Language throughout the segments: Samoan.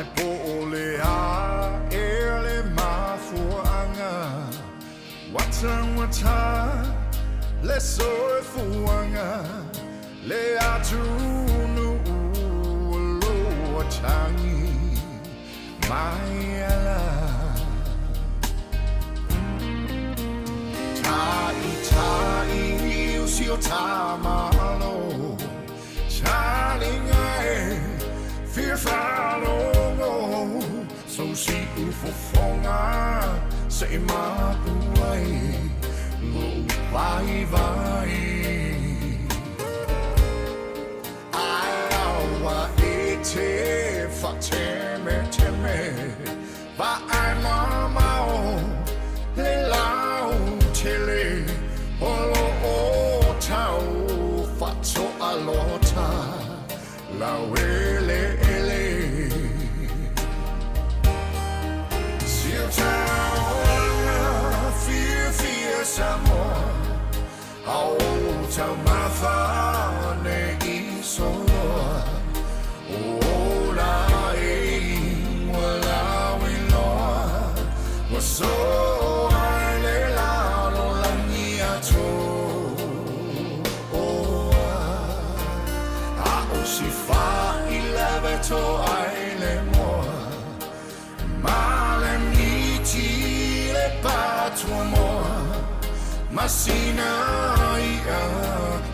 Ae po o le a ea le mafuaaga ua taugata le soifuaga, le atunuu o lo o tagi mai ala. Ta'ita'i o si o ta Malo, talinga e fia faalogo, so si'u fofoga se'i mapu ai lo'u vaivai. Ae aua e te fa'atemeteme, vaai mamao le lautele o lo'o tau fa'ato'alota laueleele. Si o taulaga fiafia Samoa, a o taumafa nei soloa, ola e ua lauiloa, ua soa i le lalolagi atoa. A o si fa'ilave to'ai le moa ma le miti le patuamoa ma sina i'a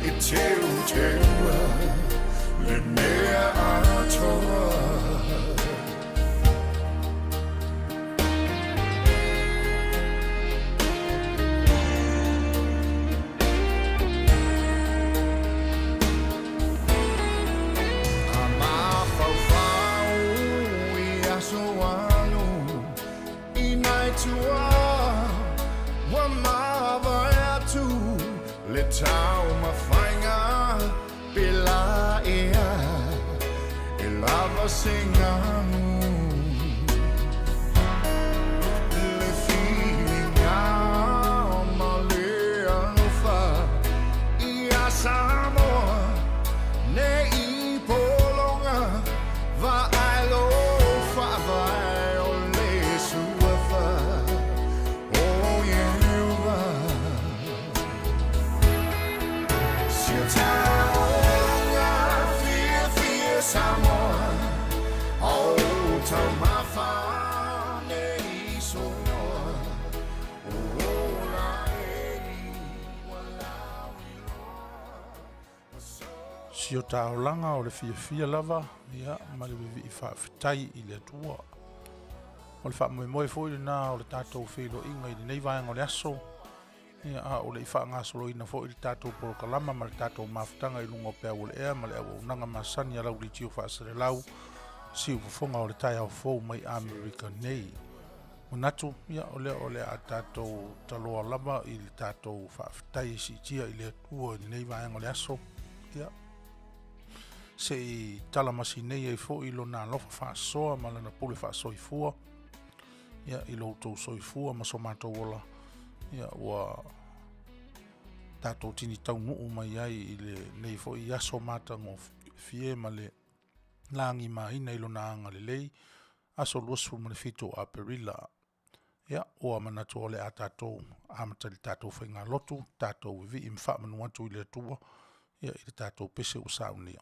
e teuteua le mea atoa. A mafaufau i aso alu i nai tuā ua mavae atu, le taumafaiga pēlā ea e lava se galu. Le filiga ma le alofa ia Samoa nei pologa, vaai lo faavae o le suafa o Ieova. Si o taulaga fiafia Samoa, a o taumafa nei soloa, ola e ua lauiloa. Si o taulaga o le fiafia lava, ia, ma le vivii faafetai i le Atua. O le faamoemoe foi lena o le tatou feiloaiga i lenei vaega o le aso, ia, a o le i faagasoloina foi le tatou polokalama ma le tatou mafutaga i luga o peau o le ea ma le auaunaga masani a lau leitio faaselelau, siufofoga o le taeao fou mai Amerika nei. Manatu, ia, o lea o le a tatou taloa lava i le tatou faafetai e siitia i le Atua i lenei vaega o le aso, ia, se i talamasi nei ai foi lona alofa faasoa ma lana pule faasoifua, ia, i lo outou soifua ma so matou ola, ia, ua tatou tini taunuu mai ai i lenei foi aso matagofie ma le lagimaina i lona agalelei, aso 27 o Aperila. Ia, ua manatu o le a tatou amata i le tatou faigalotu, tatou vivii ma faamanu atu i le Atua, ia, i le tatou pese ua saunia.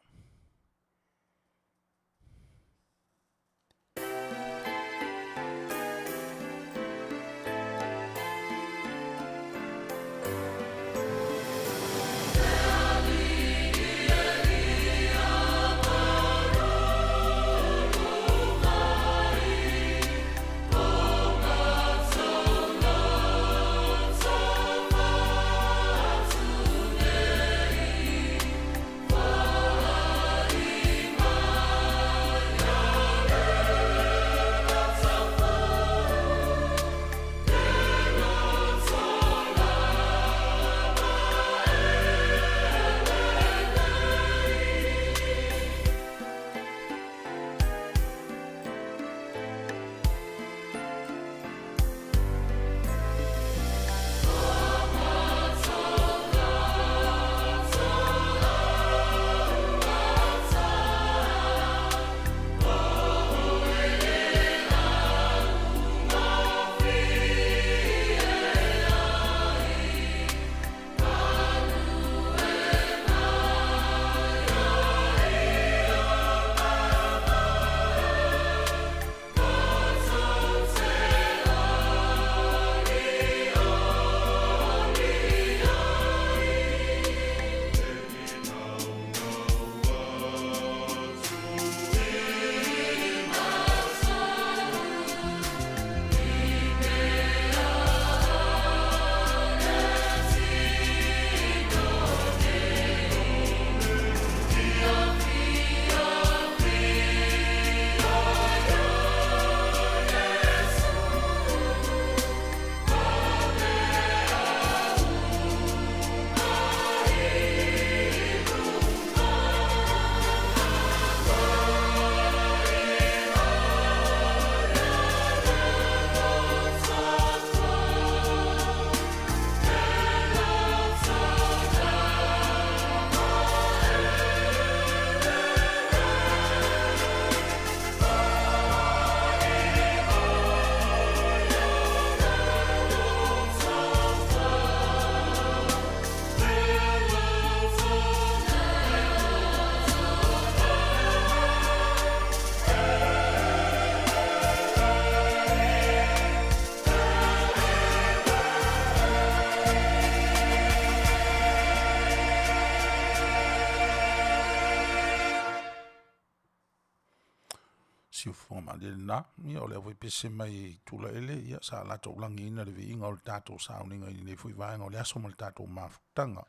Siufofoga malie lena. Ia o le aufaipese mai i Tulaele, ia sa latou lagiina le viiga o le tatou sauniga i lenei foi vaega o le aso ma le tatou mafutaga.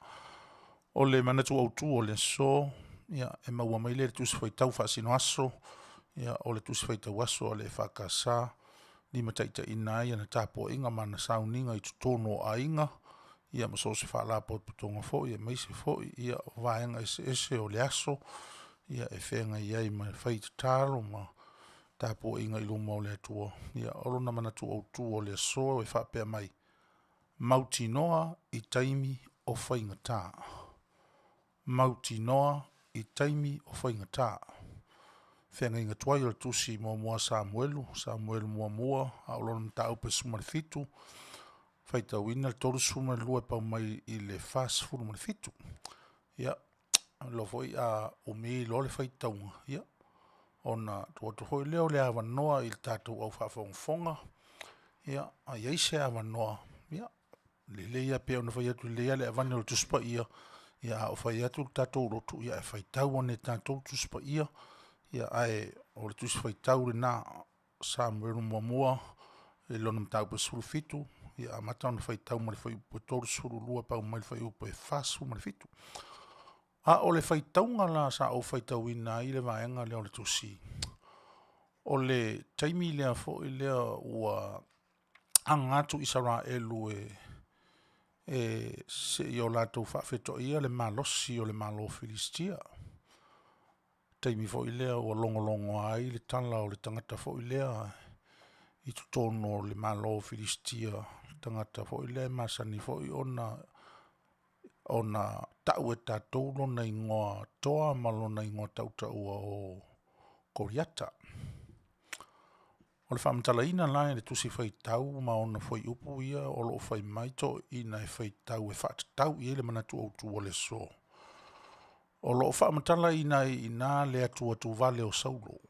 O le manatu autu o le aso, ia e maua mai lea i le Tusi Faitau Faasinoaso, ia o le Tusi Faitau Aso a le EFKS, limataitaiina ai ana tapuaiga ma ana sauniga i totonu o aiga, ia ma so o se faalapotopotoga foi, aemaise foi ia o vaega eseese o le aso, ia e feagai ai ma le fai tatalo ma tapuaiga i luma o le Atua. Ia o lona manatu autu o le aso e faapea mai, mautinoa i taimi o faigata. Mautinoa i taimi o faigata. Feagaiga tuai o le tusi muamua a Samuelu, Samuelu muamua, a o lona mataupu e 17, faitauina le 32 e pau mai i le 47. Ia, iloa foi a umi loa le faitauga, ia ona tuu atu foi lea o le avanoa i le tatou au faafogafoga. Ia, a i ai se avanoa, ia, lelei lava pei ona fai atu, e lelei lava le aveane o le Tusi Paia, a o fai atu le tatou lotu, ae faitau ane e tatou Tusi Paia, ae o le Tusi Faitau lena, Samuelu muamua i lona mataupu e 17, ia amata ona faitau mai le fuaiupu e 32 e pau mai le fuaiupu e 47. A o le faitauga la sa ou faitauina ai le vaega lea o le tusi, o le taimi lea foi lea ua aga atu Isaraelu e se i o latou faafetoaia le malosi o le Malo o Filistia. Taimi foi lea ua logologoa ai le tala o le tagata foi lea i totonu o le Malo o Filistia, le tagata foi lea e masani foi ona tau e tatou lona igoa toa ma lona igoa tautaua o Koliata. O le faamatalaina la e le Tusi Faitau ma ona fuaiupu ia o lo o fai mai toeaiina e faitau e faatatau i ai le manatu autu o le aso, o lo o faamatalaina ai i ina le atuatuvale o Saulo,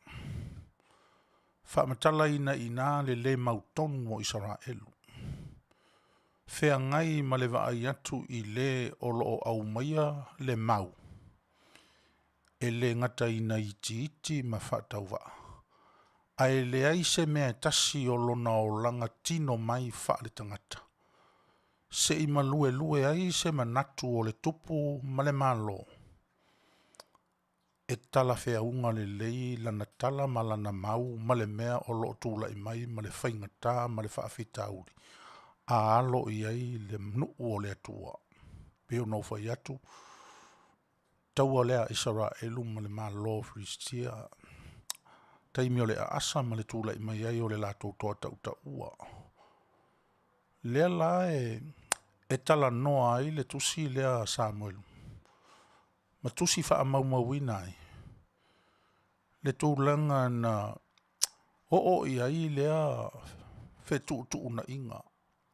faamatalaina i ina le le mautonu o Isaraelu, feagai ma le vaai atu i le o lo o aumaia le mau, e le gataina itiiti ma faatauvaa, ae leai se mea e tasi o lona olaga tino mai faaletagata, se i maluelue ai se manatu o le tupu ma le Malo, e talafeauga lelei lana tala ma lana mau ma le mea o lo o tulai mai ma le faigata ma le faafitauli a alo i ai le nuu o le Atua. Pei ona ou fai atu, taua lea a Isaraelu ma le Malo o Filistia, taimi o le aasa ma le tulai mai ai o le latou toa tautaua. Lea la e talanoa ai le tusi lea a Samuelu ma tusi faamaumauina ai le tulaga na oo i ai lea fetuutuunaiga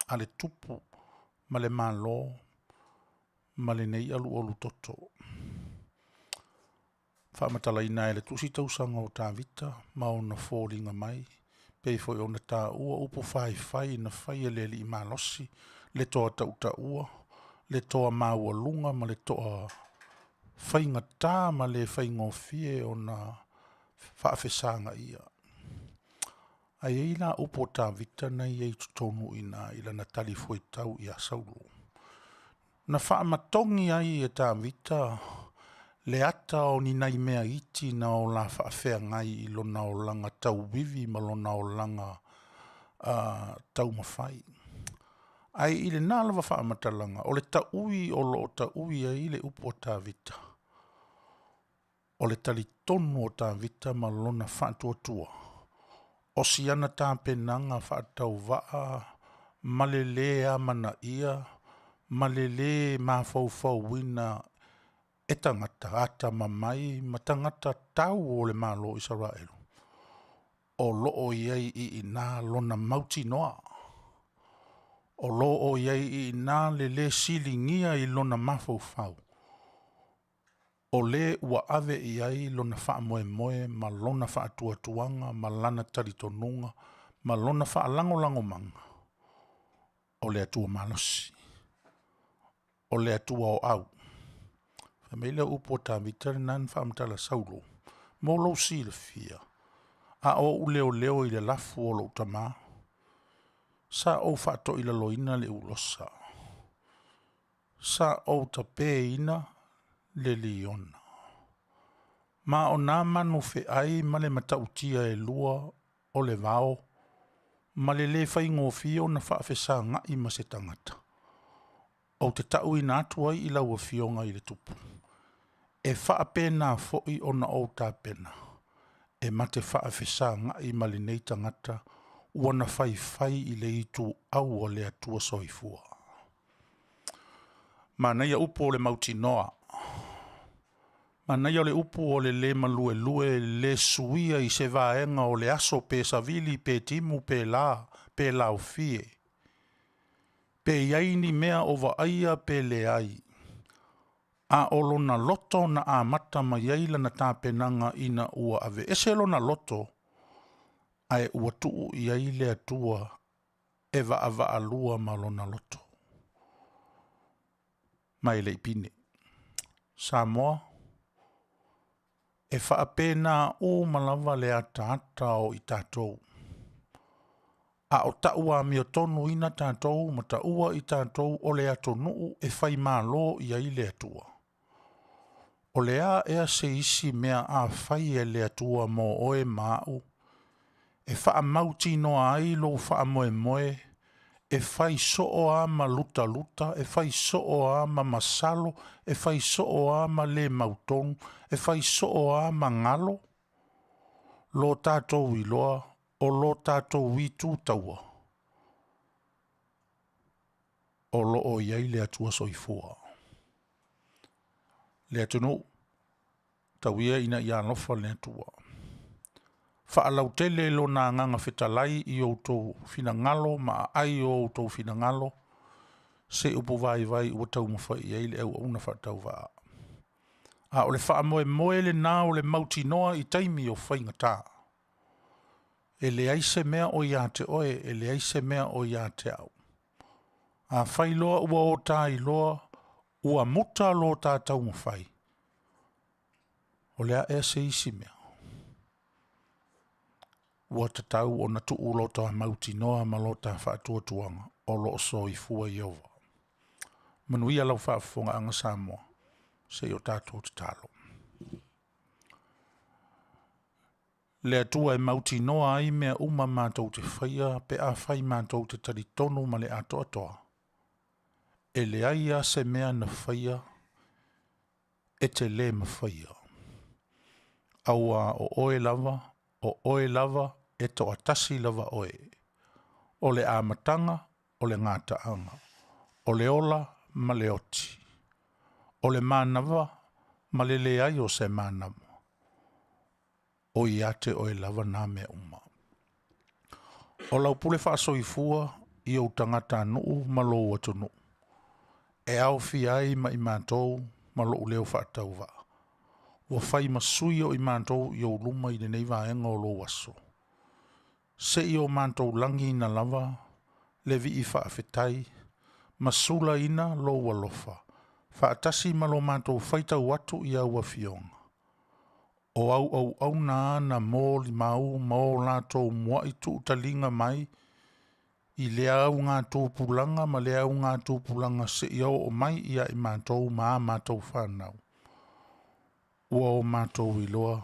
a le tupu ma le Malo ma lenei alualu toto. Faamatalaina ai e le tusi tausaga o Tavita ma ona foliga mai, pei foi ona taua upu faifai na fai e le alii malosi, le toa tautaua, le toa maualuga ma le toa faigata ma le faigofie ona faafesagaia. Ae i ai la upu a Tavita na e i ai i totonu i ina i lana talifuaitau ia Saulo. Na faamatogi ai e Tavita le ata o ni nai mea iti na ola faafeagai i lona olaga tauivi ma lona olaga taumafai. Ae i lena lava faamatalaga, o le taui o lo o taui ai le upu a Tavita, o le talitonu o Tavita ma lona faatuatua, o si ana tapenaga faatauvaa ma le lē amanaia ma le lē mafaufauina e tagata atamamai ma tagata tau o le Malo o Isaraelu, o lo o i ai i ina lona mautinoa, o lo o i ai i ina le lē siligia i lona mafaufau, o le ua ave i ai lona faamoemoe ma lona faatuatuaga ma lana talitonuga ma lona faalagolagomaga, o le Atua malosi, o le Atua o au. Fai mai le upu a Tavita lena na faamatala Saulo, mo lou silafia, A o ou leoleo i le lafu o lou tamā, sa ou faatoilaloina le ulosa, sa ou tapeina le liona, ma o na manu feai ma le matautia e lua o le vao ma le le faigofie ona faafesagai ma se tagata. Ou te tauina atu ai i lau Afioga i le Tupu, e faapena foi ona ou tapena e ma te faafesagai ma lenei tagata ua na faifai i le ituau a le Atua Soifua. Manaia upu o le mautinoa, manaia o le upu o le le maluelue, le suia i se vaega o le aso pe savili pe timu pe la pe laofie, pe i ai ni mea o vaaia pe leai, a o lona loto na amata mai ai lana tapenaga ina ua aveese lona loto ae ua tuu i ai le Atua e vaavaalua ma lona loto, ma e le i pine. Samoa, e faapena uma lava le ataata o i tatou, a o tau amiotonuina tatou ma taua i tatou o le atunuu e faimalo i ai le Atua, o le a ea se isi mea a fai e le Atua mo oe ma au e faamautinoa ai lou faamoemoe e fai soo lava ma lutaluta, e fai soo lava ma masalo, e fai soo lava ma le mautonu, e fai soo lava ma galo lo tatou iloa o lo tatou itu taua o lo o i ai le Atua Soifua. Le atunuu, tau ia ina ia alofa le Atua, faalautele Lona Agaga Fetalai i outou finagalo ma aai o outou finagalo se upu vaivai ua taumafai i ai le auauna faatauvaa. A o le faamoemoe lena o le mautinoa i taimi o faigata. E leai se mea o ia te oe, e leai se mea o ia te au. A fai loa ua o ta iloa ua muta lo ta taumafai, o le a ea se isi mea? Ua tatau ona tuu lo ta mautinoa ma lo ta faatuatuaga o lo o soifua Ieova. Manuia lau faafofogaaga Samoa, se i o tatou tatalo. Le Atua e mautinoa ai mea uma matou te faia pe afai matou te talitonu ma le atoatoa, e leai lava se mea na faia e te le mafaia, auā o oe lava, o oe lava, e toatasi lava oe, o le amataga, o le gataaga, o le ola ma le oti, o le manava ma le leai o se manava, o ia te oe lava na mea uma. O lau pule faasoifua i ou tagatanuu ma lou atunuu e aofia ai ma i matou ma lou leo faatauvaa, ua fai ma sui o i matou i ou luma i lenei vaega o lou aso, se i o matou lagiina lava le vii faafetai ma sulaina lou alofa faatasi ma lo matou faitau atu i au afioga o au auauna a na molimau ma o latou muai tuutaliga mai i lea augatupulaga ma lea augatupulaga seia oo mai ia i matou ma a matou fanau, ua o matou iloa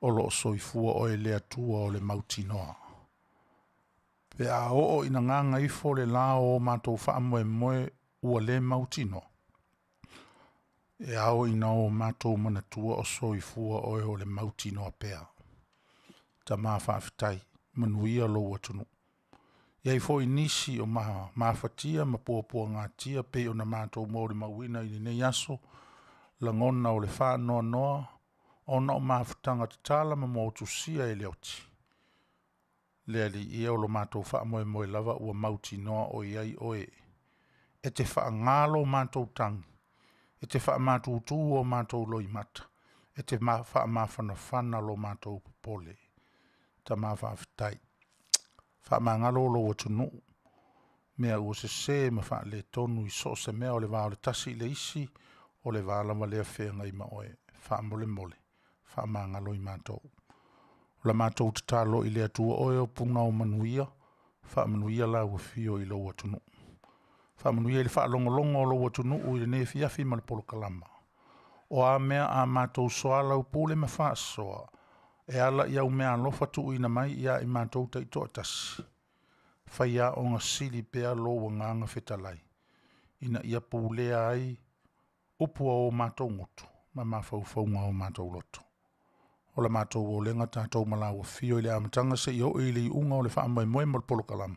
o lo o soifua oe le Atua o le mautinoa. Pe a oo ina gagaifo le la o o matou faamoemoe ua le mautinoa, e ao ina o matou manatua o soifua oe o le mautinoa pea. Tama faafetai, manuia lou atunuu. E i ai foi nisi o mafatia ma puapuagatia pei ona matou molimauina i lenei aso lagona o le faanoanoa ona o mafutaga tatala ma motusia e le oti. Le Alii e, o lo matou faamoemoe lava ua mautinoa o i ai oe e te faaga lo matou tagi, e te faamatutu o matou loimata, e te faamafanafana lo matou popole. Tama faafetai, faamagalo lou atunuu mea ua sese ma faaletonu i so o se mea o le va o le tasi i le isi, o le va lava lea feagai ma oe. Faamolemole, faamagalo i matou. O la matou tatalo i le Atua oe o puna o manuia, faamanuia lau afio i lou atunuu. Faamanuia i le faalogologo o lou atunuu i lenei afiafi ma le polokalama. O a mea a matou soalaupule ma faasoa e ala i au meaalofa tuuina mai ia i matou taitoatasi, faia aoga sili pea lou Agaga Fetalai, ina ia pulea ai upu a o matou gutu ma mafaufauga o matou loto. O la matou olega tatou ma lau afio i le amataga seia oo i le iuga o le faamoemoe mo le polokalama,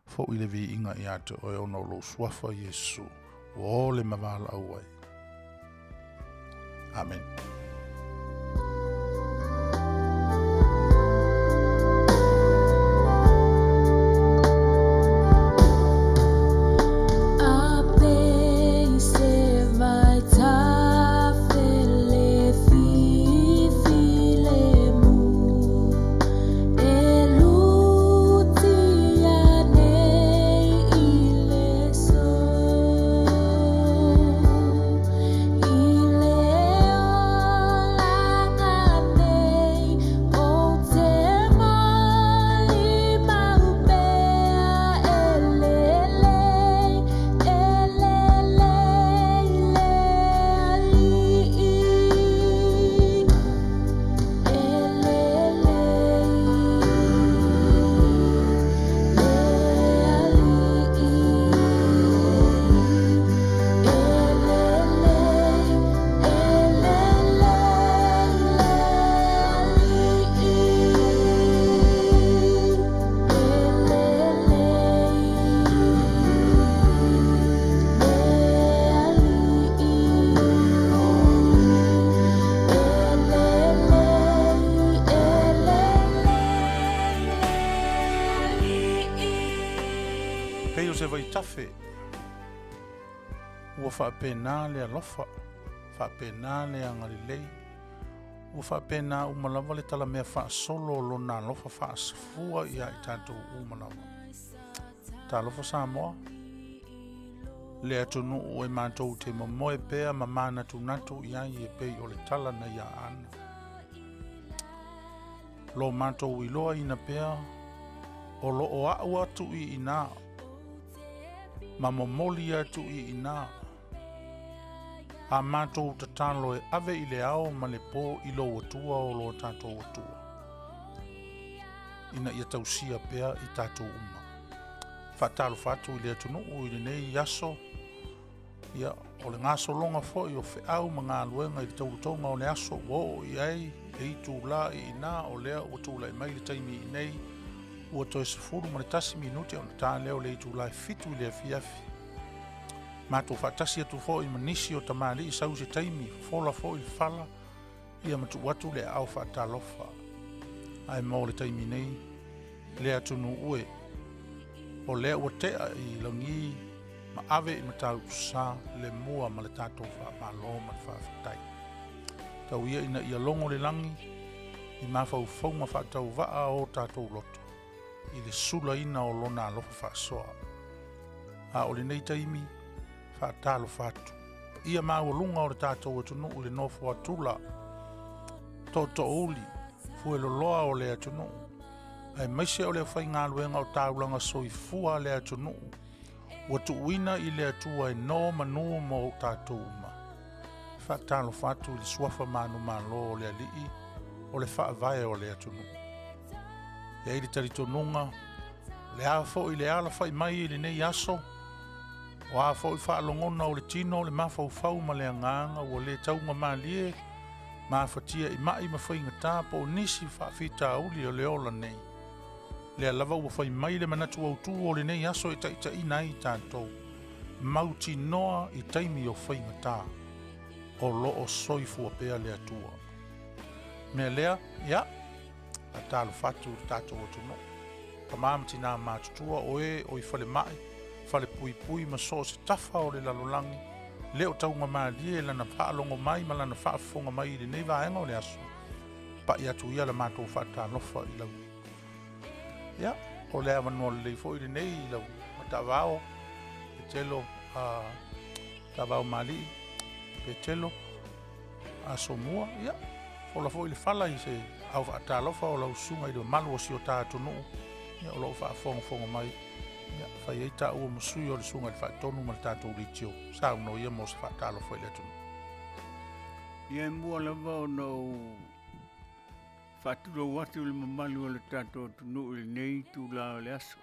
foi le viiga ia te oe ona o lou suafa Iesu, ua ole ma valaau ai. Amene. Pei o se vaitafe ua faapena le alofa, faapena le agalelei, ua faapena uma lava le talamea faasolo o lona alofa faasafua ia i tatou uma lava. Talofa Samoa, le atunuu e matou te momoe pea ma manatunatu i ai e pei o le tala na ia Ana. Lo matou iloaina pea o lo o a'u atu i ina ma momoli atu i ina a matou tatalo e ave i le ao ma le po i lou Atua o lo tatou Atua, ina ia tausia pea i tatou uma. Faatalofa atu i le atunuu i lenei aso, ia, o le gasologa foi o feau ma galuega i le taulutoga o le aso ua oo i ai le itula i ina o lea ua tulai mai le taimi i nei, ua toe 11 minute ona ta lea o le itula e 7 i le afiafi. Matou faatasi atu foi ma nisi o tamalii sau se taimi, fofola foi le fala, ia ma tuu atu le aao faatalofa. Ae mo le taimi nei, le atunuu e, o lea ua tea i lagi ma ave i Matautusa le mua ma le tatou faamalo ma le faafetai. Tau ia ina ia logo le lagi i mafaufauga faatauvaa o tatou loto i le sulaina o lona alofa faasoa. A o lenei taimi, faatalofa atu. Ia maualuga o le tatou atunuu i le nofo a tula, tootoouli, fueloloa o le atunuu, aemaise o le aufaigaluega o taulaga soifua a le atunuu, ua tuuina i le Atua e no manu mo tatou uma. Faatalofa atu i le suafa manumalo o le Alii o le faavae o le atunuu. E i ai le talitonuga, o le a foi le alafai mai i lenei aso, o a foi faalogona o le tino, o le mafaufau ma le agaga ua le taugamalie, mafatia i mai ma faigata po o nisi faafitauli o le ola nei, lea lava ua fai mai le manatu autu o lenei aso e taitaiina ai tatou, mautinoa i taimi o faigata, o lo o soifua pea le Atua. Mea lea, ia, faatalofa atu i le tatou atunuu, tama ma tina matutua, o e o i falemai, falepuipui ma so o se tafa o le lalolagi, le o taugamalie lana faalogo mai ma lana faafofoga mai i lenei vaega o le aso, pai atu ia la matou faatalofa i lau. Ia, o le avanoa lelei foi lenei i lau matavao, Petelo, Tavao Malii, Petelo, Asomua, ia, Ola foi le fala i se ao faatalofa o lau susuga i le mamalu o si o ta atunuu, ia, o lo o faafogafoga mai, ia, fai ai taua ma sui o le susuga i le Faatonu ma le tatou leitio. Saunoa ia mo se faatalofa i le atunuu. Ia, e mua lava ona ou faatulou atu i le mamalu o le tatou atunuu i lenei itula o le aso,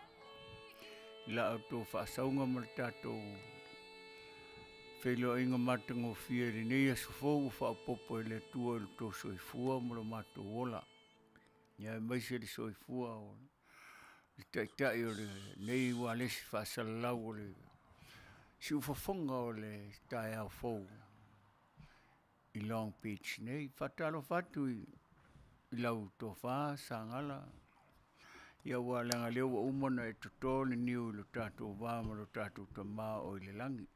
i la outou faasauga ma le tatou feiloaiga matagofie i lenei aso fou ua faaopoopo e le Atua i lo outou soifua ma lo matou ola. Ia aemaise le soifua o le Taitai o lenei ualesi faasalalau o le siufofoga o le taeao fou i Long Beach nei. Faatalofa atu i lau tofa Sagala, ia aua leaga o lea ua uma ona e toto le niu i lo tatou va ma lo tatou Tama o i le lagi.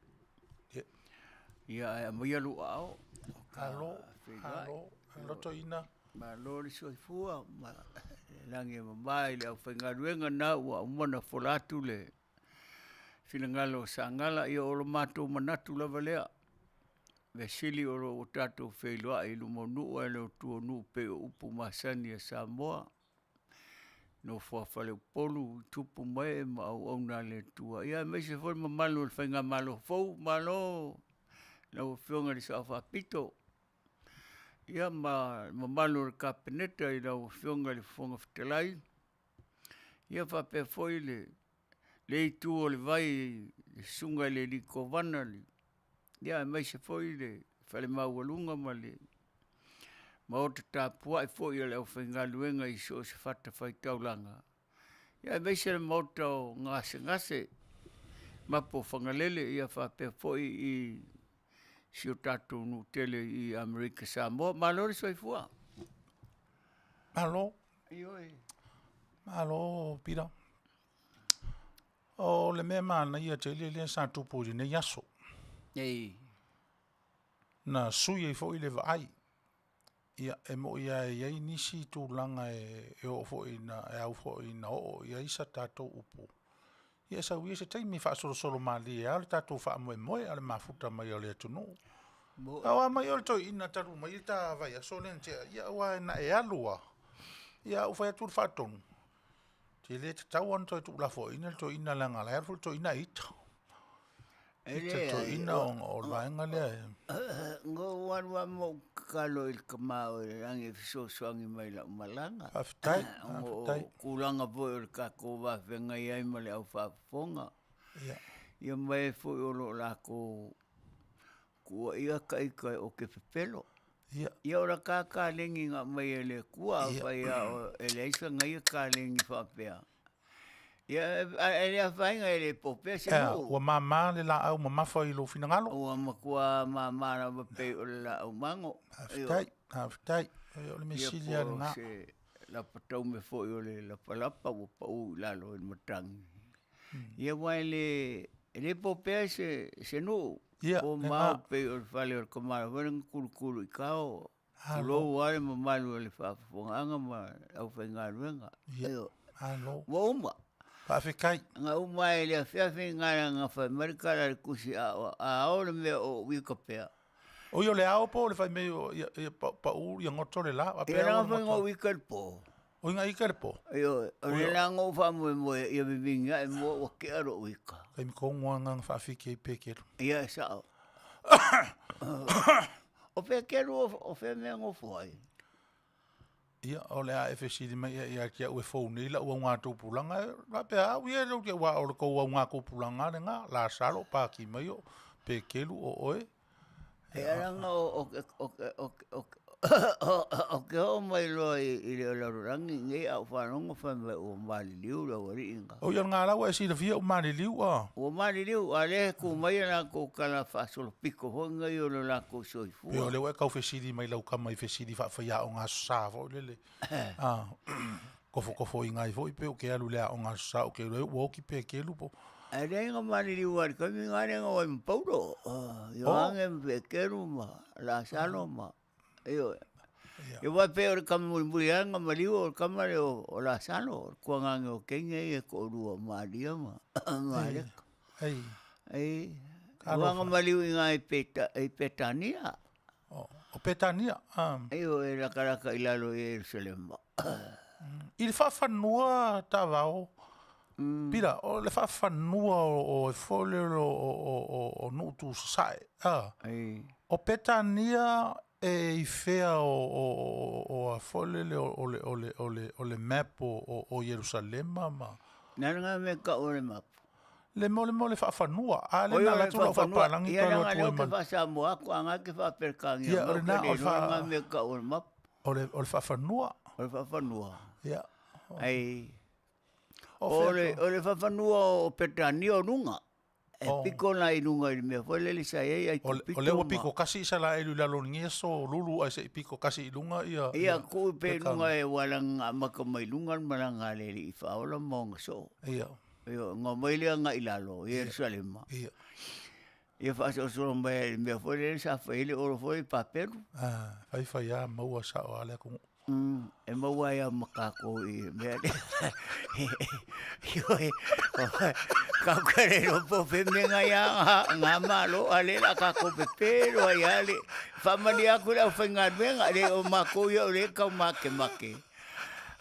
Ia ae aumaia lou aao. Malo, malo, malo toeaina. Malo le soifua ma le lagi e mama i le aufaigaluega na ua uma ona fola atu le finagalo o Sagala. Ia o lo matou manatu lava lea, mea sili o lo o ua tatou feiloai i luma o nuu ae le o tua o nuu pei o upu masani a Samoa. Nofo a faleupolu i tupu ma ee ma auauna a le Atua, ia aemaise foi le mamalu o le faigamalo fou. Malo i lau Afioga i le Sao Faapito, ia ma le mamalu o le Kapeneta i lau Afioga i le Fofoga Fetalai, ia faapea foi le itu o le vai i le Susuga i le Alii Kovana, ia aemaise foi le fale maualuga ma le maota tapuai foi a le aufaigaluega i so o se fatafaitaulaga, ia aemaise le maota o gasegase, mapu o Fagalele, ia faapea foi i si o tatou nuu tele i Amerika Samoa. Malo le soifua. Malo. Ioe. Malo Pita. O le mea manaia tele lea sa tupu i lenei aso. Ei. Na sui ai foi le vaai. Ia, e moni lava e i ai nisi tulaga e oo foi ina, e au foi ina oo i ai sa tatou upu, ia e sau ia se taimi e faasolosolo malie lava le tatou faamoemoe a o le mafuta mai o le atunuu. A o a mai oe le toeaina talu mai le ta vaiaso lea na tea, ia aua na e alu lava, ia ae ou fai atu le faatonu, e le tatau lava ona toe tuulafoaiina le toeaina leaga o la e alu foi le toeaina e ita. E Ita le leai, toeaina ona o le vaega lea e... Na ou alu lava ma ou tatalo i le Tama o i le Lagi e fesoasoani mai i lau malaga. Faafetai, Ona o faafetai. tulaga foi o le tatou va feagai ai ma le aufaafofoga. Ia. Ia ma e foi o lo o latou tuuaia ita ou te pepelo. Ia. Ia o la ta kalegi na aumai e le Atua, Ia. afai lava e leai sana ia kalegi faapea, ia e le afaina e le popea se Ea, nuu. ua mama le laau mamafa i lou finagalo? Ua matua mama lava pei o le laau mago. Faafetai, faafetai. Ia, o le mea Ia sili po lava o lena. se lapataume foi o le lapalapa ua pau i lalo i le matagi. Ia aua e le, e le popea se, se nuu. Ia, Po lena. mao pei o le fale o le tamaloa foi lea na tulutulu i tao. Malo. Tulou lava le mamalu o le faafofogaaga ma le aufaigaluega. Ia, Ioe. malo. Ua uma. Faafetai. Na uma ai i le afiafi na na fai mai le tala a le tusi a o a ao le mea o ou ika pea. Oi o le ao po o le fai mai o ia, ia pau ia goto le la. Ia Faapea na ua fai goto. ou ika i le po. Oi nga ika i le po. Ioe, o le la na ou faamoemoe ia vivini ae mua ua tea lou ika. Taimi tonu lava na faafiki ai Pekelu. Ia e sao. O Pekelu o fea mea nofo ai? Ia, o le a e fesili mai ia ia te au e fou nei lau augatupulaga, e faapea au ia lou te aua o le tou augatupulaga lena, Lasalo, Pakimaio, Pekelu, o oe. E ala ona o ke oo mai loa i le lalolagi nei a ou faalogo fai mai ua maliliu le aualii lena. O ia o le la ua e silafia ua maliliu a. Ua maliliu, a o lea e tu mai a latou tala faasolopito foi nei o lo latou soifua. Pei o lea ua e tau fesili mai i lau tama i fesili faafaiaoga Aso Sa foi lele, a, tofotofoina ai foi pe ou te alu i le aoga Aso Sa ou te iloa ai ua oti Pekelu po o. Ae leai na maliliu lava i le taimi lena lea na o ai ma Paulo, Ioane ma Peteru ma Lasalo ma, ioe. Ia aua e pei o le tama mulimuli lava na maliu o le tama lea o Lasalo, o le tuagane o teine ia e toalua o Maria ma Mareta. Ei. Ei, aua na maliu i ina i Petania. O Petania. Ioe, e lakalaka i lalo i Ierusalema. I le faafanua taavao, Pita, o le faafanua o foi lele o nuu tu sasae. O Petania e i fea o a foi lele o le map o Ierusalema ma... Le a le na mea e tau o le map? Le mea o le mea o le faafanua. A lea na alu atu lau faapapalagi toe alu atu ai ma... Faa-Samoa atu, a na e te faa-Peretania mai, ou te le iloa na mea e tau o le map. O le faafanua. O le faafanua? Ia. Ai, o le faafanua o Peretania o luga. E pito la i luga i le mea foi lele sa i ai Aikupito. O lea ua pito kasi Isaraelu i lalo o lenei aso lulu ae se i pito kasi i luga ia. Ia, tuu pea i luga aua leaga na amata mai luga le malaga a le Alii Faaola ma ona soo. Ia. Ia, ona omai lea agai i lalo i Ierusalema. Ia. Ia faasolosolo mai ai i le mea foi lele sa fai ai le olo foi i Papelu. Ah, faifai lava maua sao lava le atunuu. E maua ai lava ma tatou i le mea lea. Ioe, tatou te le iloa po o fea mea na ia na malo, a o lea o le a tatou pepelo ai lava le... Faamalie atu i le aufaigaluega, e le o matou ia o lea e taumakemake.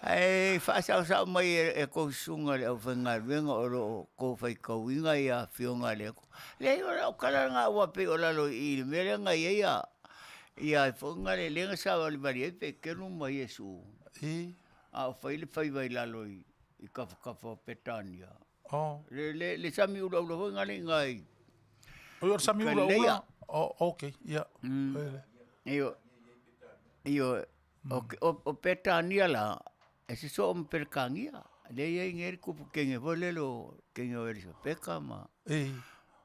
Ae faasaosao mai e tou susuga i le aufaigaluega o lo o outou faitauina afioga a le Atua. Leai o lau tala lena aua pei o lalo i i i le mea lea na i ai ia foi na le lea na savalivali ai Peteru ma Iesu. I. A o fai le faiva i lalo i tafatafa o Petania. Oh. Le, le sami ulaula foi na le i ina i. Oi, o le sami ulaula. Oh, okay, ia. Ioe, ioe. O Petania la, e sosoo ma Peretania. Lea e i ai nei le tupu teine foi lele o teine o Elisapeta ma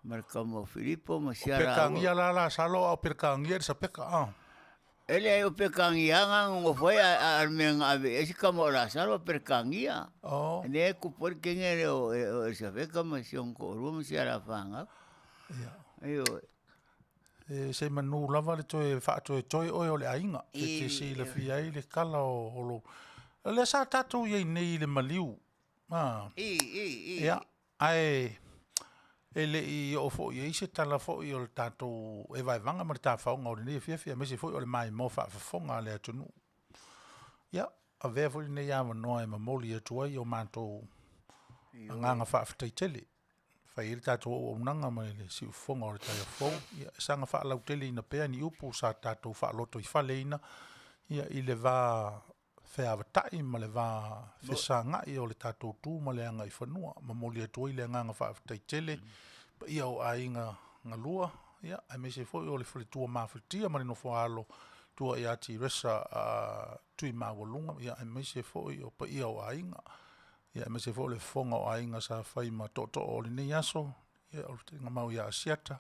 ma le tama o Filipo ma si a laua. O Peretania la Lasalo a o Peretania Elisapeta, a. E leai o Peretania na nonofo ai a o le mea na ave i ai si tama o Lasalo o Peretania. Oh. Lea e tupu ai le teine lea o Elisapeta ma si ona toalua ma si a la fanau. Ia. Ioe. E se manu lava le toe faatoetoe oe o le aiga, e te silafia ai le kala o lou. O lea sa tatou i ai nei i le maliu. A. I, i, i. Ia, ae e le i oo foi i ai se tala foi o le tatou evaevaga ma le tafaoga o lenei afiafi, aemaise foi o le maimoa faafofoga a le atunuu. Ia, avea foi lenei avanoa e momoli atu ai o matou agaga faafetai tele fai ai le tatou auaunaga ma le siufofoga o le taeao fou. Ia, e saga faalauteleina pea ni upu sa tatou faalotoifaleina ia, i le va feavatai ma le va fesagai o le tatou tu ma le agaifanua. Momoli atu ai le agaga faafetai tele paia o aiga galua, ia, aemaise foi o le faletua mafatia ma le nofoaalo tua ia Tiresa Tuimaualuga, ia, aemaise foi o paia o aiga. Ia, aemaise foi o le fofoga o aiga sa fai ma tootoo o lenei aso, ia, o le fetalaiga mau ia Asiata.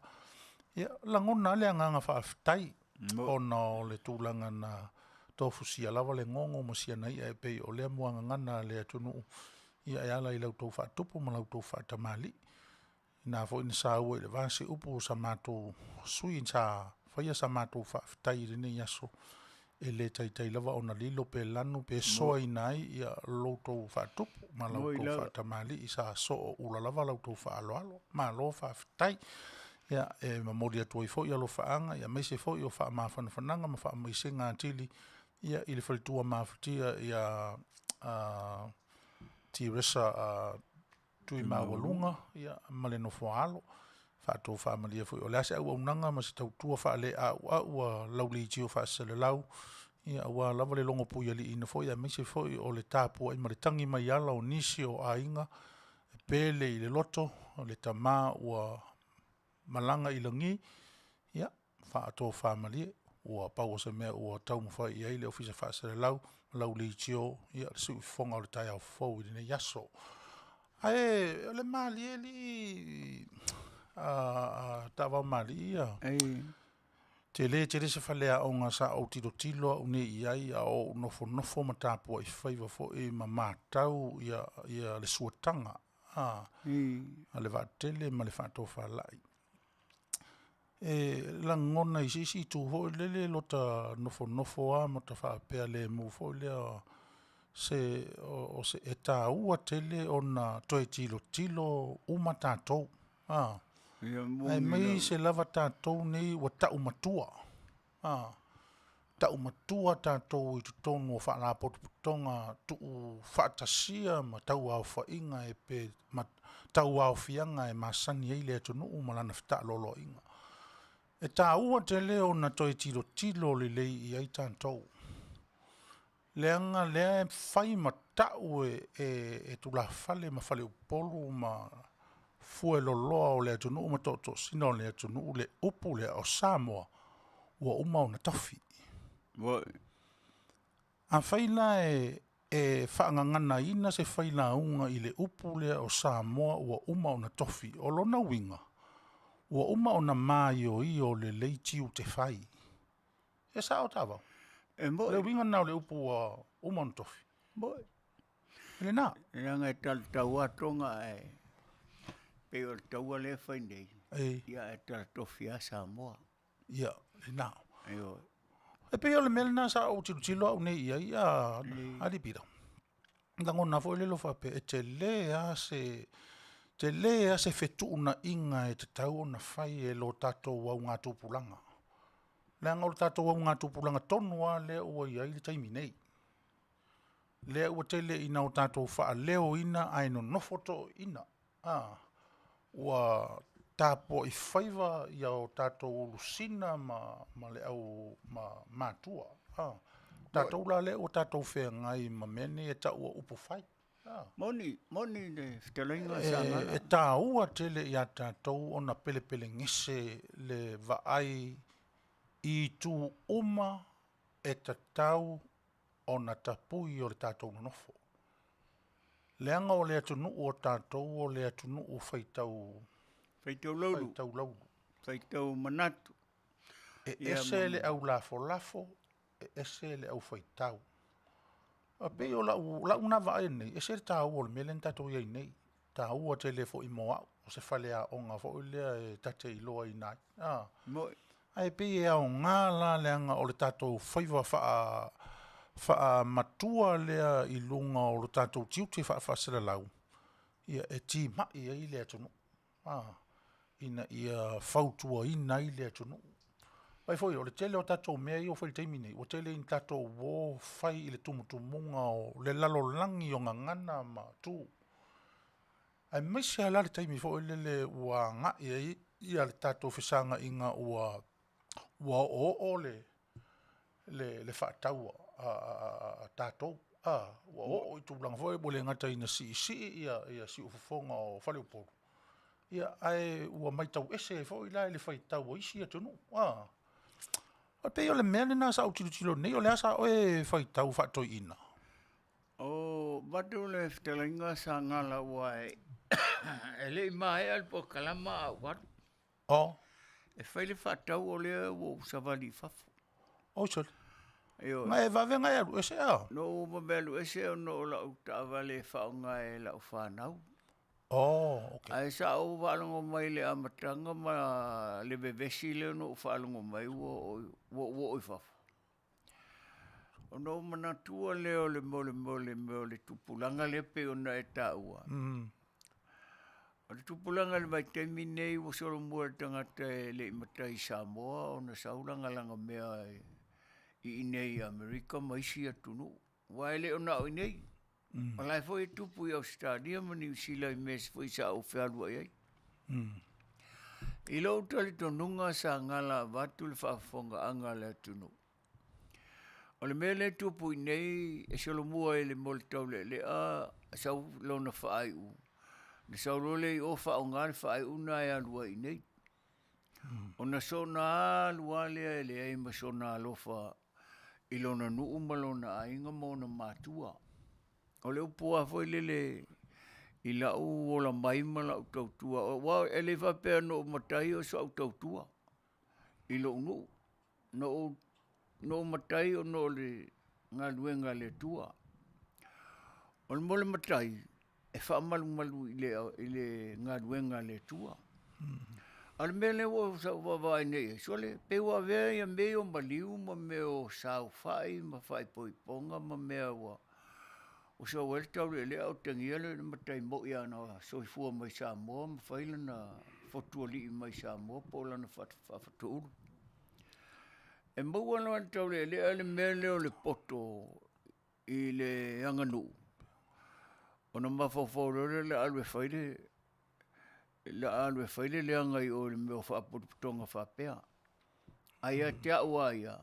Ia, lagona lava le agaga faafetai ona o le tulaga na tofusia lava le gogo ma siana i'a e pei o lea muagagana a le atunuu, ia, e ala i la outou faatupu ma la outou faatamalii. Ina foi na saua i le va se upu o sa matou sui sa faia sa matou faafetai i lenei aso, e le taitai lava ona lilo pe lanu pe soaina ai ia lo outou faatupu ma la outou faatamalii sa soo ula lava la outou faaaloalo. Malo faafetai. Ia, e momoli atu ai foi alofaaga aemaise foi o faamafanafanaga ma faamaisega atili ia i le faletua mafatia ia Tiresa Tuimaualuga ma le nofoaalo. Faatofaamalie foi o le a se auaunaga ma se tautua faaleauau a lau leitio faaselelau, ia, aua lava le logopuialiiina foi aemaise foi o le tapuai ma le tagi mai ala o nisi o aiga e pele i le loto o le tama ua malaga i lagi, ia, faatofamalie, ua pau o se mea ua taumafai i ai le Ofisa Faaselelau ma lau leitio, ia, le siufofoga o le taeao fou i lenei aso. Ae o le malie alii a taavao malii ia. Tele tele se faleaoga sa ou tilotilo au nei i ai a o ou nofonofo ma tapuai faiva foi ma matau ia, ia le suataga a le vaatele ma le faatofalai. E lagona i se isi itu foi lele lota nofonofo lava ma ta faapea lemu foi lea se o se e taua tele ona toe tilotilo uma tatou. A, aemaise lava tatou nei ua tau matua. A. Ta'umatua tatou i totonu o faalapotopotoga tu'ufaatasia ma tauaofa'iga e pe ma tauaofiaga e masani ai le atunuu ma lana feta'aloaloa'iga. E tāua tele ona toe tilotilo lelei i ai tatou, leaga lea e fai ma ta'u e e tulafale ma faleupolu ma fueloloa o le atunuu ma tootoosinga o le atunuu le upu lea o Samoa ua uma ona tofi. Afai la e e faagaganaina se failauga i le upu lea o Samoa ua uma ona tofi, o lona uiga ua uma ona maioio lelei tiute fai. E sao Ta'avao? E O le uiga lena o le upu ua uma ona tofi. Mo'i. Lena. Leaga e talatau lava Toga ae pei o le taua lea e fai nei, ia ae talatofi lava Samoa. Ia, lena. Ioe. E pei o le mea lena sa ou tilotilo au nei i ai a Alii Pita. Lagona foi lele faapea e telē lava se telē lava se fetuunaiga e tatau ona fai e lo tatou augatupulaga, leaga o le tatou augatupulaga tonu lava lea ua i ai le taimi nei, lea ua tele ina o tatou faaleoina ae nonofo toeaiina, a ua tapuai faiva o tatou ulusina ma le au matua. Tatou la lea ua tatou feagai ma mea nei e tau o upu fai. Moni, moni le fetalaiga a Sagala. E taua tele ia tatou ona pelepelegese le vaai i itu uma e tatau ona tapui o le tatou nonofo, leaga o le atunuu o tatou o le atunuu faitau faitau laulu, faitau laulu, faitau manatu. E ese le aulafolafo, e ese le aufaitau. E pei o la'u lena vaai nei, e ese le taua o le mea lea na tatou i ai nei, e taua tele foi mo a'u, o se faleaoga foi lea e ta te iloaina ai a. Mo'i. Ae pei e aoga la leaga o le tatou faiva faamatua lea i luga o lo tatou tiute faafaasalalau, ia e timai ai le atunuu a, ina ia fautuaina ai le atunuu. Vaai foi o le tele o tatou mea ia ua fai i le taimi lenei, ua tele ina tatou o fai i le tumutumuga o le lalolagi o gagana ma tu, aemaise lava la le taimi foi lele ua agai ai le tatou fesagaiga ua oooo le faataua a tatou a, ua oo i tulaga foi ia ua le gata ina siisii siufofoga o faleupolu, ae ua matau ese ai foi la i le faitau a isi atunuu a. E pei o le mea lena sa ou tilotilo nei, o le a sa oe faitau faa-Toeaina? Vaeatu le fetalaiga Sagala aua e le i maea le polokalama a ou alu. Oh. E fai le faatau o lea ua ou savali i fafo. Oi sole. Ioe. Na e vave ona e alu ese a? Na ou vave alu ese ona o lau taavale e faaaoga e lau fanau. Oh, okay. Ae sa ou faalogo mai i le amataga ma le vevesi lea na ou faalogo mai ua ou oo i fafo. Ona ou manatua lea o le mea o le mea o le tupulaga lea pei ona e taua. O le tupulaga i le vaitaimi lenei ua solomua i le tagata e le i matai i Samoa ona sau lagalaga mea i inei i Amerika ma isi atunuu, aua e le o na o inei. O la e foi e tupu i Ausetalia ma Niu Sila i mea foi sa ou fealuai ai. I lou talitonuga sa gala avatu le faafofogaaga a le atunuu. O le mea lea e tupu i inei, e solomua i le mea o le taulealea sau lona faaiu, ona sau loa lea i o faaaoga le faaiu lena e alu ai i inei. Ona soona alu lava lea e leai ma sona alofa i lona nuu ma lona aiga ma ona matua. O le upu lava foi lele i la'u ola mai ma la'u tautua aua e le faapea na ou matai o sau tautua i lo'u nuu. Na ou matai ona o le galuega a le Atua. O le mea o le matai, e faamalumalu i le galuega a le Atua. A o le mea lea ua ou vaavaai nei i ai, sole, pei ua avea ia mea ia o maliu ma mea o saofai ma faaipoipoga ma mea ua sau ai le taulealea a otegia le matai moi lava na soifua mai Samoa ma fai lana fotualii mai Samoa po o lana faafatuulu. E maua loa e le taulealea le mea lea o le poto i le aganuu, ona mafaufau loa lea o le a alu e fai le, le a alu e fai le leaga i o i le mea o faapotopotoga faapea. Ae ia te au lava ia,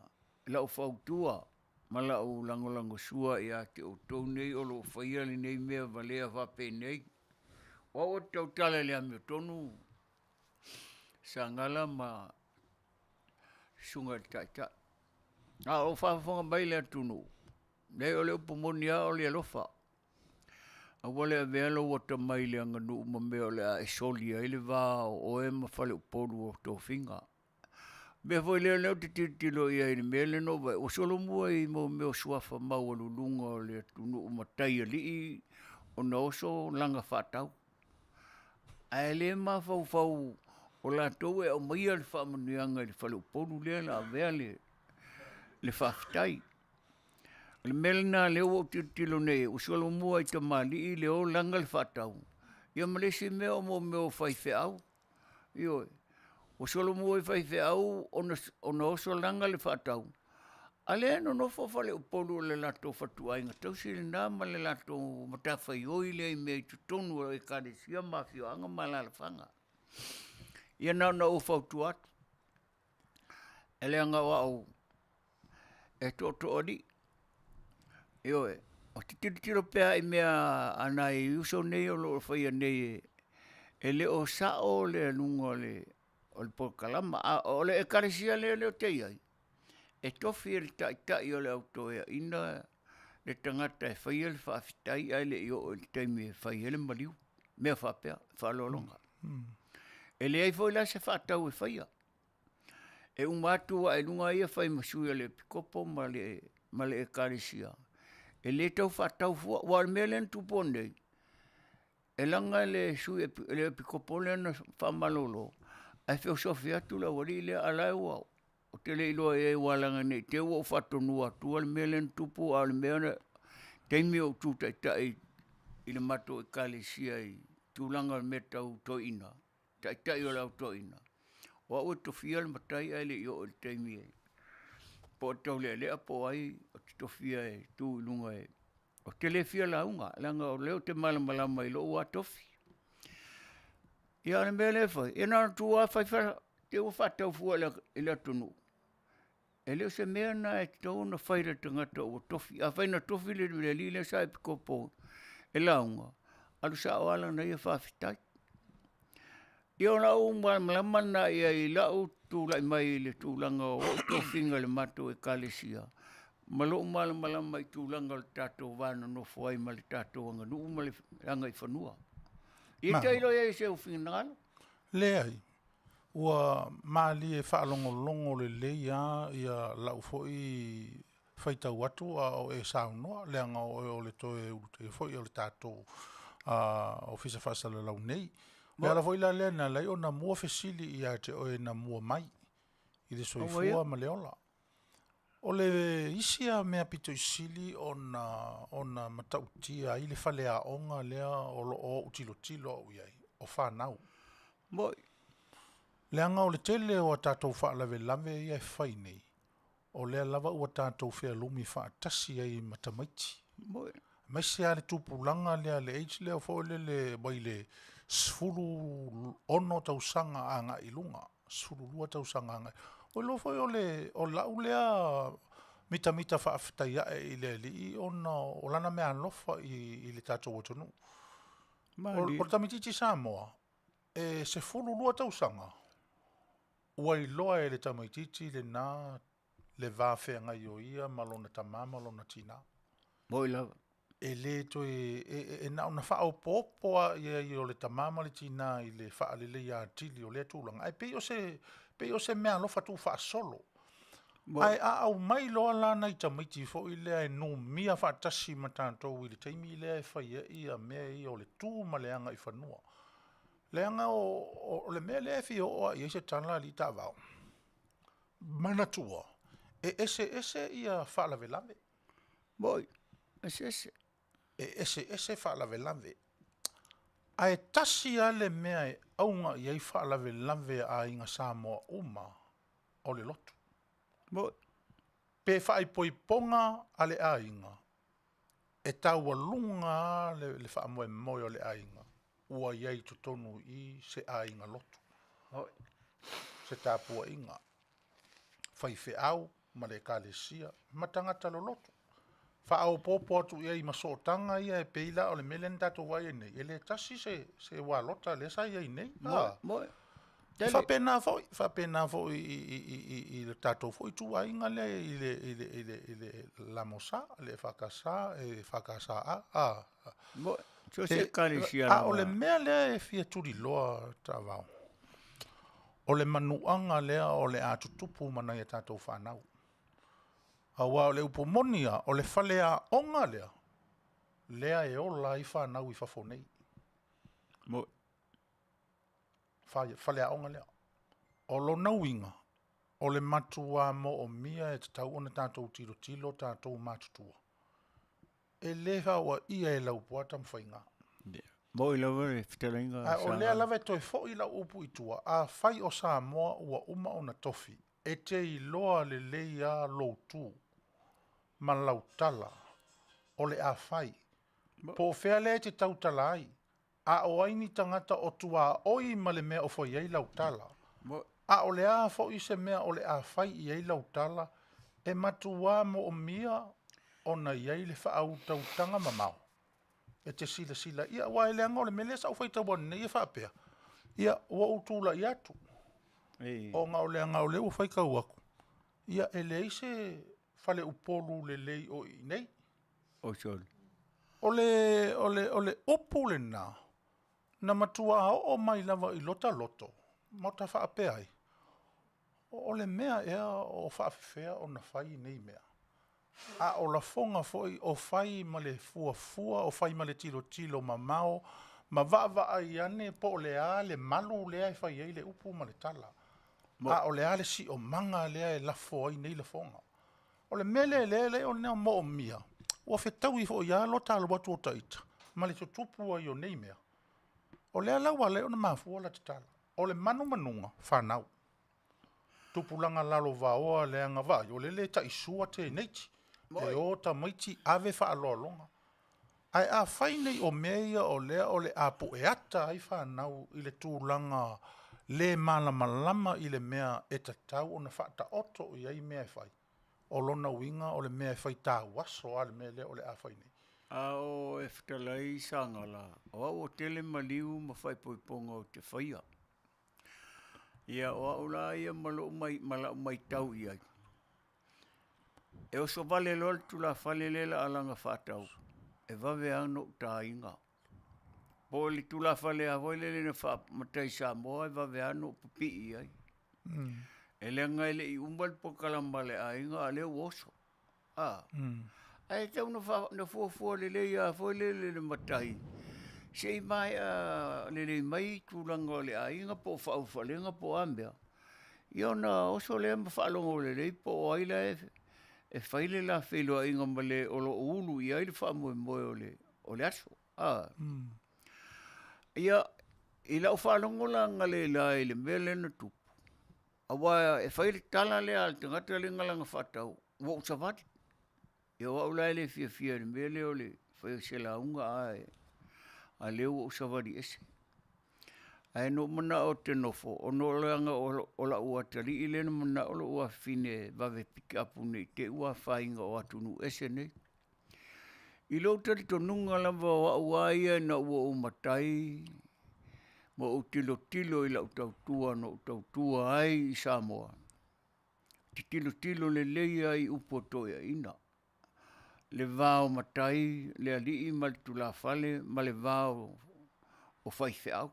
i lau fautua ma lau lagolagosua ia te outou nei o lo o faia lenei mea valea faapenei, o au ou te tautala i le amiotonu, Sagala ma Susuga i le Taitai. A o faafofoga mai le atunuu, leai o le upu moni lava o le alofa, aua le avea lou atamai i le aganuu ma mea o le a e solia ai le va o oe ma faleupolu o tofiga. O le mea foi lea o lea ou te tilotilo i ai i le mea lea na ou vaai ua solomua i mea o suafa maualuluga o le atunuu, mataialii ona oso laga faatau. Ae le mafaufau o latou e aumaia le faamanuiaga i le faleupolu lea o le a avea le faafetai. O le mea lena o lea ua ou tilotilo nei ua solomua i tamalii le o laga le faatau, ia ma le isi mea o mea o faifeau. Ioe, ua solomua i faifeau ona oso laga le faatau, a o lea e nonofo faleupolu o le latou fatuaiga tausi lena ma le latou matafaioi lea i mea i totonu o ekalesia ma afioaga ma alalafaga. Ia na ona ou fautua atu, e leaga o au e tootooalii, ioe, ou te tilotilo pea i mea a nai uso nei o lo o faia nei e le o sao le aluga o le polokalama. A o le ekalesia lea ou te i ai, e tofi e le taitai o le au toeaina le tagata e faia le faafetai ae le i oo i le taimi e fai ai le maliu, mea faapea faaaloaloga. E leai foi la se faatau e faia, e uma atu ae i luga ia fai ma sui o le epikopo ma le ekalesia, e le tau faatau fua, aua o le mea lea na tupu nei, e laga le sui le epikopo lea na faamalolo, ae feosofi atu le aualii lea a o la e ua, ou te le iloa i ai aua leaga ne i te i ua ou faatonuina atua le mea lea na tupu, a o le mea o le taimi o ou tu taitai i le matou ekalesia i tulaga o mea tau toeaina, taitai o le au toeaina, o au e tofia le matai ae le i oo i le taimi e po o Taulealea po o ai ou te tofia e tu i luga e... Ou te le fia lauga leaga o lea ou te malamalama i lou lava tofi. Ia o le mea lea e fai, ia na ona tuu lava fai te i ua faatau fua i le atunuu. E le o se mea lena e tatau ona fai e le tagata ua tofi. Afai na tofi le alii lea sa epikopo e lauga, alu sao lava lana ia faafetai. Ia o lau malamalama lena i ai i lou tulai mai i le tulaga o ou tofiga i le matou ekalesia, ma lou malamalama i tulaga o le tatou va nonofo ai ma le tatou aganuu ma le agaifanua. Ia tailo i ai i seu finagalo. Leai, ua malie faalogologo lelei lava ia lau foi faitau atu a o e saunoa, leaga o oe o le toe ulutaia foi o le tatou Ofisa Faasalalau nei. O le ala foi la lea na ala ai ona mua fesili ia te oe na mua mai i le soifua ma le ola. O le isi lava mea pito i sili ona matautia ai le faleaoga lea o lo o ou tilotilo au i ai, o fanau. Leaga o le tele o a tatou faalavelave ia e fai nei, o lea lava ua tatou fealumi faatasi ai ma tamaiti. Aemaise lava le tupulaga lea, le age lea foi lele mai le 16 tausaga agai i luga, 12 tausaga agai. Ua iloa foi o le o lau lea mitamita faafetai ae i le Alii ona o lana meaalofa i le tatou atunuu. O le tamaitiiti Samoa, e 12 tausaga, ua iloa e le tamaitiiti lena le va feagai o ia ma lona tama ma lona tina. Moi lava. E le toe, e na ona faaopoopo lava i ai o le tama ma le tina i le faaleleia atili o lea tulaga, ae pei o se, pei o se meaalofa tuufaasolo. Ae a aumai loa la nai tamaiti foi lea e numia faatasi ma tatou i le taimi lea e fai ai mea ia o le tu ma le agaifanua, leaga o le mea lea e fia oo lava i ai se tala alii taavao, manatua, e eseese ia faalavelave. Moi, eseese. E eseese faalavelave. Ae tasi lava le mea e auga i ai faalavelave a aiga Samoa uma, o le lotu. Moi. Pe faaipoipoga a le aiga, e taualuga lava le faamoemoe o le aiga ua i ai i totonu i i se aiga lotu, se tapuaiga, faifeau ma le Ekalesia ma tagata loloto. Faaopoopo atu i ai ma sootaga ia e pei la o le mea lea na tatou vaai ai nei, e le tasi se ualota lea sa i ai nei. Moe. E faapena foi, faapena foi i le tatou foi ituaiga lea i le LMS, le EFKS, EFKSA. Moe. So se Ekalesia A o le mea lea e fia tuliloa Taavao, o le manuaga lea o le a tutupu ma nai a tatou fanau. Aua o le upu moni lava, o le faleaoga lea, lea e ola ai fanau i fafo nei. Moe. Faleaoga lea. O lona uiga, o le matuā moomia e tatau ona tatou tilotilo tatou matutua, e le faaoaia e Laupua Tamafaiga. Moe lava le fetalaiga. A o lea lava e toe foi lau upu i tua, afai o Samoa ua uma ona tofi, e te iloa lelei lava lou tu ma lau tala o le a fai, po o fea lea e te tautala ai, a o ai ni tagata o tuaoi ma le mea o fai ai lau tala, a o le a foi se mea o le a fai i ai lau tala, e matuā moomia ona i ai le faautautaga mamao e te silasila i ai. Aua e leaga o le mea lea sa ou faitau ananei e faapea, ia ua ou tulai atu, ona o leaga o lea ua faitau atu, ia e leai se faleupolu lelei o i inei. O le upu lena na matua oo mai lava i lota loto ma ota faapea ai, o le mea ea o faapefea ona fai nei mea? A o lafoga foi o fai ma le fuafua, o fai ma le tilotilo mamao ma vaavaai ane po o le a le malu lea e fai ai le upu ma le tala, a o le a le siomaga lea e lafo ai nei lafoga. O le mea lea lea e moomia, ua fetaui foi lava lota alu atu o ita ma le tutupu ai o nei mea. O lea la ua ala ai ona mafua lata tala, o le manumanuga, fanau. Tupulaga lalovaoa leaga vaai, o lele e taisua teineiti, e o tamaiti ave faaaloaloga. Ae afai nei o mea ia o lea o le a pueata ai fanau i le tulaga le malamalama i le mea e tatau ona faataoto i ai mea e fai, o lona uiga o le mea e fai tauaso lava le mea lea o le a fai nei. A o e fetalai Sagala, o au ua tele maliu ma faaipoipoga ou te faia. Ia o au la ia ma lou ma lau matau i ai, e oso vale loa le tulafale lea o le a laga faatau, e vave lava ona ou taina. Po o le tulafale lava foi lele na faa-matai Samoa e vave lava ona ou pipii i ai. E leaga e le i uma le polokalame a le aiga a o lea ua oso. Ae tatau ona fuafua lelei lava foi lele e le matai, se i maea lelei mai tulaga o le aiga po o faaulufalega po o a mea, ia ona oso lea ma faalogo lelei po o ai la e fai le la feiloaiga ma le o lo o ulu i ai le faamoemoe o le aso. Ia, i lau faalogo la analeila i le mea lea na tupu, aua e fai le tala lea a le tagata lea na laga faatau, ua ou savali. Ia o au la e le fiafia i le mea lea o le fai o se lauga ae a o lea ua ou savali ese. Ae na ou manao ou te nofo, ona leaga o lou atalii lea na manao lou afafine e vave pick up ne i te i ua afaina o atunuu ese nei. I lou talitonuga lava o au lava ia ina ua ou matai ma ou tilotilo i lau tautua na ou tautua ai i Samoa, ou te tilotilo lelei lava i upu a toeaiina, le va o matai, le alii ma le tulafale ma le va o faifeau.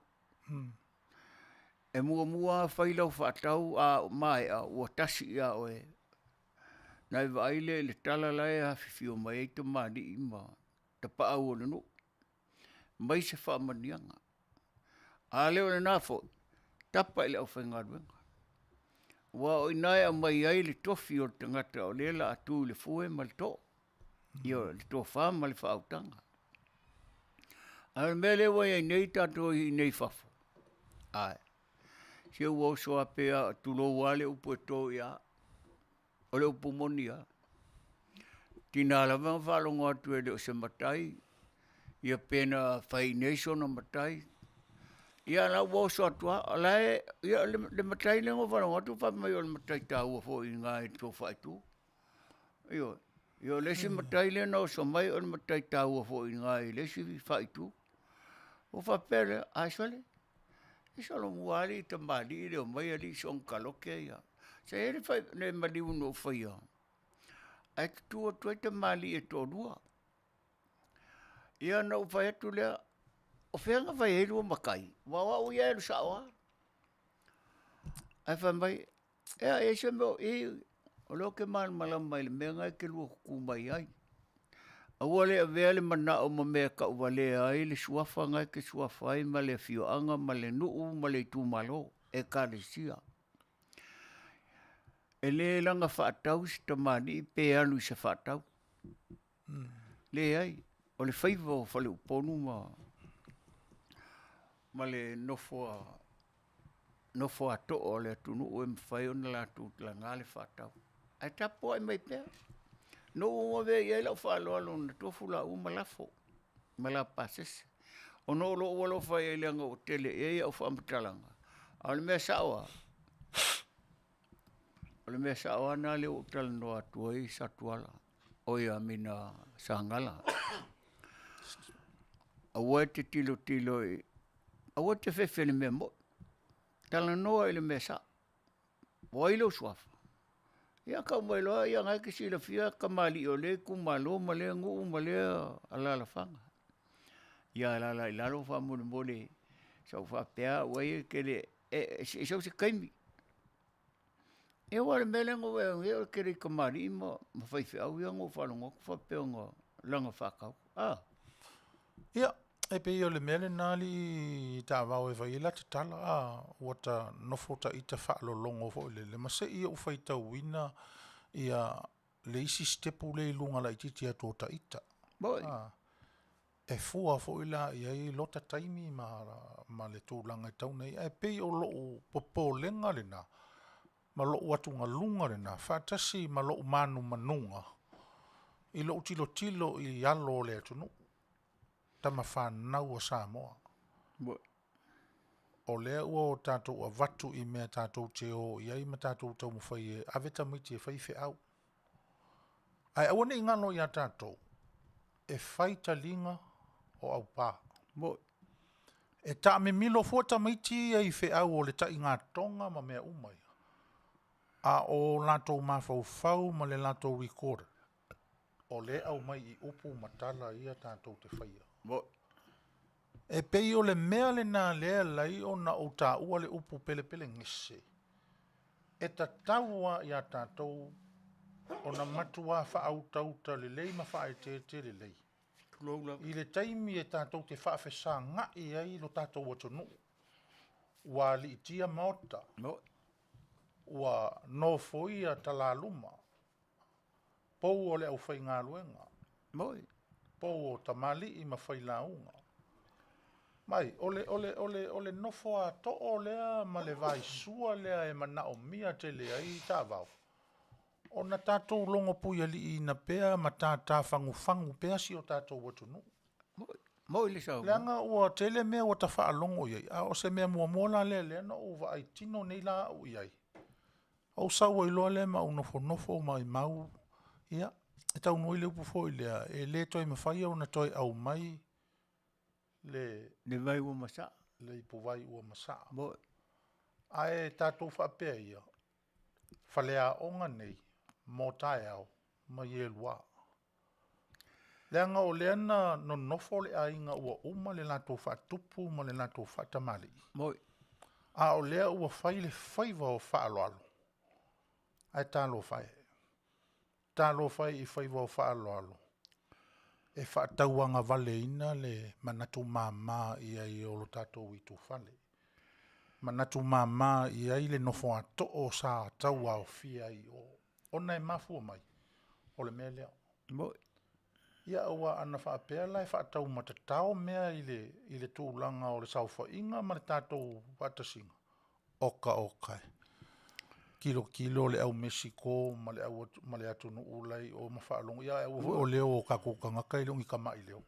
E muamua lava fai lau faatau, a maea ua tasi ia oe ona e vaai lea i le tala la e afifio mai ai tamalii ma tapaau o le nuu, aumai se faamanuiaga. A le o lena foi, tapa i le aufaigaluega, aua o i ina e aumai ai le tofi o le tagata o lea o le a tu i le foe ma le too, ioe, le tofa ma le faautaga. A o le mea lea ua i ai nei tatou i inei i fafo, ae, se ua oso lava pei lava, tulou lava le upu e to ia, o le upu moni lava. Tina lava na faalogo atu e le o se matai, ia pe na fai i inei sona matai. Ia la ua oso atu lava, o la e, ia le matai lea na ou faalogo atu fai mai o le matai taua foi i ina i le tou faaitu. Ioe, ia o le isi matai lea na oso mai o le matai taua foi i ina i le isi faaitu. Ou faapea lea, ai sole, e solomua lava alii tamalii le omai alii soona taloke ia. Sa i ai le le maliu na ou faia, ae tutu atu ai tamalii e toalua. Ia na ou fai atu lea, o fea na fai ai lua matai? Aua o au ia e alu sao lava. Ae fai mai, ea e i ai se mea o i, o lea ou te malamalama i le mea lena e te lua tutu mai ai. Aua le avea le manao ma mea e tauvalea ai le suafa na e te suafa ai ma le afioaga ma le nuu ma le itumalo, ekalesia. E le laga faatau se tamalii pe alu i se faatau. Leai, o le faiva o faleupolu ma le nofo a too o le atunuu e mafai ona latou laga le faatau, ae tapuai mai pea. Na ou avea i ai lau faaaloalo na tofu laua ma lafo ma la pasese, ona o lou alofa i ai leaga ua tele i ai au faamatalaga, a o le mea sao lava, o le mea sao lava lena lea ua ou talanoa atu ai Satuala, oi a mina Sagala. Aua e te tilotilo i, aua e te fefe i le mea moni, talanoa i le mea sao. O ai lou suafa? Ia tau mai loa, ia na e te silafia tamalii o lea itumalo ma lea nuu ma lea alalafaga. Ia alala i lalo faamolemole, sa ou faapea au ai e te le, se i sau se taimi. Ia aua o le mea lea na ou vaai atu nei o le tele i tamalii ma faifeau ia na ou faalogo atu faapea na laga faatau. A. Ia, e pei o le mea lena alii taavao e fai ai lata tala, a, ua ta nofo ta ita faalologo foi lele ma se i ou faitauina ia le isi sitepu lea i luga laitiiti atu o ita. Moi. E fua foi la i ai lota taimi ma le tulaga e tatau ona i ai. Ae pei o lou popolega lena ma lou atugaluga lena faatasi ma lou manumanuga i lou tilotilo i alo o le atunuu, tama fanau a Samoa. Moi. O lea ua tatou avatu i mea tatou te o i ai ma tatou taumafai e ave tamaiti e fai feau. Ae aua ne i galo ia tatou, e fai taliga o aupa. Moi. E taamimilo fua tamaiti ia i feau o le taigatoga ma mea uma ia, a o latou mafaufau ma le latou recorder, o lea e aumai i upu ma tala ia tatou te faia. Moi. E pei o le mea lena lea e ala ai ona ou taua le upu pelepelegese, e tatau lava ia tatou ona matuā faautauta lelei ma faaeteete lelei. Tulou lava. I le taimi e tatou te faafesagai ai lo tatou atunuu, ua aliitia maota, Moi. ua nofoia talaluma, pou o le aufaigaluega, Moi. pou o tamalii ma failauga. Mai, o le, o le, o le, o le nofo a too lea ma le vaisua lea e manaomia tele ai taavao, ona tatou logo puialiiina pea ma tātā fagufagu pea si o tatou atunuu. Moi, moi le saunoaga. Leaga ua tele mea ua ta faalogo i ai, a o se mea muamua la lea lea na ou vaai tino nei la au i ai, ou sau ai loa lea ma ou nofonofo maumau, ia, e taunuu ai le upu foi lea, e le toe mafai ona toe aumai le Le vai ua masaa. Le ipuvai ua masaa. Moi. Ae tatou faapea ia, faleaoga nei mo taeao ma ielua. Leaga o lea na nonofo le aiga ua uma le latou faatupu ma le latou faatamalii. Moi. A o lea ua fai le faiva o faaaloalo, ae talofa e, talofa e i faiva o faaaloalo e faatauagavaleina le manatu mama i ai o lo tatou itufale, manatu mama i ai le nofo a too sa tauaofia ai i o, ona e mafua mai o le mea lea. Moi. Ia aua ana faapea la e faataumatatao mea i le tulaga o le saofaiga ma le tatou faatasiga, oka oka e. Tilotilo le au Mesiko ma le au ma le atunuu la i o ma faalogo, ia ae aua foi o leo o tatou tagata e le o ni tamaileo.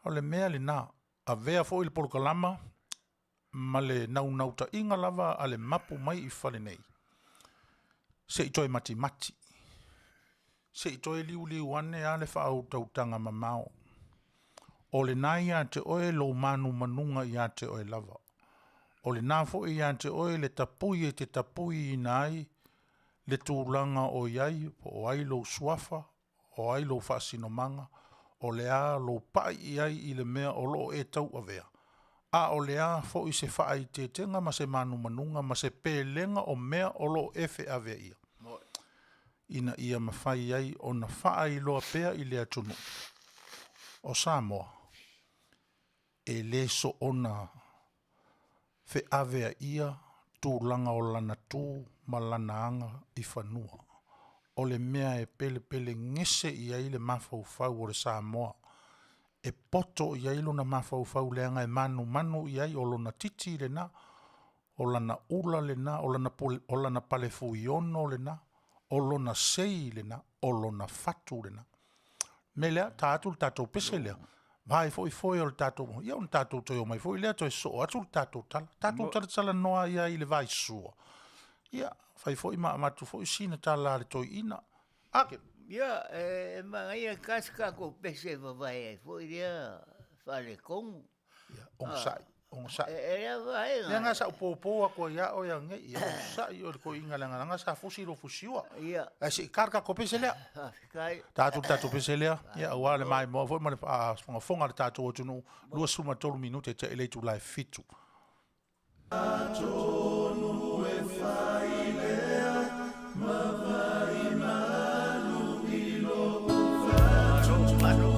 O le mea lena, avea foi le polokalama ma le naunautaiga lava a le mapu mai i fale nei, se i toe matimati, se i toe liuliu ane lava le faautautaga mamao. O lena e ia te oe lou manumanuga ia te oe lava. O lena foi e ia te oe le tapui e te tapuiina ai le tulaga o i ai, po o ai lou suafa, o ai lou faasinomaga, o le a lou pai i ai i le mea o lo o e tauavea, a o le a foi se faaeteetega ma se manumanuga ma se pelega o mea o lo o e feaveaia, ina ia mafai ai ona faailoa pea i le atunuu o Samoa, e le soona feaveaia tulaga o lana tu ma lana aga i fanua. O le mea e pelepelegese i ai le mafaufau o le Samoa, e poto i ai lona mafaufau leaga e manumanu i ai, o lona titi lena, o lana ula lena, o lana pale fuiono lena, o lona sei lena, o lona fatu lena. O le mea lea, ta atu le tatou pese lea, vae foi foe o le tatou... ia ona tatou toe omai foi lea toe sosoo atu le tatou tala. Tatou talatalanoa ai lava i le vaisua, ia fai foi ma avatu foi sina tala a le toeaina. Ake! Ia, e manaia lava se tatou pese e vavae ai foi lea faaletonu. Ia, onosai, onosai. E lea vaega. Leaga sa ou popo atu ai ia oe ananei, ia onosai oe le toeaina leaga sa fusi lou fusiua. Ia. Ae se i ta le tatou pese lea. Faafetai. Ta atu le tatou pese lea, ia aua le maimoa foi ma le faafogafoga a le tatou atunuu, 23 minute tea i le itula e 7. Atonu e fai lea ma vai malu i lou fatu.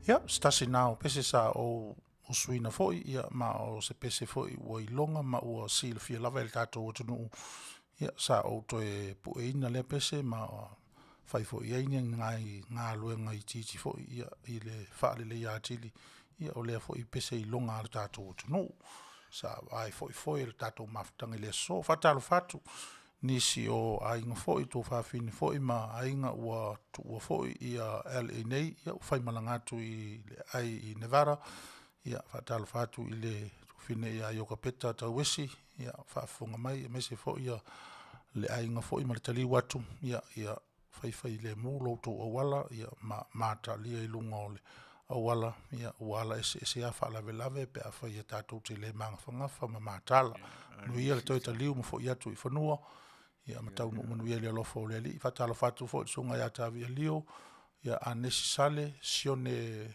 Ia, se tasi na o pese sa ou usuina foi, ia, ma o se pese foi ua iloga ma ua silafia lava e le tatou atunuu, ia, sa ou toe pueina lea pese ma fai foi i ai ni nai galuega itiiti foi, ia, i le faaleleia atili, ia, o lea foi pese iloga a le tatou atunuu sa vaai foi le tatou mafutaga i le aso. Faatalofa atu nisi o aiga foi, tuafafine foi ma aiga ua tuua foi LA nei, ia ua faimalaga atu i le aai i Nevada. Ia faatalofa atu i le tuafafine ia Iokapeta Tauesi, ia faafofoga mai, aemaise foi ia le aiga foi ma le taliu atu, ia ia faifaiilemu lo outou auala, ia ma mataalia i luga o le auala, ia ua ala eseese lava faalavelave pe afai e tatou te le magafagafa ma mataala. Manuia le toe taliu ma foi atu i fanua, ia ma taunuu manuia i le alofa o le Alii. Faatalofa atu foi i le susuga ia Tavia Lio, ia Anesi Sale, Sione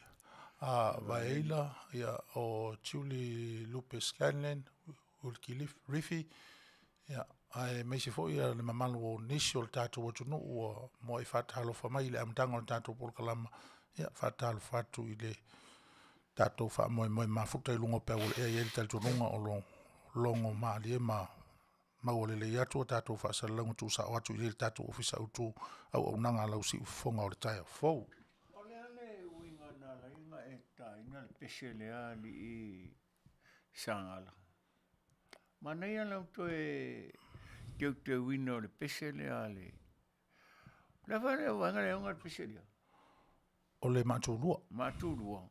Vaeila, ia o Tiuli Lupe Scanlan, Wilkie Rifi, ia aemaise foi ia le mamalu o nisi o le tatou atunuu ua muai faatalofa mai i le amataga o le tatou polokalama. Ia faatalofa atu i le tatou faamoemoe mafuta i luga o peau o le ea. E i ai le talitonuga o lo o logo malie ma maua lelei atu a tatou faasalalauga tuusao atu i le tatou Ofisa Autu Auaunaga a lau Siufofoga o le taeao fou. O le a le uiga na ala ai ona e taina le pese lea alii Sagala? Manaia lau toe teuteuina o le pese lea a le... O le a le vaega lea e ona le pese lea? O le Maatulua. Maatulua.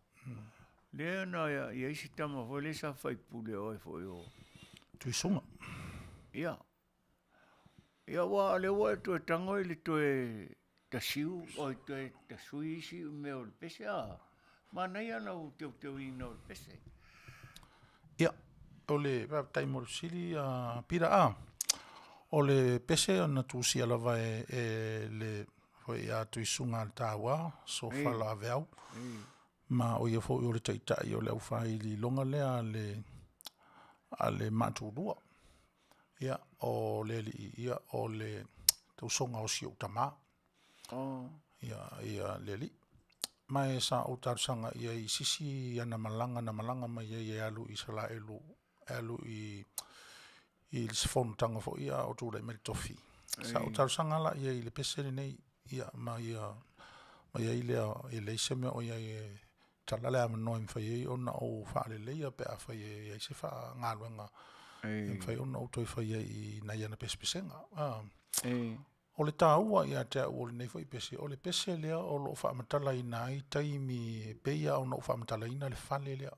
Lea na i ai se tama foi lea sa faipule o ai foi o... Tuisuga. Ia. Ia aua o lea ua e toe tago i le toe tasiu, oi toe tasui isi mea o le pese a. Manaia lau teuteuina o le pese. Ia, o le faafetai mo le fesili a Pita a. O le pese na tusia lava e, e le foi ia Tuisuga Taua Sofala Aveau, ma o ia foi o le taitai o le aufaiililoga lea a le Maatulua. Ia, o le alii, ia, o le tausoga o si ou tamā. Oh. Ia, ia le alii. Ma e sa ou talosaga i ai i sisi ana malaga na malaga mai ai e alu i Isalaelu, e alu i se fonotaga foi a o tulai mai le tofi. Sa ou talosaga la i ai i le pese lenei, ia ma ia ma i ai lea, e leai se mea o i ai e tala le avanoa e mafai ai ona ou faaleleia pe afai e i ai se galuega e mafai ona ou toe faia i nai ana pesepesega. O le taua ia te au o lenei foi pese, o le pese lea o lo o faamatalaina ai taimi e pei lava ona ou faamatalaina le fale lea.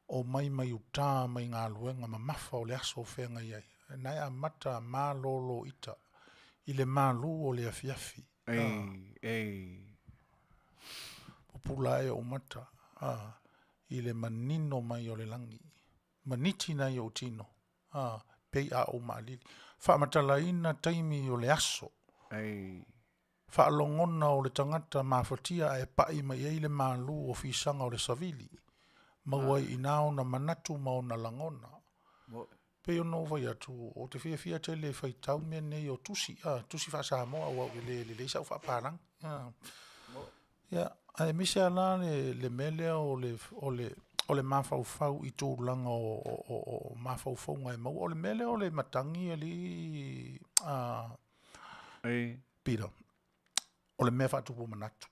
Omai mai uta mai galuega mamafa o le aso o feagai ai, na e amata malolo ita i le malu o le afiafi. Ei, ei. Pupula ae ou mata a, i le manino mai o le lagi, maniti nai ou tino a, pei a ou maalili. Faamatalaina taimi o le aso. Ei. Faalogona o le tagata mafatia ae pai mai ai le malu o fisaga o le savili, maua ai i ina ona manatu ma ona lagona. Pei ona ou fai atu, ou te fiafia tele e faitau mea nei o tusi, a, tusi faa-Samoa aua e le lelei sau faapalagi. A. Ia, aemaise lava la le, le mea lea o le, o le, o le mafaufau i tulaga o, o, o, o mafaufauga e maua. O le mea lea o le matagi alii, a, Ei. Peter, o le mea faatupu manatu.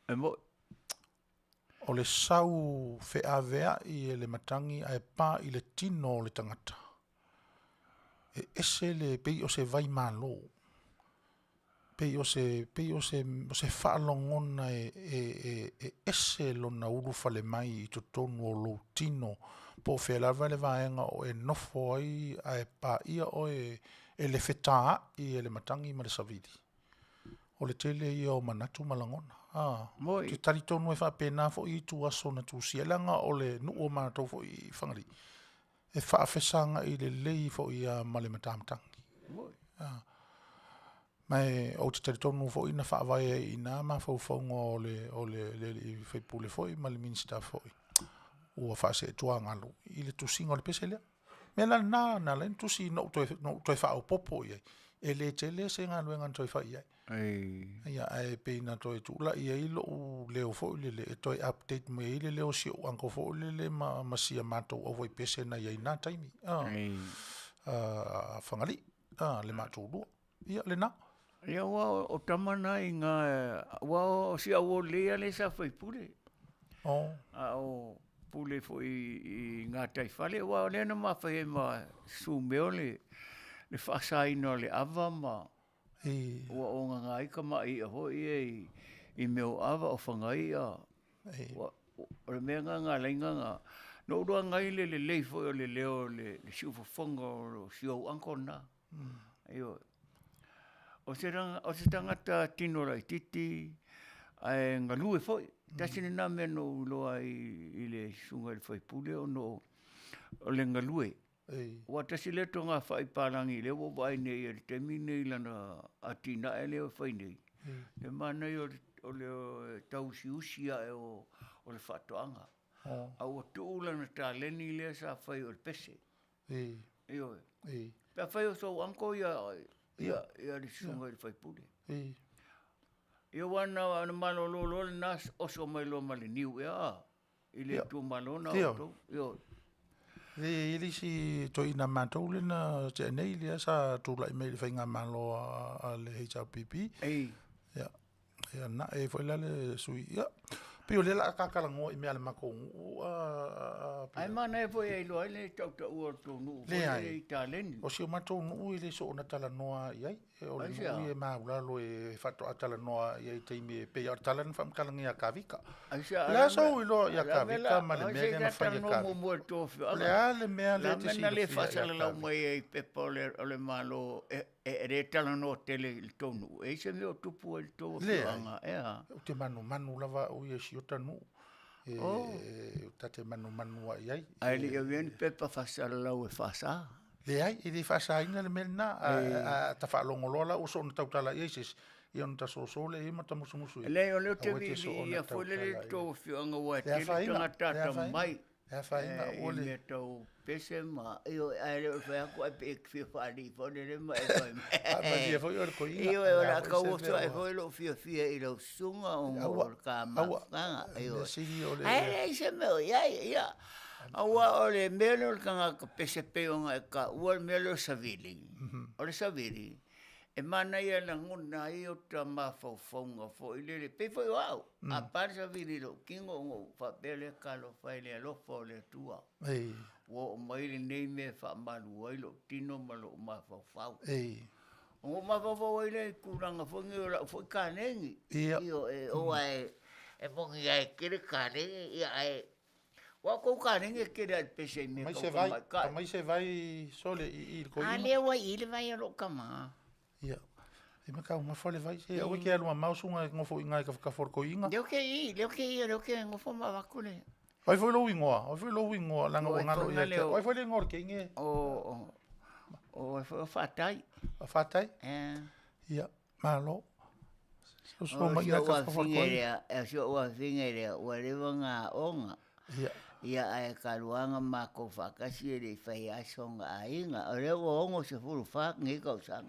E mo'i. O le sau feaveai e le matagi ae pa i le tino o le tagata. E ese le pei o se vai malo. Pei o se, pei o se, o se faalogona e, e, e, e ese lona ulufale mai i totonu o lou tino, po o fea lava le vaega o e nofo ai ae paia oe e le fetaai e le matagi ma le savili. O le tele ia o manatu ma lagona. A, Moi. ou te talitonu e faapena foi ituaso na tusia, leaga o le nuu o matou foi i Fagalii, e faafesagai lelei foi lava ma le matamatagi. Moi. A, ma e ou te talitonu foi na faavae ai i ina mafaufauga o le, o le, le alii faipule foi ma le Minisita foi ua faaseetuagalu i le tusiga o le pese lea. Mea la lena na ala ai ona tusi ina ua toe, ina ou toe faaopoopo i ai. E le tele se galuega na toe fai i ai. Ia, ae pei na toe tuulai ai lou leo foi lele e toe update mai ai le leo o si ou uncle foi lele ma, ma si a matou aufaipese na i ai i na taimi, a, a Fagalii, a, le matou Ia, lena. Ia aua o tama na i ina, aua o si au lelei lava lea sa faipule. Oh. A o pule foi i gataifale, aua o lea na ma fai ai ma Sumeo le faasaina o le ava ma ua ogaga ai tamai i'a foi ia i mea o ava, o fagai'a. O le mea lena na ala ai ona ou iloa ai le lelei foi o le leo o le siufofoga o si ou uncle lena. Ioe. O se o se tagata tino laitiiti ae galue foi. Tasi lena mea na ou iloa ai i le susuga i le faipule ona o le galue. Aua tasi lea togafai palagi lea ua ou vaai nei i le taimi lenei i lana atinae lea e fai nei, le manaia o le tauusiusi ae o le faatoaga. A ua tuu lana taleni lea sa fai o le pese. Ioe. Pe afai o sou uncle ia ia le susuga i le faipule. Ia aua na malolo loa lena oso mai loa ma le niu ea i le itumalo na outou. Ioe. E i ai le isi toeaina a matou lea na tea nei lea sa tulai mai i le faigamalo a le HRPP. Ia, Ia na e foi la le sui ia pei o lea la ta talanoa i mea a le matou nuu a Ae manaia foi e iloa ai le tautaua o le tou nuu foi lele i taleni. O si o matou nuu e le soona talanoa i ai. O le nuu e maulalo e faatoa talanoa i ai i taimi e pei lava o le tala na faamatalaina ia Kavika. Aisea? O le a sou iloa ia Kavika ma le mea lea na fai e Kavika? O le a le mea lea e te silafia ia Kavika? Faasalalau mai ai i pepa o le Malo e le talanoa tele i le tou nuu, e i ai se mea o tupu ai i le tou afioaga, e a? Ou te manumanu lava au ia i si ota nuu, e ta te manumanu lava i ai. Ae le i avea ni pepa faasalalau e faasa? Leai, e le faasaina le mea lena. A ta faalogo loa la ua soona tautala i ai se isi, ia ona ta soso lea i ai ma ta musumusu i ai. Leai, o lea ou te viivii foi lele i le tou afioaga aua e tele tagata atamamai. Le afaina ua le. I mea tau pese ma, ioe, ae le o le fai atu ai pe e fia faalii foi lele ma e fai mai. Faamalie foi o le toeaina. Ioe, o le a tau oso ae foi lou fiafia i lau susuga ona o le ta mafutaga. Ioe. Ae leai se mea o i ai, ia. Aua o le mea lea o le tagata pese pei ona e taua le mea lea o le savili. O le savili, E manaia e lagona ai ota mafaufauga foi lele, pei foi o au, a pa le savili i lou tino ona ou faapea lea, Talofa e le alofa o le Atua, ua oo mai lenei mea e faamalu ai lou tino ma lou mafaufau. Ona ou mafaufau ai lea i tulaga foi nei o lau foi kalegi, ioe, aua e moni lava e tele kalegi, ae Ua kou kalegi e tele a i le pese i mea tau tamaitai. Aumai se vai sole i i le toeaina. A lea ua i i le vai a lou tama. Ia. E ma taumafa le vai. Se aua e te alu mamao suga e nofo i ina i tafatafa o le toeaina. Lea ou te i, lea ou te i, lea ou te nofo ma avatu le. O ai foi lou igoa? O ai foi lou igoa leaga ua galo ia te au. O ai foi le igoa o le teine? O, o ai foi o Fatai. O Fatai? Ea. Ia. Malo. O si ou afine lea, o si ou afine lea, ua leva ona aoga. Ia. Ia ae talu lava ona matou faatasi e le i fai lava sona aiga. O lea ua 64 nei tausaga.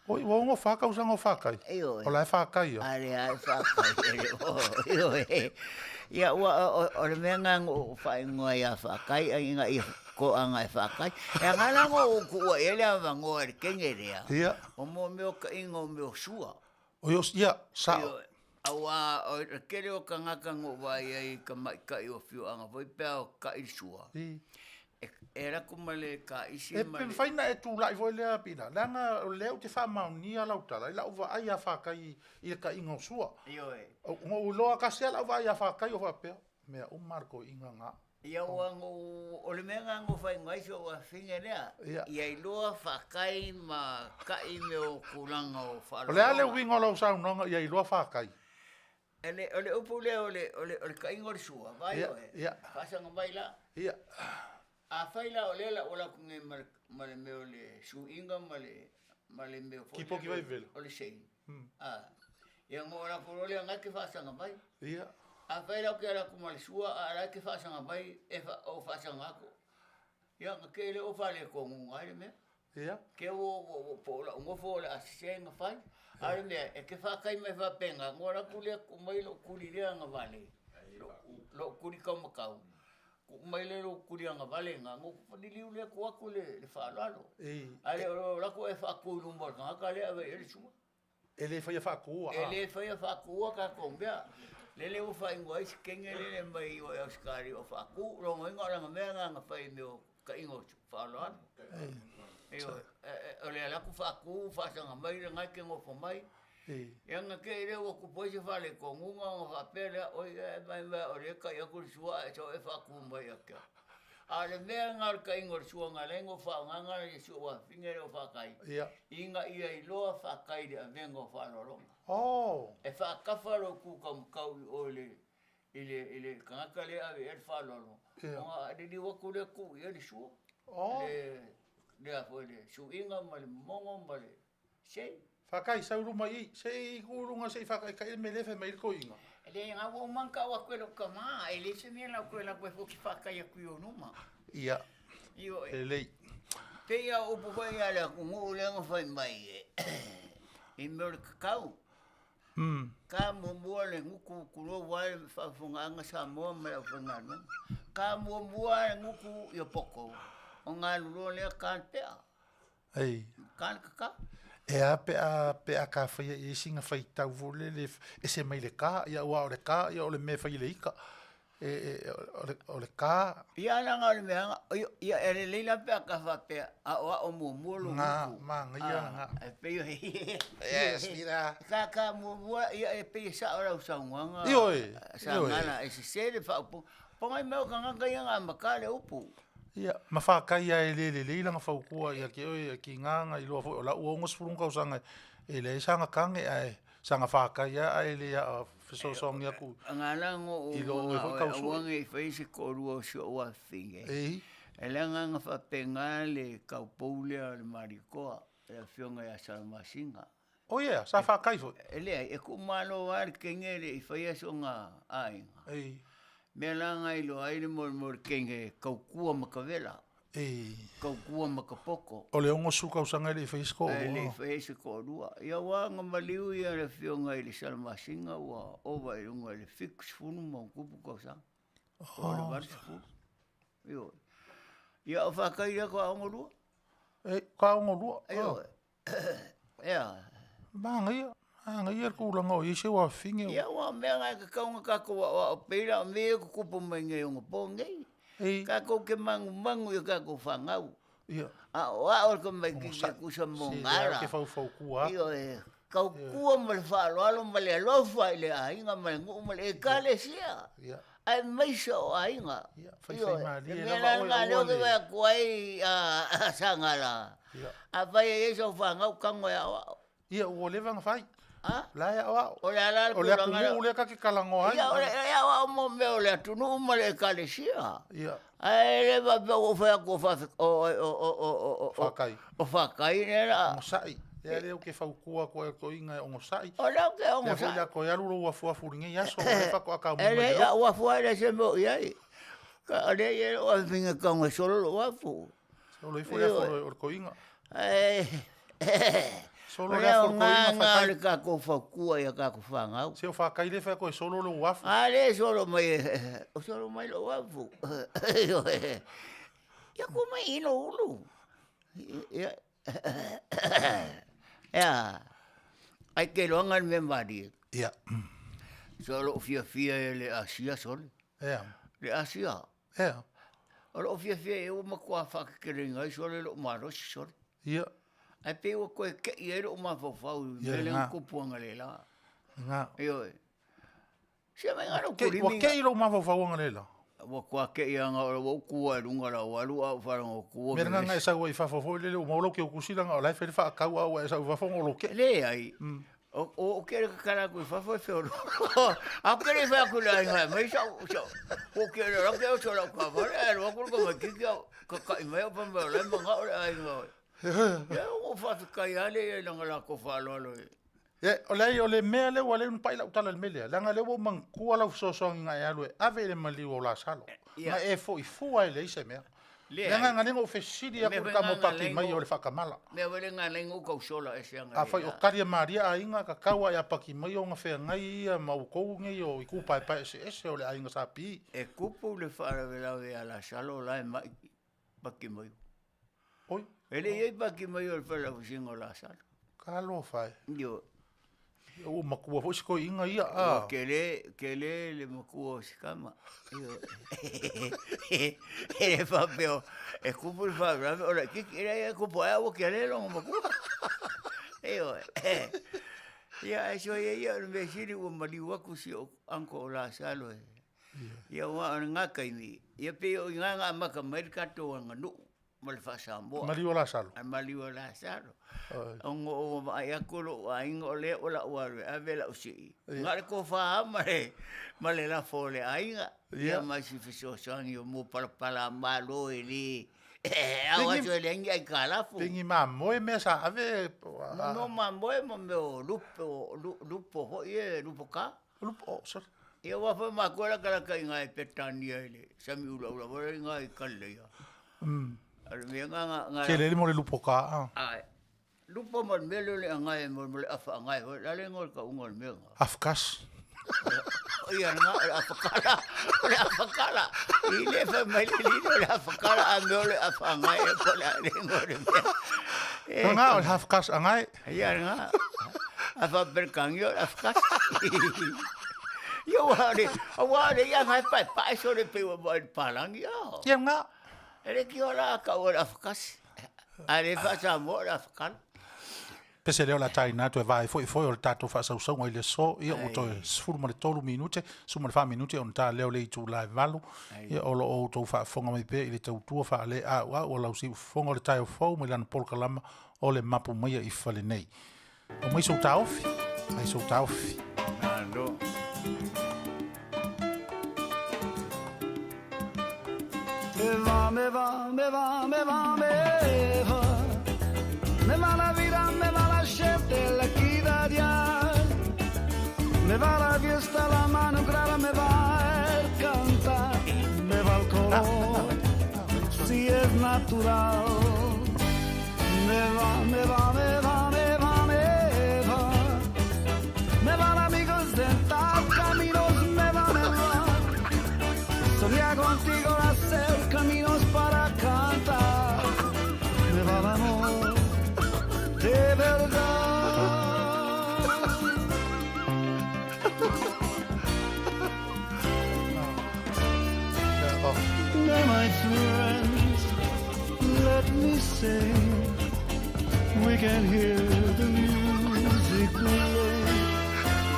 Oi, ua 64 tausaga o Fatai? Ioe. O la e Fatai lava? A lea lava e Fatai. Ioe. Ia ua, o le mea lena na ou faaigoa ai ia Fatai ina ia toaga e Fatai. E aga la na ou tuua i ai le avanoa i le teine lea. Ia. O mo mea o taʻiga o mea o sua. O ia, ia, sao. Ioe. Aua o le tele o tagata na ou vaai ai i tamaitai o afioaga foi pe a taʻi le sua, e alu atu ma le kaisi ma le... E mafai ona e tulai foi lea Pina, leaga o lea ou te faamaonia lau tala i lau vaai ia Fatai i le taʻiga o sua. Ioe. Na ou iloa tasi lava lau vaai ia Fatai o faapea, mea uma lava le toeaina na. Ia ua no o le mea na no fai mai so ua finge lea. Ia. Ia iloa Fatai ma taʻi mea o tulaga o O le a le uiga o lau saunoaga ia iloa Fatai? O le upu lea o le o le o le taʻiga o le sua, vaai oe. Ia. Faasaga mai la. Ia. Afai la o lea la ua alu atu nei ma le ma le mea o le suiga ma le ma le mea foi Tipoki vaivela. o le sei. A. Ia ona oo atu loa lea na e te faasaga mai. Ia. Afai la ou te alu atu ma le sua a o la e te faasaga mai e ou faasaga atu. Ia ona tele lea ua faaletonu ai le mea. Ia. Ke ua ua po o la'u nofo o le a sese na fai. A o le mea, e te faakai mai faapena, ona alu atu lea tuu mai lo'u tuli lea agavale, lo'u tuli taumatau, tuu mai lea lou tuli agavale lena, ona ou liliu lea tuu atu i le faaaloalo. Ae le o le alu atu e faatu i luma o le tagata lea e ave i ai le sua. E le faia faatuua. E le faia faatuua tatou mea. Lele ua faaigoa ai se kenge lele mai o Ausetalia o faatu. Lona uiga o lana mea lena na fai i mea o taiga o faaaloalo. Ioe. O le alu atu faatu faasaga mai lena e te nofo mai. Ia ona te i lea ua tupu ai se faaletonuga ona faapea lea, oi e mai mea o lea e tai atu le sua ae sau e faatu mai ia te au. A o le mea lena o le taiga o le sua na ala ai ona ou faaaogaina si ou afafine lea o Faakai, ina ia iloa Faakai i le avega o faaaloaloga. E faatafa lou tu taumatau i o i le i le i le tagata lea e ave i ai le faaaloalo, ona liliu atu lea tuu i ai le sua, le le a foi le suiga ma le momono ma le sei. Faakai, sau i luma i i, se i tu i luga se i faataitai le mea lea e fai mai ai le toeaina. E leai, na ua uma ona tau atu e lou tama, e leai se mea la ou toe alu atu ai foi ou te faatai atu i ou luma. Ia, Ioe. lelei. Pei lava o upu foi ia a le atunuu lea na fai mai i mea o le kakau. Ka muamua le gutu, tulou lava le faafofogaaga Samoa ma le aufaigaluega. Ka muamua le gutu ia poto, ona alu loa lea ka le pea. Ei. Ka le kakau. E a pe a pe a ka faia i ai sina faitau foi lele ese mai le ka, ia aua o le ka ia o le mea e fai i le ika. E, e, o le, o le ka. Ia leaga o le mea ia e lelei la pe a ka faapea aoao muamua lou Nga, manaia nga. E pei o Yes, tira. Ka ka muamua ia e pei e sao lau saunoaga. Ioe, Sagala e sese le faaupuga. Pogai mai o tagata ia na amata le upu. Ia, ma fakai lava e le lelei lana fautua ia te oe, tiga na iloa foi o lau ua 60 tausaga e leai saga tane ae saga fakai lava ae le aa fesoasoani atu i lo oe foi tau sue. Aua ne i faia se toalua o si ou afafine. Ei. E leaga na faapena le taupou lea o le Malietoa, le afioga ia Salamasina. Oh yeah, sa fakai foi. E leai, e tuumalo lava le teine e le i faia sona aiga. Ei. Mea la na iloa ai le molimoli o le teine e tautua ma ka vela. Ei. Tautua ma ka poto. O le 60 tausaga e le i faia se toalua. E le i faia se toalua. Ia aua na maliu ia le afioga i le Salamasina ua ova i luga i le 70 ma ona tupu tausaga. Po o le 80. Ioe. Ia o fakai lea faatoa 62. Ei, faatoa 62. Ioe. Ea. Manaia, manaia le tulaga o i ai se afafine. Ia ua mea na e tatau ona tatou aoao pei la o mea ia e tutupu mai nei onapo nei. Ei. Tatou te manumanu i a tatou fanau. Ia. Aoao le tamaititi e tusa mo Se gala. lea ou te faufautua atu. Ioe, tautua ma le faaaloalo ma le alofa i le aiga ma le nuu ma le ekalesia. Ia. Aemaise o aiga. Ia, faifaimalie Ioe, le mea lava la oe, lena lea aua ou te le. vaai atu ai a Sagala. Ia. Afai e i ai sau fanau, tago e aoao. Ia, ua leva ona fai. A? La e aoao. O le a la le O le tulaga lea? atunuu lea ta te talanoa ai. Ia, o le aoao mo mea o le atunuu ma le ekalesia. Ia. Ae le faapea ua ou fai atu o faafe, o, o, o, o, o, o, Fakai. o fakai lea la. Onosai. Lea lea ou te fautua atu ai i le toeaina e onosai. O lea ou te Lea onosai. foi la toe alu lou afuafu i lenei aso, o lea faatoa tau E mai leai, le loto. a ou afu lava e leai se mea o i ai. Ka, o lea e i ai lou afafine e tago e solo lou afu. Solo ifo le afu o le toeaina. Ae, Solo o le le afu o le toeaina aoga lena o fakai. le tatou fautua i a tatou fanau. Se o fakai lea e fai atu e solo lou afu. A lea e solo mai, o solo mai lou afu. Ia ku mai ino ulu. Ia, ea, ai ke loaga le mea malie. Ia. So lou fiafia e le Asia sole. Ea. Le Asia. Ea. O lou fiafia e ua matua whakakeleina ai sole lou malosi sole. Ia. Ae pei ua toe kei ai lou mafaufau i Ia, mea lea lena. na tupu analeila. Lena. Ioe. Sia mai ngā lou Kei, ua kulimi kei lou mafaufau analeila? Ua kua kei anga o ua uku ai lunga la ua alu au wharongo kua Mea lena na e me sau ai i fafo foi lele, ua maua lau keukusi langa o la e fai le faakau a ua e sau i fafo ona o lou kei. Leai. O o ke le kakala aku i fafo e feolo. A ke le fai aku le aiga e mai sau sau. O ke le rake o sola ka vale e alu aku le tamaititi au kaka'i mai au fai mai o la e mana'o le aiga oe. Ia ua ou faafetai lava le i lana latou faaaloalo i. Ia, o leai, o le mea lea ua leva ona pai lau tala i le mea lea, leaga o lea ua ou manatua lau fesoasoani na e alu e ave i le maliu o Lasalo, Ia. na e foi fua e leai se mea. Leaga e na ou fesili aku i le tama o Pakimaio o le faatamala. Mea foi lea na ala ai ona ou tausola ese Afai o analeila. tali a Maria aiga, tatau lava ia Pakimaio ona feagai ia ma outou nei o itu paepae eseese o le aiga Sa Pi. E tupu le faalavelave ia Lasalo la e mai Pakimaio. Oi. E le i ai Pakimaio i le faleafusiga o Lasalo. Talofa e. Ioe. Ia ua matua foi si toeaina ia, a. Ua tele, tele le matua o si tama. Ioe. E le faapea e tupu le faalavelave o laitiiti, e leai e tupu ae ua tele lona matua. Ioe. Ia ae soia ia o le mea sili ua maliu atu si ou uncle o Lasalo e. Ia aua o lena taimi, ia pei o i ina na amata mai ai le tatou aganuu. ma le faa-Samoa. Maliu o Lasalo. A maliu o Lasalo. Ona ou vaai atu lou aiga o lea o lau alu e ave lau sii. Na o le tofa ma le, ma le lafo o le aiga. Ia ma si fesoasoani o mo palapala a Malo e le ao atu e leai ni aitalafu. Pei ni mamoe mea sa ave. Ma mea o mamoe ma mea o lupo, lupo foi e, lupo ka. Lupo, oh, sorry. Ia aua foi matou e latalata i ina i Petania i le sami ulaula foi lea i ina i Kalileia. A o le mea lena na... Tele le mo le lupo ka, a. Ae. Lupo ma le mea lea o le agae mo le afa agae foi. O le a le igoa o le tauga o le mea lena? Half cash. Ia lena, o le afa kala, o le afa kala. I le fai mai le alii lea o le afa kala, a mea o le afa agae ea po o le a le igoa o le mea. Lena o le half cash agae. Ia lena. A faa-Peretania o le afa cash. Ia aua o le, aua o le i'a lena e paepae sole pei ua vaai i le palagi, a. Ia lena. E le tio la a tau o le afa cash. A o lea e faa-Samoa o le afa kala. Pese lea o le a taina atu e vae foi foi o le tatou faasausauga i le aso, ia ua toe 13 minute, 14 minute ona ta lea o le itula e 8, ia o lo o outou faafofoga mai pea i le tautua faaleauau a lau siufofoga o le taeao fou mai lana polokalama o le mapu maia i fale nei. Aumai sou taofi, aumai sou taofi. Malo. Me va, me va, me va, me va, me va. Me va la vida, me va la gente, la equidad. Me va la fiesta, la mano clara, me va el cantar. Me va el color, si es natural. Me va, me va, me va, me va, me va. Me van amigos de tal caminos, me va, me va. Soñar contigo, hacer caminos para cantar. Me va el amor de verdad. Now, my friends, let me say, we can hear the music play.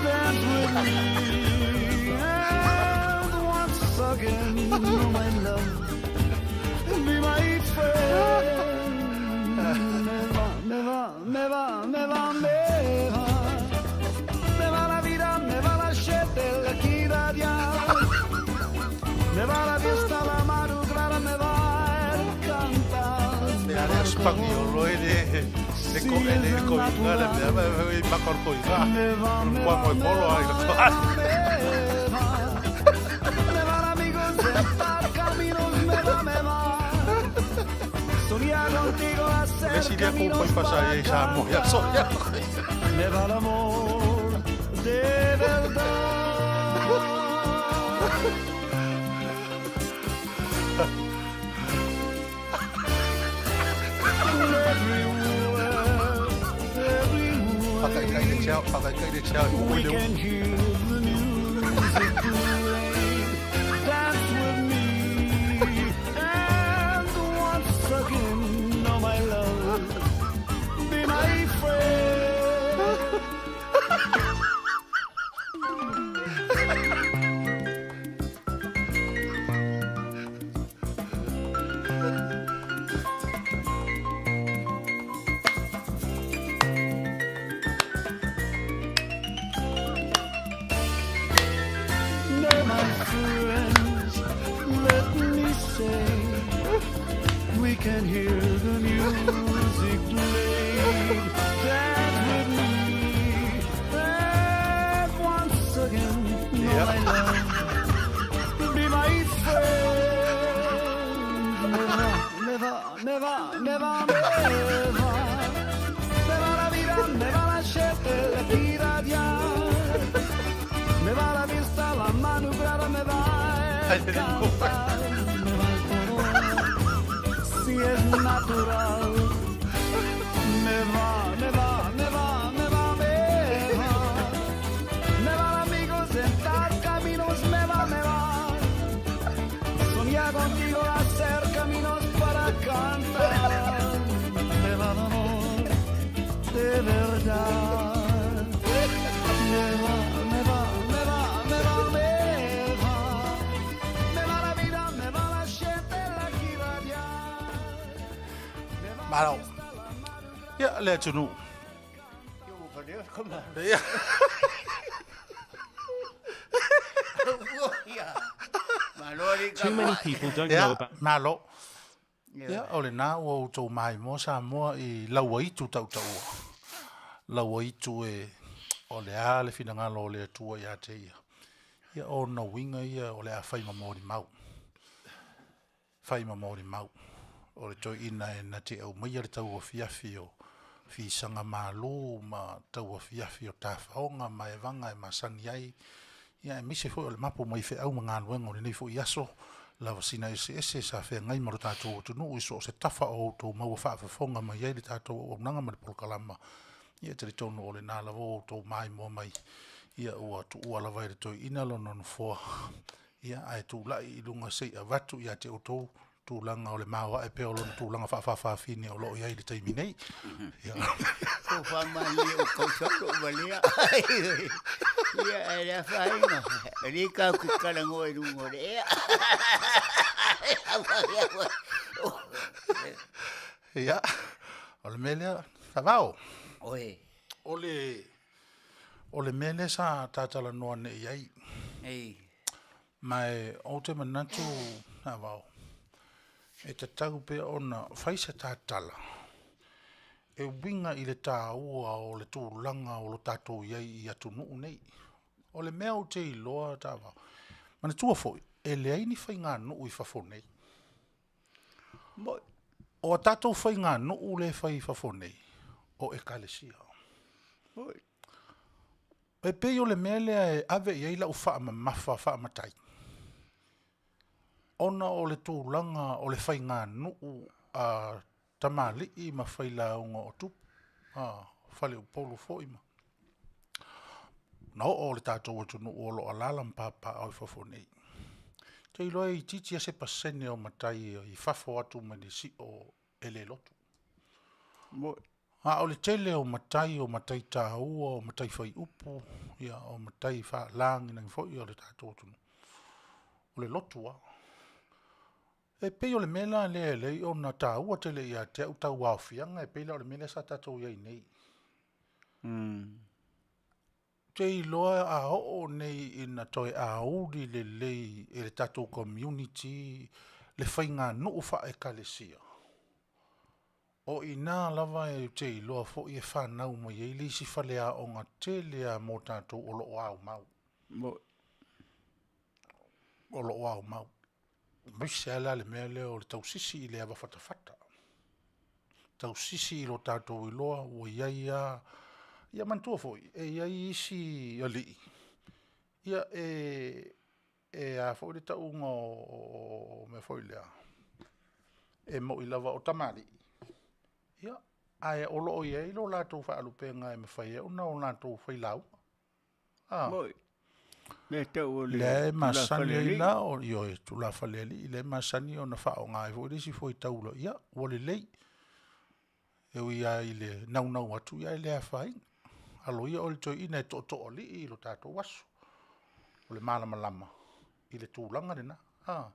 Dance with me, and once again, oh my love, be my friend. Me va, me va, me va, me va, me va. Me va la vida, me va la gente, la equidad ya. Me va la fiesta, la madrugada, me va el cantar. Le a le Espanholo e le le ko e le ko inga le mea e maka o le koiga. Me va, me Kua va, moe me polo va, ai me le va, me va. Me van amigos de caminos, me va, me va. Soñar contigo, Le hacer si lea caminos kou pai pasa para ai Samoa ia soia. cantar. Me va el amor de verdad. Everywhere, everywhere. Whakaikai le tiao, whakaikai le tiao i We ui le can hear the music play. Dance with me. And once again, oh my love, be my friend. Now, my friends, let me say, we can hear the music play. Dance with me, and once again, oh my love, be my friend. Me va, Cantar. Me va el todo, si es natural. Me va, me va, me va, me va, me va. Me van amigos sentar caminos, me va, me va. Soñar contigo, hacer caminos para cantar. Me va el amor de verdad. Me va, me va, me va, me va, me va. Me va la vida, me va la gente, la irradiar. Malo. Ia, le atunuu. Ia. Too many people don't know Ia, about malo. Ia, o lena ua outou maimoa Samoa i lauaitu tautaua. Lauaitu e o le a le finagalo o le Atua ia te ia. Ia, o ona uiga ia o le a fai ma molimau. Fai ma molimau. O le toeaina e na te aumaia le tauafiafi o fisaga malu ma tauafiafi o tafaoga ma evaga e masani ai. Ia, aemaise foi o le mapu mai feau ma galuega o lenei foi aso, lavasina eseese sa feagai ma lo tatou atunuu i so o se tafa o outou maua faafofoga mai ai le tatou auaunaga ma le polokalama. Ia, e talitonu o lena lava ua outou maimoa mai, ia ua tuua lava e le toeaina lona nofoa, ia ae tulai i luga se i avatu ia te outou tulaga o le maoae pea o lona tulaga faafaafafine o lo o i ai i le taimi nei. Ia. Ko whamalie o kausato o malea. Ia, e le awhainga. E le kau ki karango e rungo le ea. Ia, o le mea lea, Savao. Oe. O le, o le mea lea sa tatalanoa nei ai. Ei. Ma e ou te manatu, Savao, e tatau pea ona fai se tatala e uiga i le taua o le tulaga o lo tatou i ai i atunuu nei. O le mea ou te iloa, Tavao, manatua foi, e leai ni faiganuu i fafo nei. Moi. O a tatou faiganuu lea e fai i fafo nei, o ekalesia. Moi. E pei o le mea lea e ave i ai lau faamamafa faamatai, ona o le tulaga o le faiganuu a tamalii ma failauga o tupu, a faleupolu foi ma na oo o le tatou atunuu o lo o alaala ma papaaao i fafo nei. Ou te iloa e itiiti lava se pasene o matai i fafo atu mai le sio e le lotu. Moi. A o le tele o matai, o matai taua, o matai faiupu, ia, o matai faalagilagi foi o le tatou atunuu, o le lotu lava. E pei o le mea la lea e leai ona taua tele ia te au tauaofiaga, e pei la o le mea lea sa tatou i ai nei. Ou te iloa a oo nei ina toe auli lelei e le tatou community le faiganuu faa-ekalesia, o i ina lava ou te iloa foi e fanau mai ai le isi faleaoga tele lava mo tatou o lo o aumau. Moi. O lo o aumau. Aemaise lava la le mea lea o le tausisi i le ava fatafata. Tausisi i lo tatou iloa ua i ai lava. Ia manatua foi, e i ai isi alii, ia e e a foi le tauga o mea foi lea, e moi lava o tamalii, ia, ae o lo o i ai lo latou faalupega e mafai ai ona o latou failauga. Ah. Moi. Le tau o le Lea e masani ai tulafale la o ioe tulafale alii, lea e masani ona faaaoga ai foi le isi fuaitaula, ia ua lelei. E ui lava i le naunau atu, ia e le afaina. Alo ia oe le toeaina e tootooalii i lo tatou aso. O le malamalama i le tulaga lena. Ah.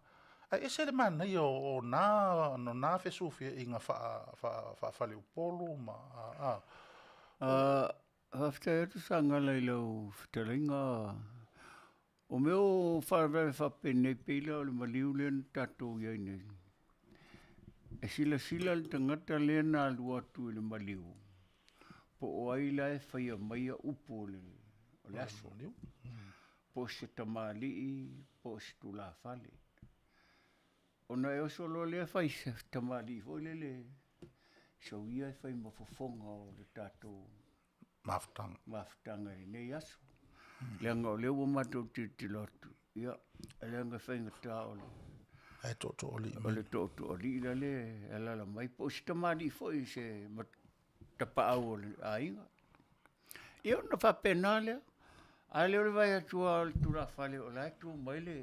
Ae ese le manaia o na, no na fesufiaiga faafaleupolu ma a, a. Faafetai atu Sagala i lau fetalaiga. O mea o faalavelave faapenei pei la o le maliu lea na tatou i ai nei. E silasila le tagata lea na alu atu i le maliu, po o ai la e faia maia upu o le, o le aso. Po o se tamalii, po o se tulafale. Ona e oso loa lea fai se tamalii foi lele, sau ia e fai ma fofoga o le tatou mafutaga. Mafutaga i lenei aso. Leaga o lea ua matou tilotilo atu. Ia, e leaga e faigata o le... Ae tootooalii mai. O le tootooalii la lea e alaala mai, po o se tamalii foi se tapaau o le aiga. Ia ona faapena lea, a le o le vaai atu lava o le tulafale o la e tu mai le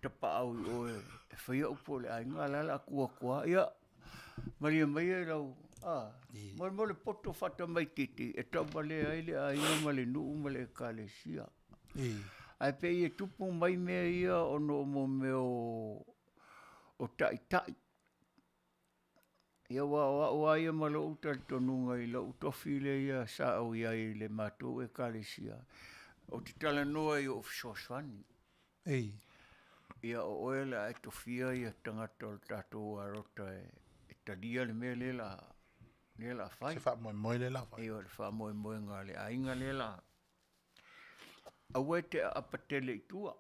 tapaau i o e faia upu o le aiga, a o la o le a tu atu lava, ia malie maia lau... a, mo le poto faatamaitiiti e tauvalea ai le aiga ma le nuu ma le ekalesia. Ae pei e tupu mai mea ia ona o mea o taitai. Ia aua o au lava ia ma lou talitonuga i lou tofi lea sa ou i ai i le matou ekalesia, ou te talanoa i ou fesoasoani. Ia o oe o le a e tofia ia tagata o le tatou alota e talia le mea lea o le a fai. Se faamoemoe lea o le a fai. Ioe, le faamoemoega a le aiga lea o le a Aua e te aapa tele i tua,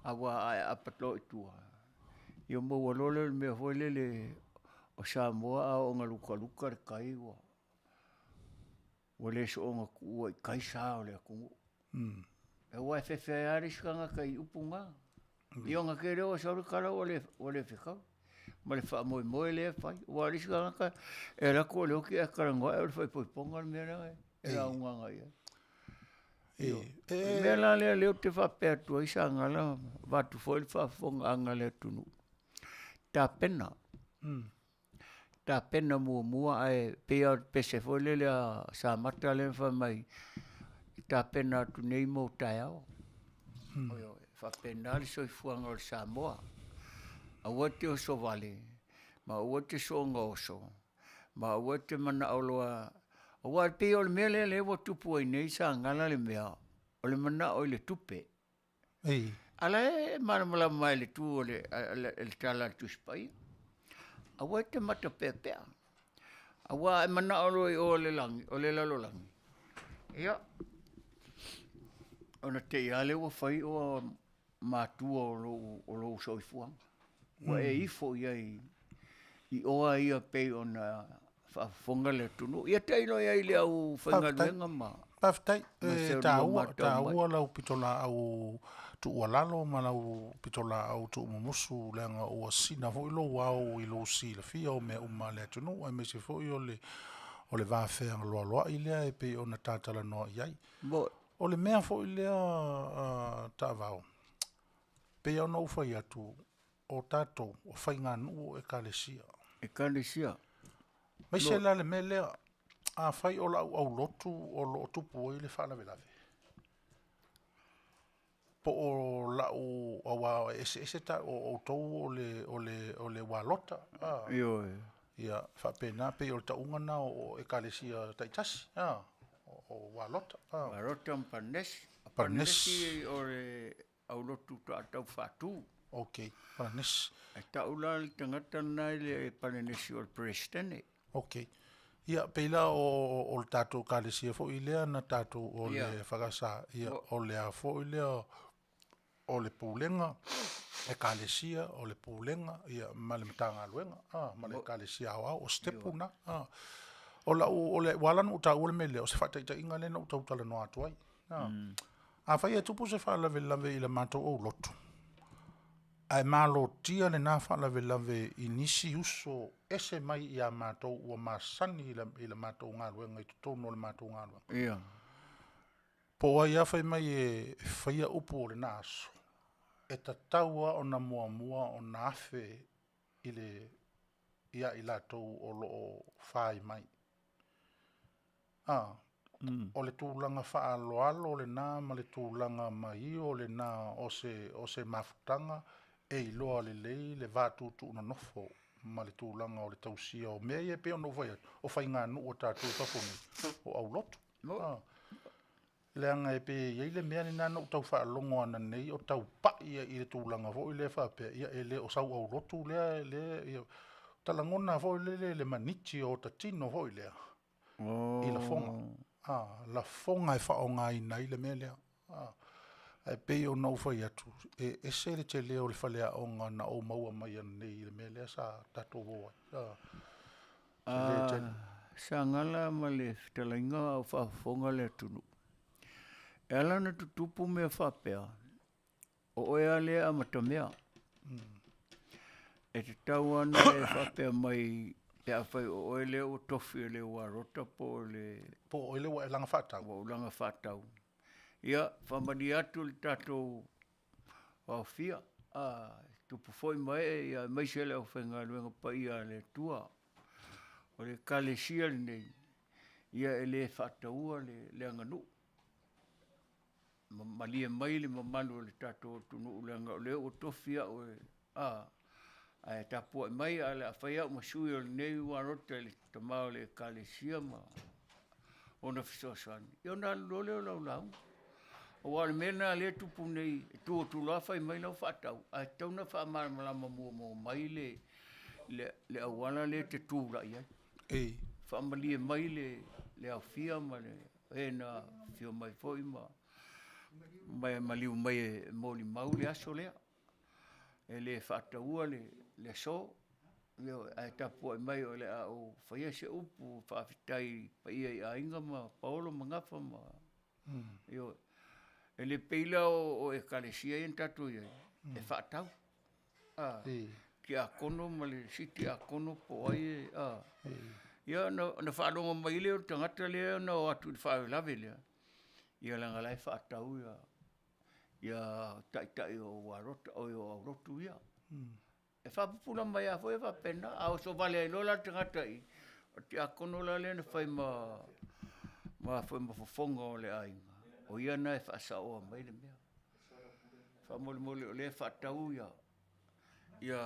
aua a e aapa loa i tua, ia maua loa lea o le mea foi lele o Samoa a oo ina lukaluka le tai ua le soona tuua i tai sa o le atunuu. Aua e fefe ai lava le isi tagata i upu na. Ia ona tele lea ua sau le tala ua le fetau ma le faamoemoe lea e fai. Aua o le isi tagata e alu atu o le oti ae talanoa ae o le faaipoipoga le mea lea e lauga agai i ai. O le mea la lea lea ou te faapea atu ai Sagala vaeatu foi le faafofogaaga a le atunuu, tapena, tapena muamua ae pei lava o le pese foi lele a Samata lea na fai mai, e tapena atu nei mo taeao. Ioe, e faapena le soifuaga o le Samoa. Aua e te oso vale, ma aua e te soona oso, ma aua e te manao loa, aua e pei o le mea lea lea ua tupu ai nei Sagala le mea, o le manao i le tupe. A la e malamalama mai i le tu o le tala a le Tusi Paia. Aua e te matapeapea, aua a e manao loa i o i le lagi, o le lalolagi, ia, ona te i lava lea ua fai oe matua o lou soifuaga. Ua e ifo i ai i oa ia pei ona faafofoga le atunuu. Ia tailo i ai i le aufaigaluega ma Faafetai, e taua, taua lau pitolaau tuualalo ma lau pitolaau tuumumusu leaga ua sina foi lou ao i lou silafia o mea uma a le atunuu aemaise foi o le o le va fealoaloai lea e pei ona ta talanoa i ai. O le mea foi lea a taavao, pei ona ou fai atu, o tatou o faiganuu o Ekalesia. Ekalesia. Aemaise la le mea lea, afai o lau aulotu o lo o tupu ai le faalavelave, po o lau, aua e eseese ta, o outou o le, o le, o le ualota, a? Ioe. Ia, faapena, pei o le tauga lena o Ekalesia taitasi, a? O ualota, a? Ualota ma Palinesi. Palinesi o le aulotu faatoa tau faatu. Ok, Palanesi. E tau la le tagata lena i le Palanesi o le Peresetene. Ok. Ia, pei la o, o le tatou ekalesia foi lea na tatou, o le yeah. Fakasa, ia, o le a foi lea o le pulega, ekalesia, o le pulega, ia, ma le Matagaluega, ah, ma le ekalesia aoao, o sitepu na. Ah. O lau, o le, ua ala ona ou taua le mea lea, o se faataitaiga lea na ou tau talanoa atu ai. Ah. Afai e tupu se faalavelave i le matou aulotu, ae malotia lena faalavelave i nisi uso ese mai ia matou ua masani i le matou galuega i totonu o le matou galuega. Ia. Po o ai lava fai mai e faia upu o lena aso, e tatau lava ona muamua ona afe i le ia i latou o lo o fai mai. A, o le tulaga faaaloalo lena ma le tulaga maio lena o se, o se mafutaga e iloa lelei le va tuutuunonofo ma le tulaga o le tausia o mea ia e pei ona ou fai atu, o faiganuu a tatou i fafo nei, o aulotu. A, leaga e pei e i ai le mea lena na ou tau faalogo ananei o tau pai i le tulaga foi lea faapea, ia e le o sau aulotu lea, lea, ia, ta lagona foi lele le maniti o ota tino foi lea, i lafoga. A, lafoga e faaaogaina ai le mea lea. A, ae pei ona ou fai atu, e ese le tele o le faleaoga na ou maua mai ananei i le mea lea sa tatou o ai. A, tele tele. Sagala ma le fetalaiga a o faafofoga le atunuu. E ala ona tutupu mea faapea. O oe lava lea e amatamea. E tatau lava ona e faapea mai pe afai o oe lea ua tofi e le Uarota po o le... Po o oe lea ua e laga faatau. Ua ou laga faatau. Ia, faamalie atu le tatou aofia, a, tupu foi ma ee, ia aemaise le aufaigaluega paia a le Atua. O le Ekalesia lenei, ia e le faataua le aganuu. Malie mai le mamalu o le tatou atunuu leaga o lea ua tofi au e, a, ae tapuai mai ae o le a fai au ma sui o lenei Uarota i le tama o le Ekalesia ma ona fesoasoani, ia ona alu loa lea o lau lauga. Aua o le mea lena o lea e tupu nei, e tu atu loa fai mai lau faatau, ae tatau ona faamalamalama muamua mai le, le, le auala lea e te tulai ai. Ei. Faamalie mai le, le aofia ma le e na afio mai foi ma, ma maliu mai e molimau le aso lea. E le faataua le, le aso, ioe, ae tapuai mai o le a ou faia se upu faafetai i le paia i aiga ma Paolo ma Gafa ma, ioe. E le pei la o, o Ekalesia ia na tatou i ai, e faatau, a, tiakono ma le isi tiakono po o ai e, a. Ia ona, ona faalogo mai lea o le tagata lea na o atu i le faalavelave lea, ia leaga o la e faatau ia, ia taitai o Uarota, oi o Aulotu ia. E faapupula mai lava foi faapena, a oso vale ai loa la le tagata i i, o le tiakono la lea na fai ma ma foi ma fofoga o le aiga, o ia lena e faasaoa mai le mea. Faamolemole o lea e faatau ia ia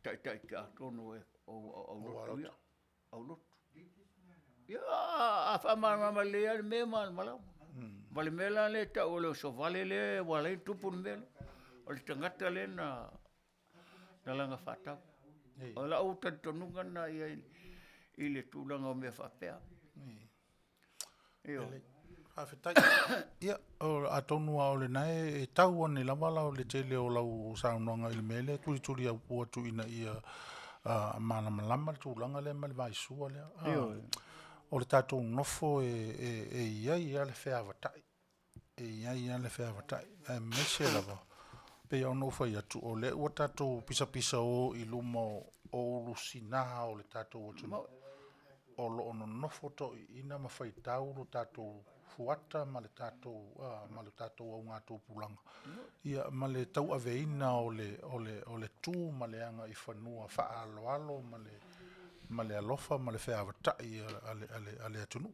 taitai tiakono o Aulotu ia. Aulotu. Ia, a faamalamalama lelei lava le mea e malamalama. Ma le mea la lea e tau o le oso vale lea ua ala ai ona tupu le mea lea, o le tagata lea na laga faatau. O lau talitonuga lena i ai i le tulaga o mea faapea. Ioe. Faafetai. Ia, atonu lava o lena e tau ane lava la le tele o lau saunoaga i le mea lea e tulituli au atu ina ia malamalama le tulaga lea ma le vaisua lea. Ioe. O le tatou nofo e i ai lava le feavatai, e i ai lava le feavatai, aemaise lava, pei ona ou fai atu, o lea ua tatou pisapisao i luma o ulusina o le tatou atunuu, o lo o nonofo toeaiina ma faitau lo tatou fuata ma le tatou, ma le tatou augatupulaga, ia ma le tauaveina o le, o le, o le tu ma le agaifanua faaaloalo ma le, ma le alofa ma le feavatai a le atunuu.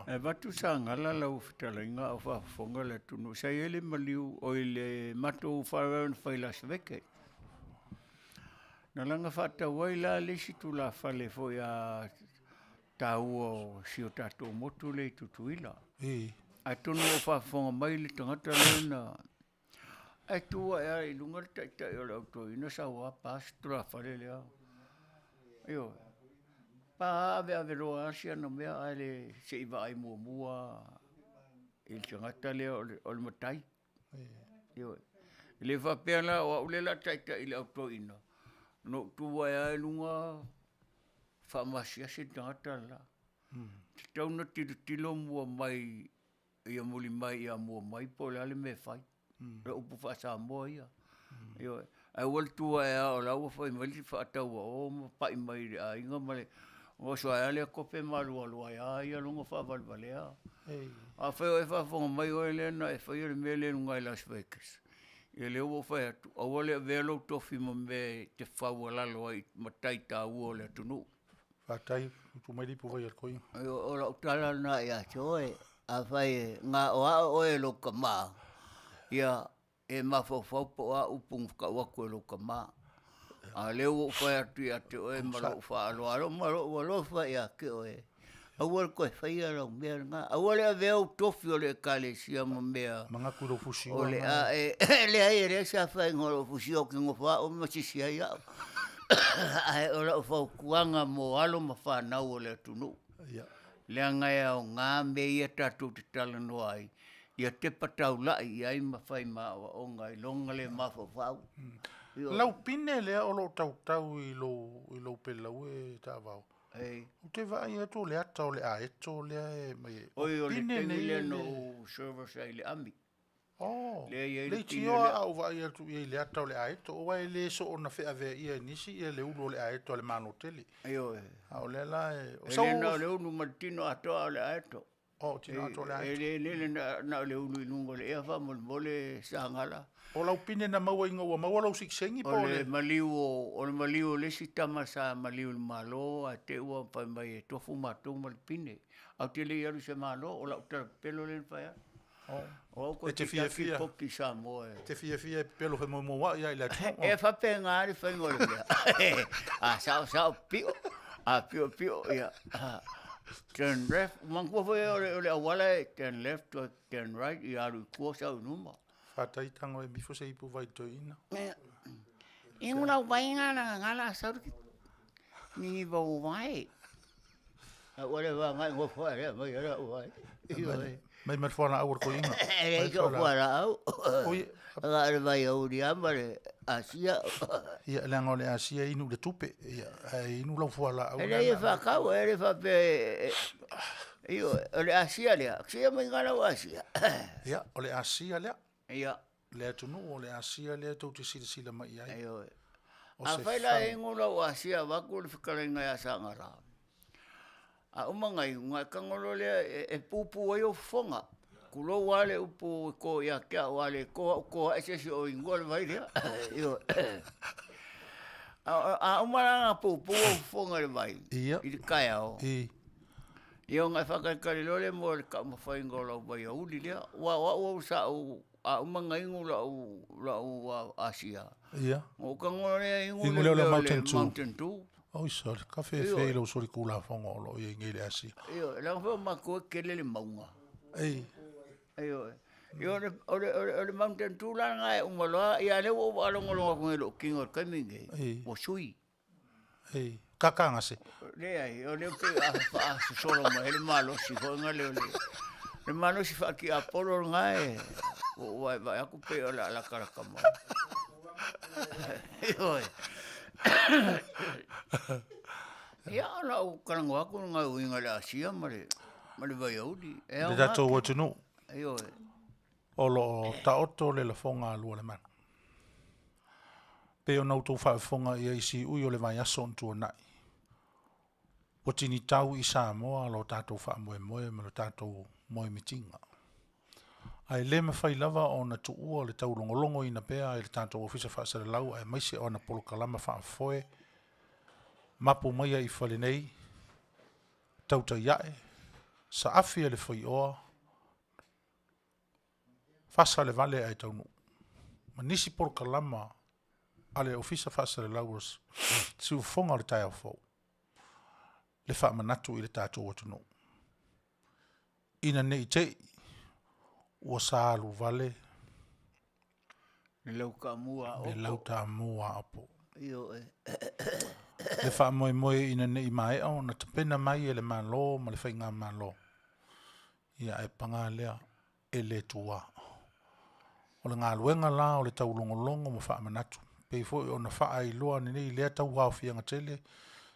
E avatu sa gala lau fetalaiga a o faafofoga le atunuu. Sa i ai le maliu, oi le matou faalavelave na fai i Las Vegas. Na laga faatau ai la le isi tulafale foi a taua o si o tatou motu lea i Tutuila. Atonu o faafofoga mai le tagata lea na ae tu ae lava i luga le taitai o le au toeaina sau lava pa si tulafale lea. Ioe. Pa aveave loa lava si ana mea ae le se i vaai muamua i le tagata lea o le matai. Ioe. E le faapea la o au lea o le a taitai i le au toeaina, na ou tu ae lava i luga faamasiasi le tagata le la. E tatau ona tilotilo mua mai ia mulimai ia mua mai po o le a le mea e fai. O le upu faa-Samoa ia. Ioe. Ae aua le tu ae lava o la ua fai mai le faatauao ma pai mai i le aiga ma le oso ae lava lea kope ma alu alu ai lava ia luga faavalevalea. Afai o e faafofoga mai oe lea na e faia le mea lea i luga i Las Vegas, ia lea ua ou fai atu, aua le avea lou tofi ma mea e te faualalo ai i matai taua o le atunuu. Faafetai, tuu mai le ipuvai a le toeaina. O lau tala lena ia te oe, afai e gaoao oe e lou tama, ia e mafaufau po o a upu na tau atu e lou tama. A o lea ua ou fai atu ia te oe ma lou faaaloalo ma lou alofa ia te oe, aua le toe faia lau mea lena, aua le avea ou tofi o le Ekalesia ma mea Manatu i lou fusiua o le a e, leai e leai se afaina o lou fusiua ou te nofo lava oe ma sisi ai au. Ae o lau fautuaga mo alo ma fanau o le atunuu, leaga e aoga mea ia tatou te talanoa ai, ia tepa taulai i ai ma fai ma aoaoga i loga le mafaufau. Lau pine lea o lo o tautau i lou pelau e taavao. Ou te vaai atu o le ata o le aeto lea e Oi, o le taimi lea na ou service ai i le army. Oh, Lea e i ai le pine leitioa lea. a ou vaai atu i ai i le ata o le aeto, aua e le soona feaveaia e nisi ia le ulu o le aeto a le Malo tele. Ioe. A o lea la e... O E sau... le na o le ulu ma le tino atoa a o le aeto. Oh, tino atoa o le E aeto. le lele na, na o le ulu i luga o le ea faamolemole Sagala. O lau pine na maua ina ua maua lou sikiseigi po O o le le... maliu o, o le maliu o le isi tama sa maliu i le Malo ae te i ua fai mai e tofu matou ma le pine. Ae ou te le i alu i se Malo, o lau tala pepelo lea na fai atu. Oh. O au E te koe te fiafia. poki Samoa e. Te fiafia e pepelo femoemoea'i ai i le atunuu. E faapena le faiga o le mea. A sao sao pio, a pio pio ia. Turn left, manatua foi o le, o le auala e turn left, turn right, ia alu i tua sau i luma. Fatai tago e mifo se ipu vai toeaina. Ingo lau vainga na ngala sau ki ni vau vai. A ua le va ngai ngofo ale mai ala vai. Mai ma le fualaau a le toeaina. E leai sou fualaau. Oi, Na o le vaiauli lava ma le asia. Ia, leaga o le asia e inu i le tupe, ia, ae inu lau fualaau. E leai e faatau, e le faapea e... Ioe, o le asia lea, sia mai ga lau asia. Ia, o le asia lea. Ia. Le atunuu o le asia lea tou te silasila mai i ai. Ioe. O se Afai la e ingo lau asia avatu le fetalaiga ia Sagala. A uma ona iu, ona e tago loa lea e pupu ai ou fofoga. Tulou lava le upu e to ia te au, a le to au, to ae se isi o inua le vai lea. Ioe. A uma la ona pupu ou fofoga i le vai, i le taeao, ia ona e faatalitali loa lea mo le taumafaiga o lau vaiauli lea. Aua o au au sa ou, a uma ona inu lau asia, ona ou tago loa lea inu Inu lea o le le Mountain Dew. Mountain Dew. Oi sole, ka fefe i lou solitulafono o lo o i ai nei i le Asia. Ioe, leaga foi o matou e tele le mauga. Ei. Ioe. Ia o le, o le, o le Mountain Dew la lena e uma loa, ia lea ua ou faalogologo atu nei i lou tino i le taimi lenei, ua sui. Ei, kakagase. Leai, o lea pei a faasosolo mai ai le malosi foi lea o le, le malosi faatiapolo lena e, ua ou vaevae atu pei o le a latalata mai. Ioe. Ia, o lau talanoa atu lena e uiga i le Asia ma le, ma le vaiauli. E Le aoga. tatou atunuu. Ioe. O lo o taoto le lafoga a Lualemanu. Pei ona outou faafofoga i ai i siui o le vaiaso ona tuanai, ua tinitau i Samoa lo tatou faamoemoe ma lo tatou moemitiga. Ae le mafai lava ona tuua le taulogologoina pea e le tatou Ofisa Faasalalau aemaise o ana polokalama faafoe mapu maia i fale nei, tautai ae, saafi a le faioa, fasa le vale ae taunuu. Ma nisi polokalama a le Ofisa Faasalalau o Siufofoga o le Taeao Fou, le faamanatu i le tatou atunuu. Ina ne i te i ua sa alu vale Le lautaamua a le Opo. lautaamua a Opo. Ioe. Le faamoemoe ina ne i maea ona tapena mai e le Malo ma le Faigamalo. Ia ae paga lea e le tuā. O le galuega la o le taulogologo ma faamanatu, pei foi ona faailoa lenei lea tauaofiaga tele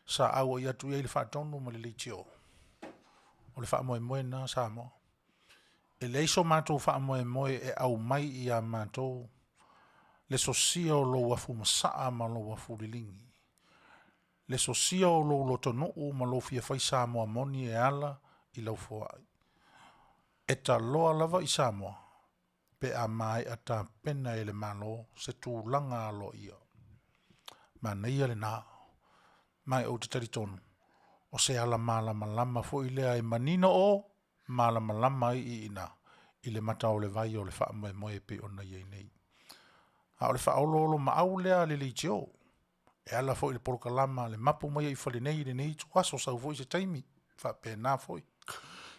sa auai atu i ai le Faatonu ma le Leitio. O le faamoemoe lena Samoa. E leai so matou faamoemoe e aumai ia matou le sosia o lou afu masaa ma lou afu liligi, le sosia o lou lotonuu ma lou fia fai Samoa moni e ala i lau foai. E taloa lava i Samoa pe a maea tapena e le Malo se tulaga aloaia. Manaia lena, ma ou te talitonu, o se ala malamalama foi lea e manino o malamalama ai i ina i le mata o le vai o le faamoemoe e pei ona i ai nei. A o le faaoloolomaau lea a le leitio, e ala foi i le polokalama le mapu mai ai i fale nei i lenei ituaso sau foi se taimi, faapena foi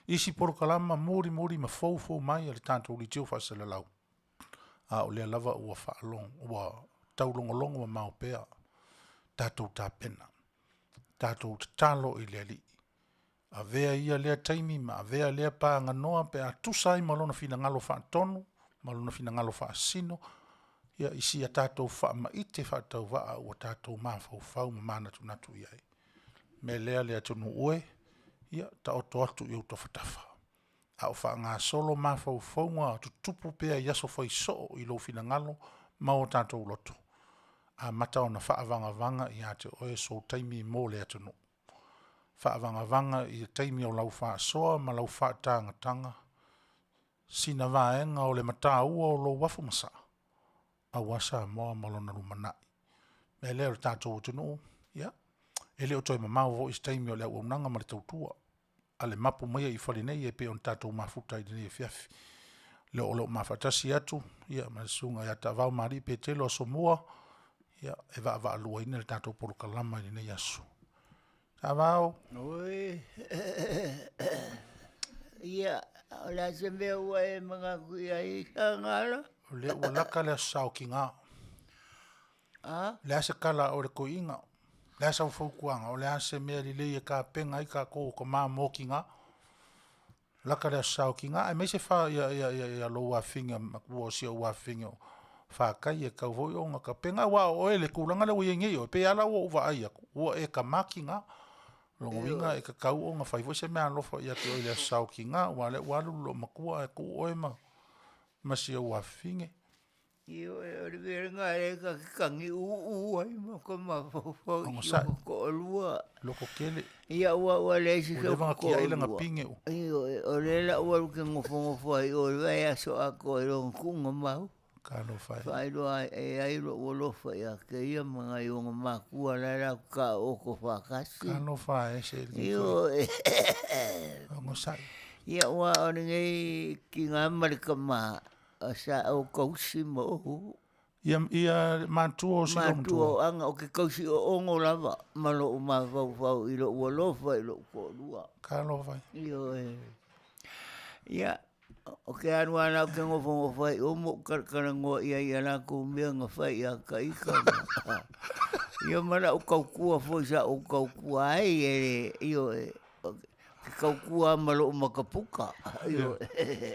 isi polokalama mulimuli ma foufou mai a le tatou leitio faasalalau. A o lea lava ua faalogo, ua taulogologo mamao pea, tatou tapena, tatou tatalo i le Alii, avea ia lea taimi ma avea lea paganoa pe a tusa ai ma lona finagalo faatonu ma lona finagalo faasino, ia i si a tatou faamaite faatauvaa ua tatou mafaufau ma manatunatu i ai. Mea lea le atunuu e, ia taoto atu i ou tafatafa. a o faagasolo mafaufauga tutupu pea i aso fai soo i lou finagalo ma o tatou loto, amata ona faavagavaga ia te oe sou taimi mo le atunuu. Faavagavaga i le taimi o lau faasoa ma lau faatagataga, sina vaega o le mataua o lou afu masaa, aua Samoa ma lona lumanai. O le mea lea o le tatou atunuu, ia, e le o toe mamao foi se taimi o le auaunaga ma le tautua a le mapu maia i fale nei e pei ona tatou mafuta i lenei afiafi. Lea o lo o ma faatasi atu ia ma le susuga ia Taavao ma Alii Petelo Asomua, ia, e vaavaaluaina le tatou polokalama i lenei aso. Taavao. Oi, ia, o le a se mea ua e manatu i ai, Sagala? O lea ua laka le aso saokiga. A? Le a se tala o le toiina, le a sau fautuaga, o le a se mea lelei e tapena ai tatou o tama mo tina. Laka le aso saokiga, aemaise fa ia ia ia ia lou afafine matua o si ou afafine o Fatai e tatau foi ona tapena, aua o oe le tulaga lea ua i ai nei oe, pei lava la ua ou vaai atu, ua e tama tina. O lona uiga e tatau ona fai foi se meaalofa ia te oe i le aso saokiga, aua o lea ua alu le loomatua ae tuu oe ma si ou afafine. Ioe, o le mea lena lea ta te tagiuu ai ma ka mafaufau i si Onosai. ou toalua. Loto tele. Ia ua ua leai se Ua leva ona tiai lana pine ua. Ioe, o lea la ua alu ke nofonofo ai i o i le vaiaso atoa i lona tuuga mau. Talofa e. Faailoa e ai lou alofa ia te ia ma nai ona matua la e latou taooto faatasi. Talofa e se alii foi. Ioe. Onosai. Ia aua o lenei tina ma le tama, sa ou tausi ma ou. Ia, ia matua o si Matua o Aga, o ke tausi oogo lava ma lou mafaufau i lou alofa i lou toalua. Talofa e. Ioe. Ia, o ke alu lava la ou te nofonofo ai i o ma ou talatalanoa i ai i a latou mea na fai ia te ita. Ia ma lau tautua foi sa ou tautua ai e le, ioe. Ke tautua ma lou makapuka.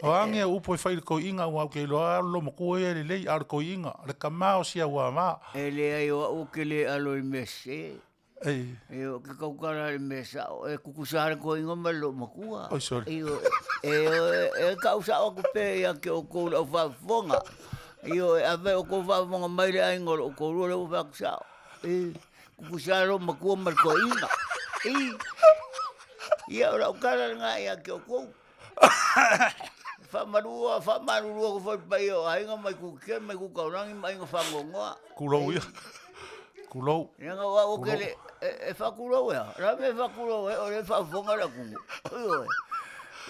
O a ni au upu e fai i le toeaina aua ou te iloa lava o le loomatua ia e lelei, a o le toeaina, le tama o si auava. E leai o au ou te le alo i mea sese. Ei. E o ke tautala i le mea sao, e tutusa le toeaina ma le loomatua. Oi sorry. Ioe, e, e tau sao atu pea ia te outou le au faafofoga. Ioe, afai o outou faafofoga mai le aiga o lou toalua lea ua fai atu sao. E. Kukusa lou matua ma le toeaina. I. Ia, o lau tala lena ia te outou. Faamalua, faamalulu atu foi i le paia o aiga mai Kukikele mai Kutaulagi ma aiga faanoanoa. Kulou ia. Kulou. Leaga o au ou te le, e faatulou e a? O le a le mea e faatulou ai o lea e faafofoga le atunuu. Ioe.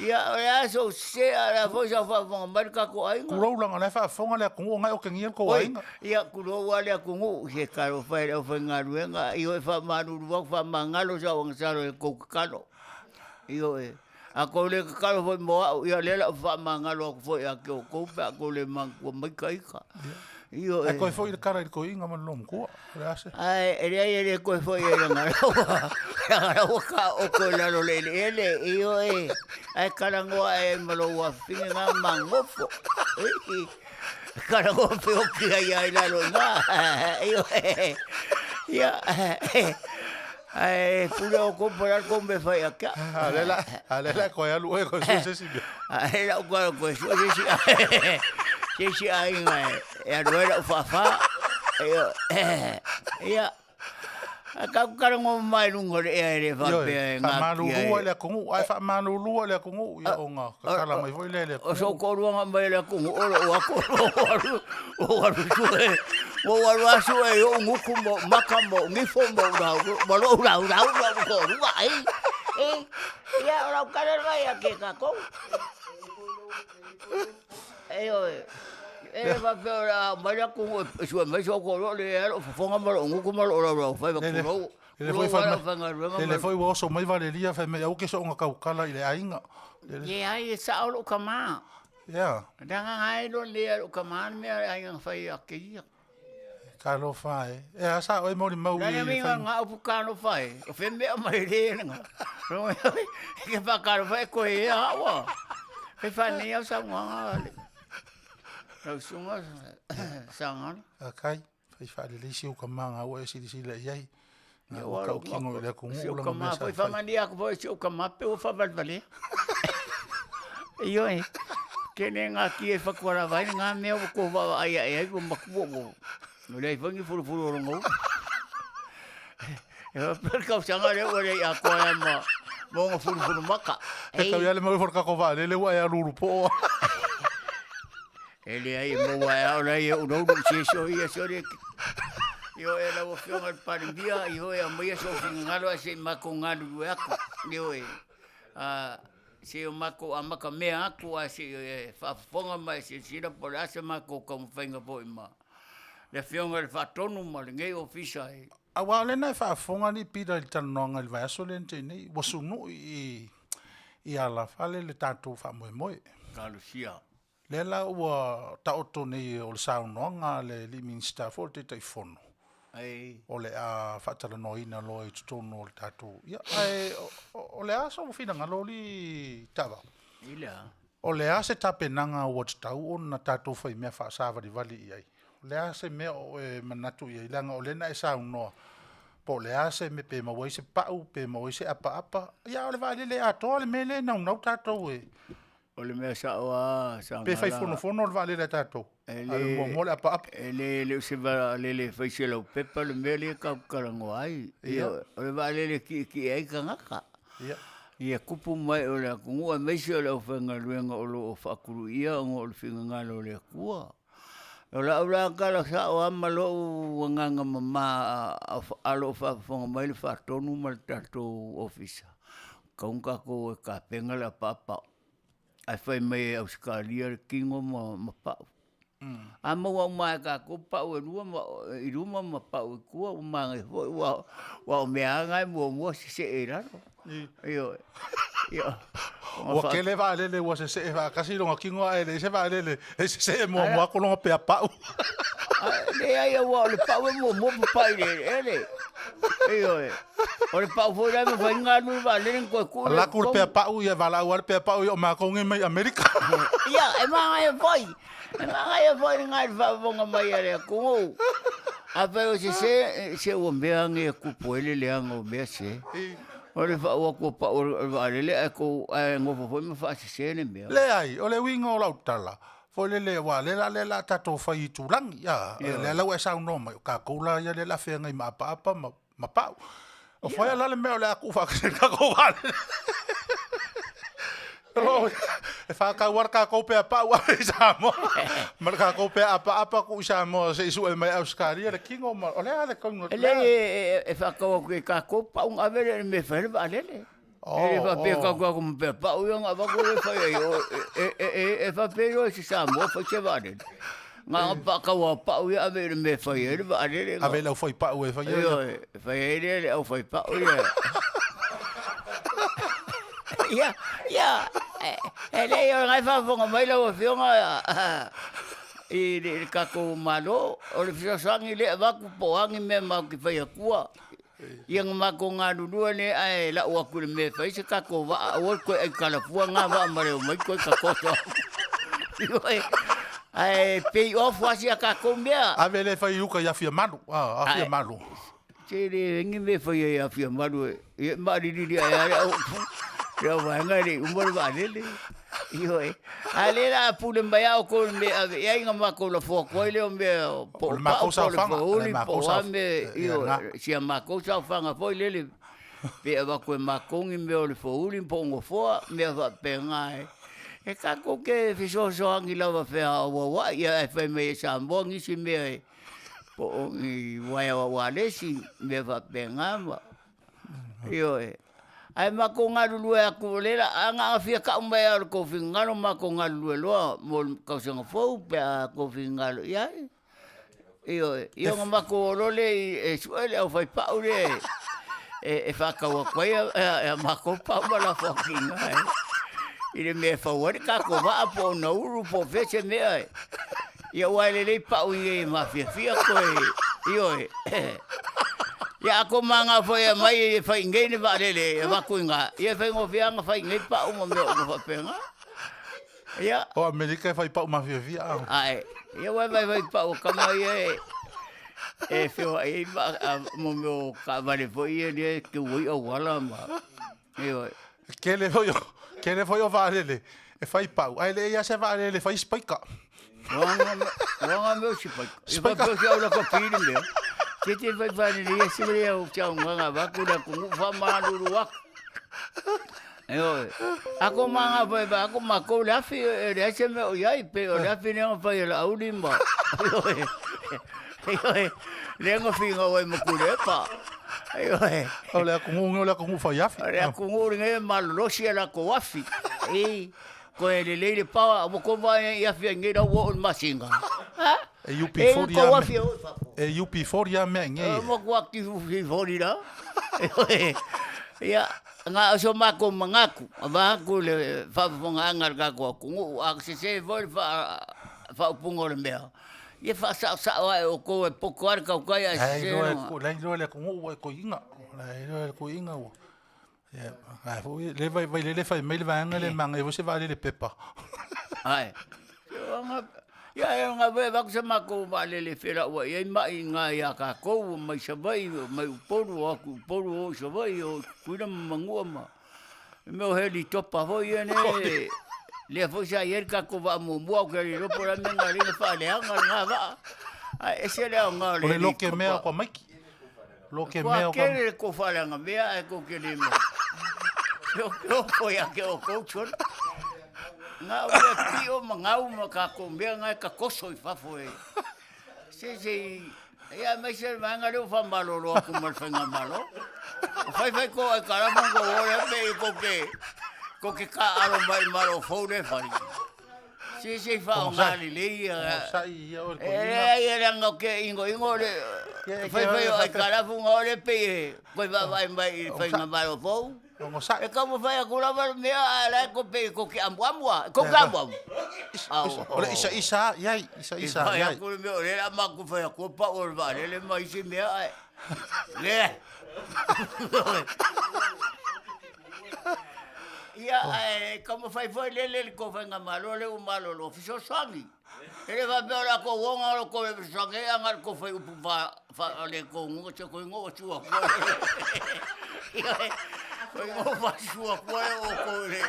Ia, o le a sou sese, a o le a foi sau faafofoga mai le tatou aiga. Tulou leaga o la e faafofoga le atunuu o na e otegia le tou aiga. Ia, tulou lava le atunuu, se talofa e le aufaigaluega, ioe, faamalulu atu, faamagalo sau agasala i le tou tatalo. Ioe. A tou le tatalo foi mo au, ia o lea o le a ou faamagalo atu foi ia te outou pe a tou le manatua mai ta ita. Ioe. Ae toe foi le tala i le toeaina ma le loomatua, o le a se? Ae e leai e le toe foi ai leaga ua leaga ua taooto i lalo o le eleele, ioe, ae talanoa ae ai ma lou afafine na ma nofo. Talanoa feoki ai ia i lalo i ina, ioe. Ia, ae pule outou po o le a le tou mea e fai ia te au. A o lea la, a o lea la e toe alu oe e toe sue se isi mea. A e lau toe alu toe sue se isi se isi aiga e alu ai lau faafa. Ia, ae tatou talanoa mama i luga o le ea e le faapea e natia. Faamalulu ai le atunuu, ae faamalulu ai le atunuu, ia ona tatala mai foi lea i le atunuu. O sou toaluaga mai le atunuu o lou atu ua alu ua alu sue ua ou alu lava sue i ou gutu ma ou maka ma ou nifo ma ou lau ma lou laulau ma ou toalua ai. Ia, o lau tala lena ia te tatou. Ioe. E le faapea o le a aumai le atunuu e sue mai sou toalua, o lea lou fofoga ma lou gutu ma lou laulau faiva, tulou. Lele foi Tulou fai lava mai, le aufaigaluega lele ma foi ua oso mai Valelia fai mai aua ke soonga tautala i le aiga. Lele. Leai, e sao lou tama. Ea. Leaga na e iloa lelei e lou tama le mea a le aiga na fai ia te ia. Talofa e. E a sa oe molimau O le a i le le uiga fai. o na upu talofa e? O fea mea aumai le lena? E ke faatalofa e koe ea au a. Fai faanei au saunoaga a le lau susuga Sagala. Faafetai. Fai faalelei si ou tama na ua e silasila i ai. Na Ia ua ua tautino i le si atunuu ou lana tama mea sa foi fai. faamalie atu foi i si ou tama pe ua faavalevalea. Ioe, tele ngā ki e whakuarawa ai ngā mea ua kō vaavaai ae ai ua matua ua no leai foi ni furufuru o rongo. E whapea le kausaga lea ua leai atoa ai ma ma ona furufuru maka. E tau ia le mau i whakako vaalele ua e aluru po. E leai e maua ai ao lai e unaunu i se ia sore. Io e lau afioga i le Palemia, io e aumaia sou finagalo ae se i matou galulue atu. Ioe, se i o matou amata mea atu ae se i e faafofoga ma e silasila po o le a se matou taumafaiga foi ma le afioga i le Faatonu ma lenei Ofisa e. Aua o lea na e faafofoga alii Peter i le talanoaga i le vaiaso lea na tea nei, ua sunui i alafale le tatou faamoemoe. Talosia. Lea la ua taoto nei o le saunoaga a le alii Minisita foi o le Taitaifono, o le a faatalanoaina loa i totonu o le tatou... Ia, ae o le a sou finagalo alii Taavao? I le a? O le a se tapenaga ua tatau ona tatou faimea faasavalivali i ai? O le a se mea o e manatu i ai? Leaga o lea na e saunoa po o le a se mea pe maua ai se pau, pe maua ai se apaapa. Ia, a o le vaalele atoa le mea lea e naunau tatou e... O le mea sao lava Sagala. Pe fai fonofono le vaalele a tatou, a o le muamua le apaapa. E le o se vaalele e fai se laupepa le mea lea tatou te talanoa ai. Ia, o le vaalele e tietie ai tagata. Ia. Ia tupu mai o le atunuu aemaise o le aufaigaluega o lo o faatuluia ona o le finagalo o le Atua. O lau la tala sao lava ma lou agaga mama a o lo o faafofoga mai le Faatonu ma le tatou Ofisa, tatau ona tatou o e tapena le apaapa ae fai mai e Ausetalia le tino ma pau. A maua uma lava e tatou pau e lua i luma ma pau i tua ua manaia foi aua o mea lava na e muamua sesee i lalo. Ioe. Ua tele vaalele ua sesee faatasi lona tino ae leai se vaalele e sesee muamua atu lona pea pau. Leai aua o le pau e muamua papae i le eleele. Ioe. O le pau foi la e mafai ona alu i le vaalele ona toe tuu lea i Laku le pea pau ia valaau lava le pea pau ia o matou nei mai Amerika. Ia, e manaia foi. E manaia foi lena i le faafofoga mai a le atunuu. Afai o sese, se ua mea ane e tupu ai le leaga o mea se. O le fau atu o pau o le vaalele ae tou ae nofo foi ma faasese le mea. Leai, o le uiga o lau tala, foi lele aua o lea la lea la tatou fai itulagi, a, lea la ua e saunoa mai, o tatou la ia lea o le a feagai ma apaapa ma ma pau. O fai la le mea o le a tuu faatasi ai le tatou vaalele. E whakau ara kākou pea pau ave i Samoa. Ma le kākou pea apaapa tuu i Samoa se i sue mai Ausetalia le kino ma o le a le kaunga. E leai e whakau atu i kākou pau nga ave le mea e fai le vaalele. E le faapea kākou aku ma pea pau ia nga avatu e fai ai o e faapea loa i se Samoa fai se vaalele. Nga nga paakau a pau ia ave i le mea e fai ai le vaalele. Ave i le aufai pau e fai ai. Ioe, e fai ai lea le aufai pau ia. Ia, ia, e leai o lena e faafofoga mai lau Afioga i le tatou Malo, o le fesoasoani lea e avatu po o a ni mea matou te fai atua. Ia na matou galulue lea ae lau atu i le mea e fai se tatou vaa, aua le toe aitalafua na vaa ma le omai toe tatoto atu. Ioe, ae pay off lava si a tatou mea. Ave lea e fai i uka i Afiamalu, Afiamalu. Se le leai ni mea e fai ai i Afiamalu, ia e maalilili ae lava le au, le auvaega e le i uma le vaalele. Ioe, a o lea o le a pule mai lava outou i le mea e ave i ai ona matou lafo atu ai lea o mea po o pau po o le fouli po o a mea, ioe, si a matou saofaga foi lele pe avatu e matou ni mea o le fouli po o nofoa, mea faapena e tatou te fesoasoani lava feaauauai ae fai mai e Samoa nisi mea e po o ni uaea ualesi, mea faapena ma Ioe. Ae matou galulue atu o lea a na aafia kau mai lava o le tou finagalo matou galulue loa mo le tausaga fou pe a tou finagalo i ai. Ioe. Ia ona matou o loa lea e sue le aufaipau lea e faatau atu ai a matou pau ma lafo atu i ina i le mea e fau ai le tatou vaa po o Nauru po o fea se mea. Ia aua e lelei pau i e mafiafia koe, ioe. Ia a kou manga foi e aumai e fai i nei le vaalele e avatu i ina, ia e faigofie lava ona fai i nei pau ma mea uma faapena. Ia. O Amerika e fai pau mafiafia a. Ae, ia aua e vaivai pau a tama ia e, e feoai ai vaa, mo mea o taavale foi ia lea e teu ai auala ma, ioe. Tele foi o, tele foi o vaalele. E fai pau, ae leai lava se vaalele e fai spaika. Oaga mea o spaika. E faapea o se au lakapi le mea. Se te fai faaleleia se lea o se augaga avatu le atunuu faamalulu atu. Ioe. A ko maga fai vai aku makou le afi e leai se mea o i ai, pei o le afi lea na fai e Laauli ma ioe. Ioe. Lea na finau ai ma Tuilaepa. Ioe. O le atunuu lenei o le atunuu fai afi. O le atunuu lenei e malolosi a latou afi. I, toe lelei le paoa, ua tou vaai i afi ai nei la ua oo i le masina. Ha? E UP40 E tou afi e oo i fafo. E UP40 lava mea i nei. E matua UP40 la. Ia, na o so matou manatu, avatu le faafofogaaga a le tatou atunuu, a sese foi le faaupuga o le mea, ia faasaosao ae outou e poto lava le tautai ae sese lona. La e iloa e le atunuu ua e toeaina, la e iloa e le toeaina ua, ia, la foi, le Vailele fai mai le vaega lea e manaia foi se vaalele pepa. Ae, ia e ona e avatu se matou vaalele e felauai ai mai i ina ia tatou mai Savaii, mai Upolu, o atu i Upolu o i Savaii, o i Tutuila ma Manua ma mea o helitopa foi ia nei, lea foi sa i ai le tatou vaa muamua, ou te le iloa po o le a le mea na ala ai ona faaleaga lena vaa, ae ese le aoga o le helitopa. O le loke mea o tamaiti. Loke mea o tamaiti. Ua tele le tou faaleaga mea ae tou te le iloa. Ofo ia te outou sole. Na o mea pio ma gau ma tatou mea na e tatoso i fafo e. Se se ia aemaise le vaega lea ua faamalolo atu ma le faigamalo. O fai fai kou aitalafu ma kou o lea pei kou te kou te taaalo mai i le Malo fou lea e fai. Se se i faaaoga lelei ia. E leai e leaga ou te igoigo le fai fai o aitalafu na o lea pei e toe vaavaai mai i le faigamalo fou. E taumafai atu lava le mea ae la e pei tou te amuamu a. Tou te amuamu. O le isaisa i ai, isaisa i ai. Fai atu le mea o lea o le a matou fai atu pau o le vaalele ma isi mea ae leai. Ia ae taumafai foi lele le tou faigamalo lea ua malolo fesoasoani. E le faapea o le a tou oga o le tou le fesoasoani ai ae na o le tou fai upu faalekonuga se koigo ua sua atu ai. Koigo ua faasua atu ai outou i le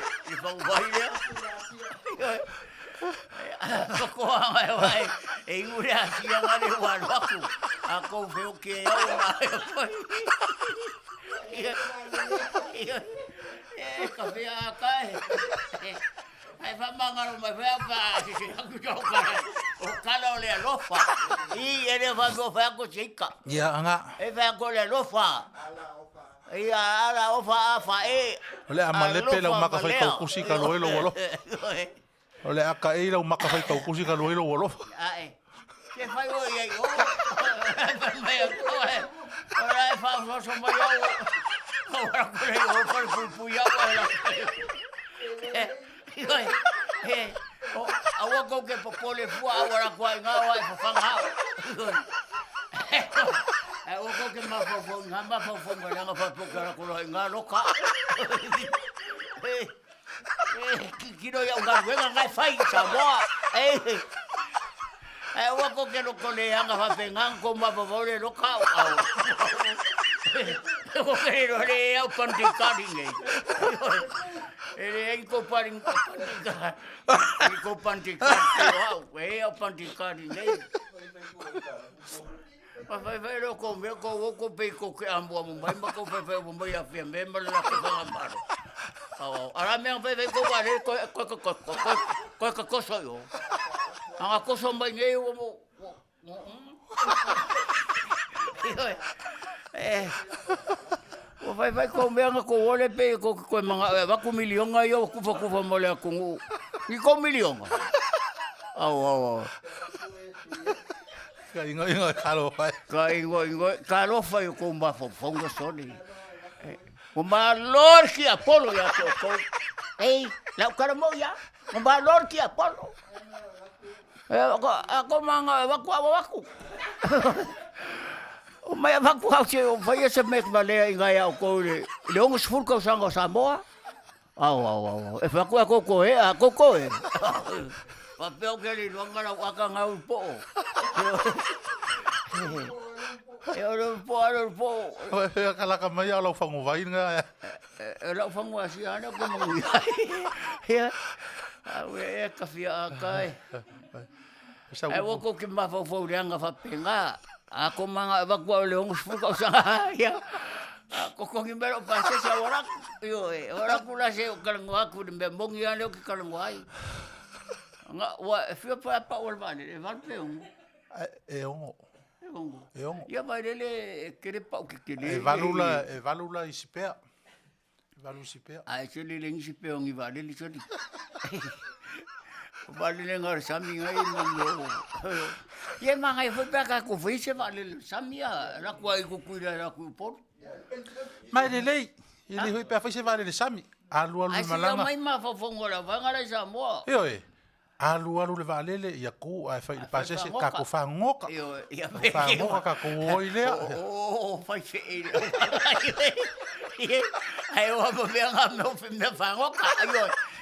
faguvai lea. Totoaga e wae, e inu le asiaga le ua alu atu, a tou feoki ai au ma ai foi. E ka fea a kae. Ae faamagalo mai foi au pe a sese atu sau kala, o kala o le alofa. I, e le faapea o fai atu o se ika. Ia, aga. E fai atu o le alofa. Ia, ala ofa a fa e. O le a malepe lau maka faitaukusi ka lua ai lou alofa. O le a kaʻei lau maka faitaukusi ka lua ai lou alofa. Ae. Se fai oi ai o. Fai mai atu e. O la e faasoaso mai au. Au ala ko le o fale puipui au e la. E, o, aua kou ke popole fua au ala kua i ngā oa e whawhanga au. Aua kou ke mafaufau i ngā mafaufau ma leanga whapoke ala koloa i ngā loka. Kilo i au galuega ngai fai i Samoa. Ae aua kou ke loko le anga whawhenga kou mafaufau le loka au. Ko ke le le au panti kari nei. E le ai kou pari panti kari. I kou panti kari au. E au panti kari nei. Ma fai fai lo kou mea kou o kou pei kou ke amuamu mai ma kou fai fai mai a fia me ma le latou faigamalo. Au au. A la mea fai fai kou vaalele koe koe koe koe koe koe ka koso i o. Anga koso mai nei ua mo Eh, ua fai fai kou mea na kou ole pei kou ke koe mana'o e avatu miliona ia ua kufakufa mo le atunuu. Ni kou miliona. Au au au. Ka ingoingo e talofa e. Ka ingoingo e talofa i o kou mafaufauga sole. Ua malo le tiapolo ia te outou. Ei, lau tala moi ia. Ua malo le tiapolo. E, a ko manga e waku awa waku. O mai avatu au se o faia se mea valea i ngai au kou le le 60 tausaga o Samoa. Au, au, au, au. E whaku a koko e, a koko e. Whapea o ke le iloanga lau aka ngau i po'o. E o le po'o, a le po'o. E kalaka mai au lau faguvai nga. E lau fagu asia ana ko mangu ai. Ia. Auē ea ka fia aka e. Ai ua kou ke mafaufau leaga faapena. A ko manga e avatu au i le 60 tausaga, ia, totogi mai lou pasese au alu atu. Ioe, o alu atu la se i ou talanoa atu i le mea moni lava lea ou te talanoa ai. Ua e fia pe a pau o le vaalele, e 8 pe 6? E 6. E 6. E 6. Ia vaelele e tele pau tetele. E 8 la, e 8 la i sipea. E 8 isi pea. Ae soli e le nisi pea o ni vaalele soli. O vaalele na o le sami na ia ma mea o. Ia e manaia foi pe a tatou faia se vaalele o le sami a alu atu lava i Tutuila e alu atu i Upolu. Ma e lelei, e lelei foi pe a fai se vaalele sami. Alu alu le malaga. Ae se i aumai mafaufauga o le auvaega la i Samoa. Ioe, alu alu le vaalele ia ku ae fai i le pasese tatou fagoka. Fagoka tatou o ai lea. O fai fee i le Ae o ma mea nga mea o mea fagoka.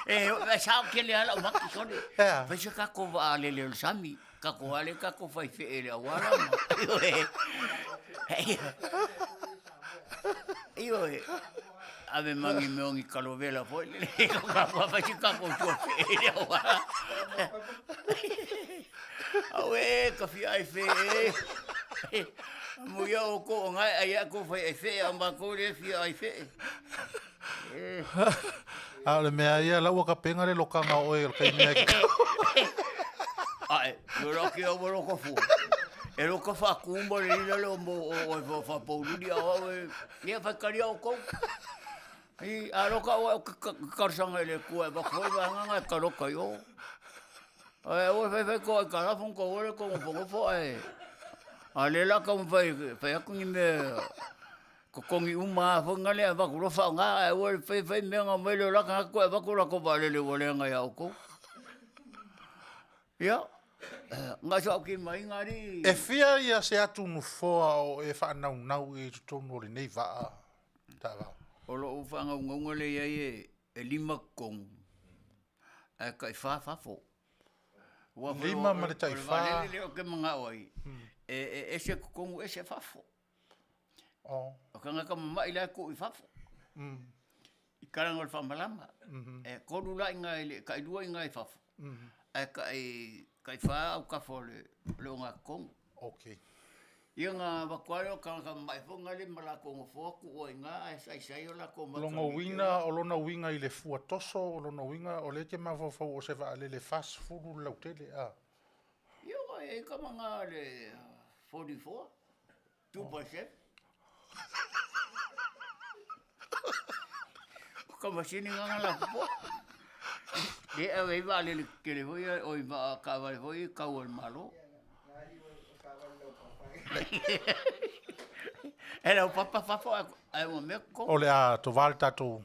Ioe, e sao tele lava lau maki sole. Fai se tatou vaalele o le sami. Tatou ale tatou fai fee i le auala. Ioe. Ioe. Ave ma ni mea o ni kalovela foi lele fai se tatou tuafee i le auala. Auē ka fia ai fee e. Amuia outou o na e ai ea tou fai ai fee a o matou lea e fia ai fee. A o le mea ia, la ua tapena le lokaga o oe o le taimi e Ae, no la ke au loka fua. E loka whakū ma le lila leo mo o e whapoululi au au e ia whaikaria o kou. I a loka o e karsanga i le kua e wako i wahanganga e karoka i o. Ae aua e faifai ko ai ka lafo ko ua le ko ngofongofo ae a le la ka mawhai whai aku ni mea Kokongi uma lava foi na lea avatu loa faaaoga ae aua le fai fai mea na aumai lea o la tagata toe avatu latou vaalele ua leaga ia outou. Ia, na o si au timaiga alii. E fia ia se atu nofoa o e faanaunau i totonu o lenei vaa taavao? O lou faanaunauga lea i ai e 5 totonu ae tai 4 fafo. 5 ma le tai 4. O le vaalele lea ou te manao ai, e ese totonu ese fafo. Oh. O tagata mama'i la e tuu i fafo. I kalaga o le faamalama. E tolu la iina i le tailua iina i fafo. Ae tai taifa autafa o le o le ogatotonu. Okay. Ia na avatu lava lea o tagata mama'i foi na le ma latou nofoa tuu ai iina ae saisai o latou mata. Lona uiga, o lona uiga i le fua toso, o lona uiga o lea e te mafaufau o se vaalele 40 le lautele, a? Ia ua i ai kama na le 44. 2.7. O ka masini nga la po. Le ave ai vaalele tetele foi ia, oi vaa taavale foi ia i tau o le Malo. E laupapa fafo ae ua mea totonu. O le a tovā le tatou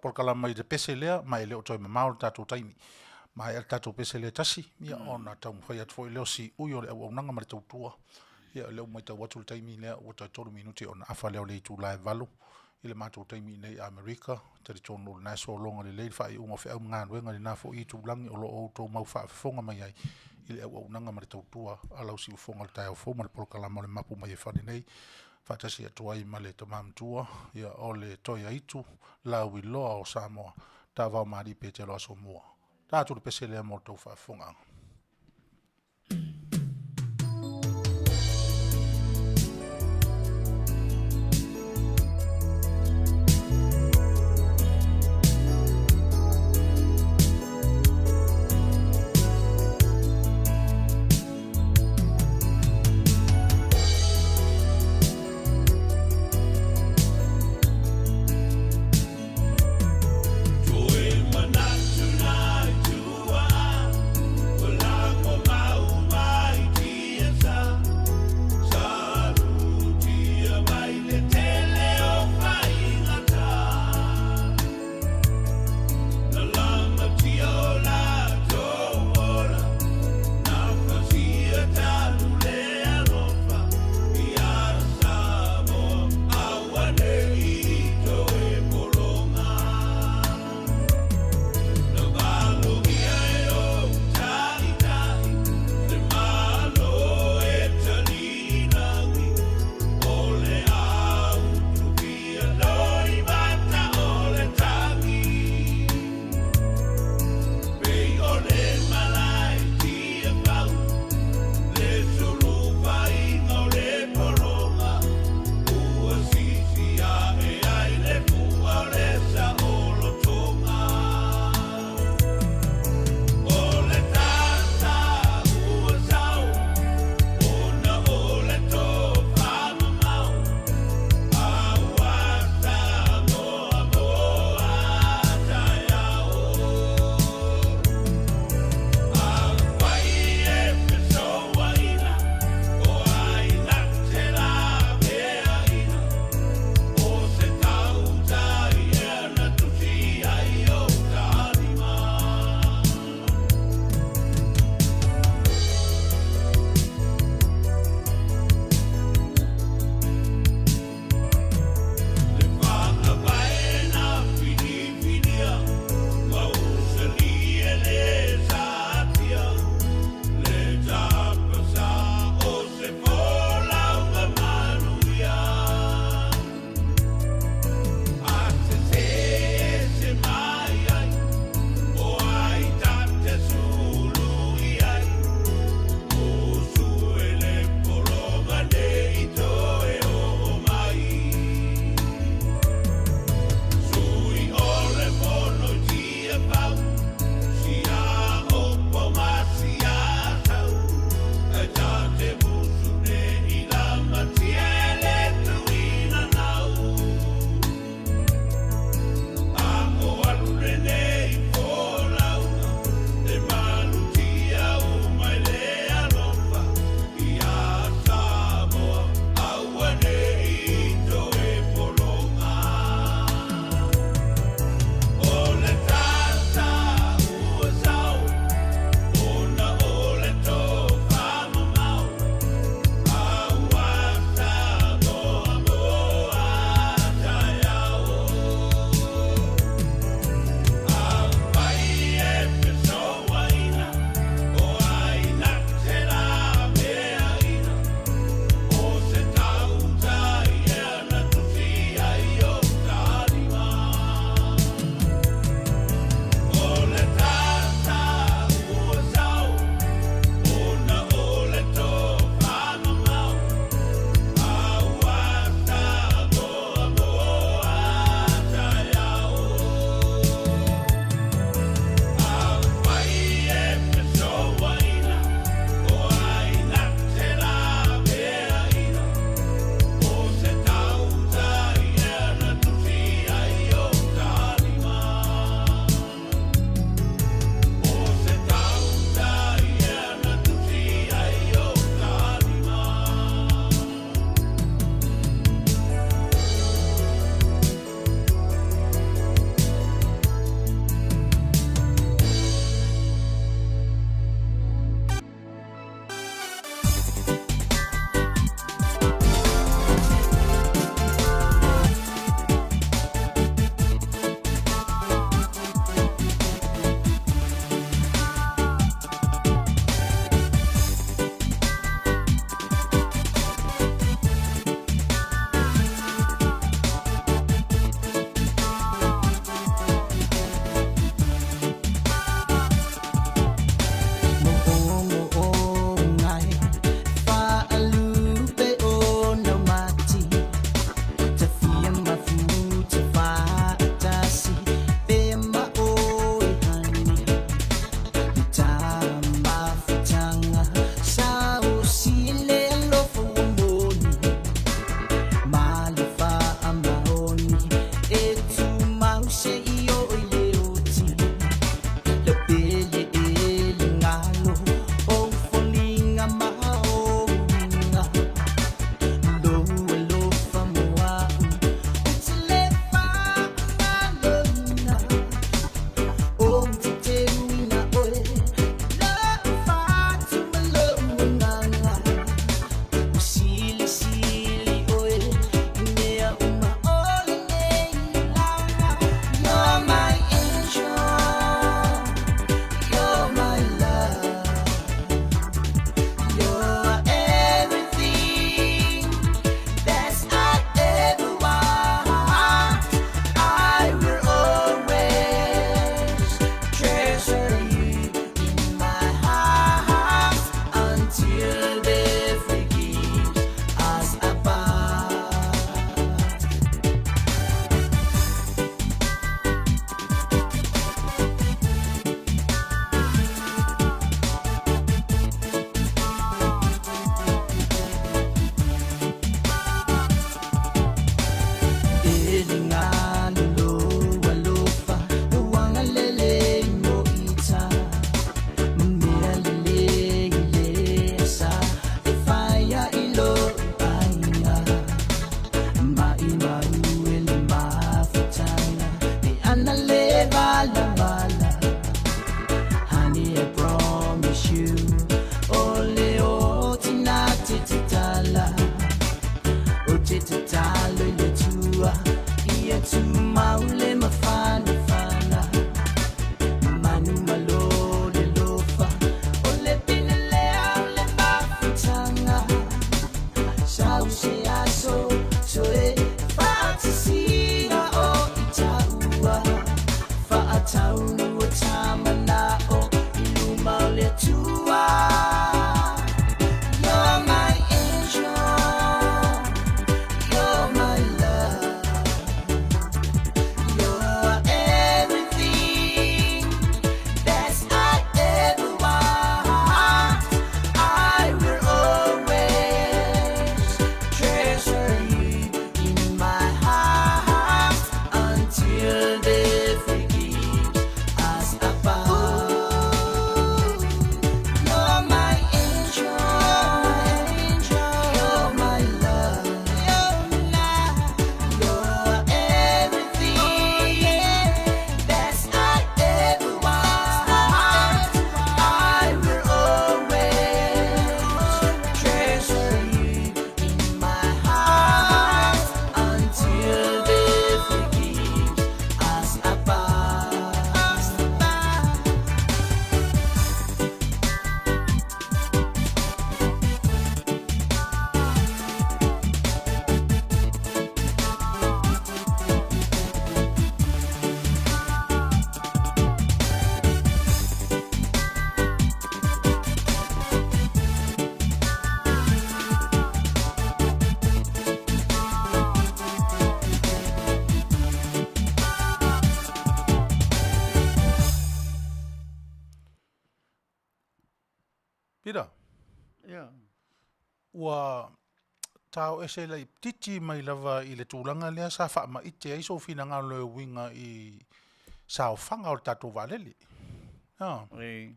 polokalama i le pese lea, ma e le o toe mamao le tatou taimi. Maea le tatou pese lea e tasi, ia ona taumafai atu foi lea o siui o le auaunaga ma le tautua. Ia o lea ua matau atu le taimi lea ua toe 3 minute ona afa lea o le itula e 8 i le matou taimi i inei i Amerika. E talitonu o lena e sologa lelei le faaiuga o feau ma galuega i lena foi itulagi o lo o outou mau faafofoga mai ai i le auaunaga ma le tautua a lau siufofoga i le taeao fou ma le polokalama o le Mapu mai e Fale nei faatasi atu ai ma le tama matua ia o le Toeaitu Lauiloa o Samoa Ta'avao Malie Petelo Asomua. Ta atu le pese lea mo le tou faafofogaaga. Peter. Ia. Ua tao ese laitiiti mai lava i le tulaga lea sa faamaite ai sou finagalo e uiga i saofaga o le tatou vaalele. A. Ei.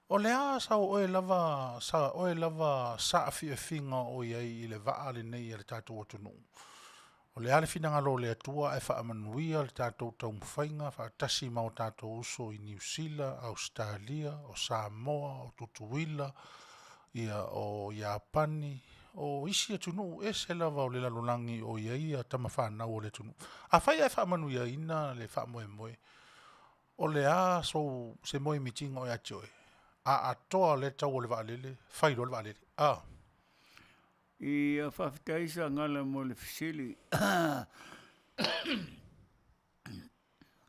O le a sau oe lava, sa oe lava saafiafiga o i ai i le vaa lenei a le tatou atunuu? O le a le finagalo o le Atua ae faamanuia le tatou taumafaiga faatasi ma o tatou uso i Niu Sila, Ausetalia, o Samoa, o Tutuila, ia, o Iapani, o isi atunuu ese lava o le lalolagi o i ai tama fanau a le atunuu. Afai ae faamanuiaina le faamoemoe, o le a sou, se moemitiga o ia te oe? A atoa lea tau o le vaalele, fai loa le vaalele. A. Ia faafetai Sagala mo le fesili.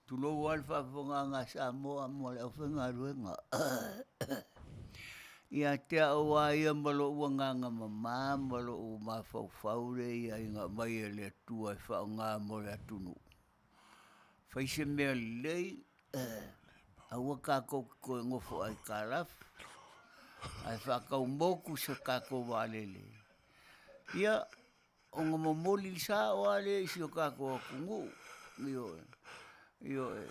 Tulou lava le faafofogaaga a Samoa ma le aufaigaluega. Ia te au lava ia ma lou agaga mama ma lou mafaufau lea ia ina aumai e le Atua e faaaoga mo le atunuu, fai se mea lelei, aua tatou te toe nofo aitalafu, ae faatau motu se tatou vaalele. Ia, ona momoli sao lava lea i si o tatou atunuu, ioe, ioe.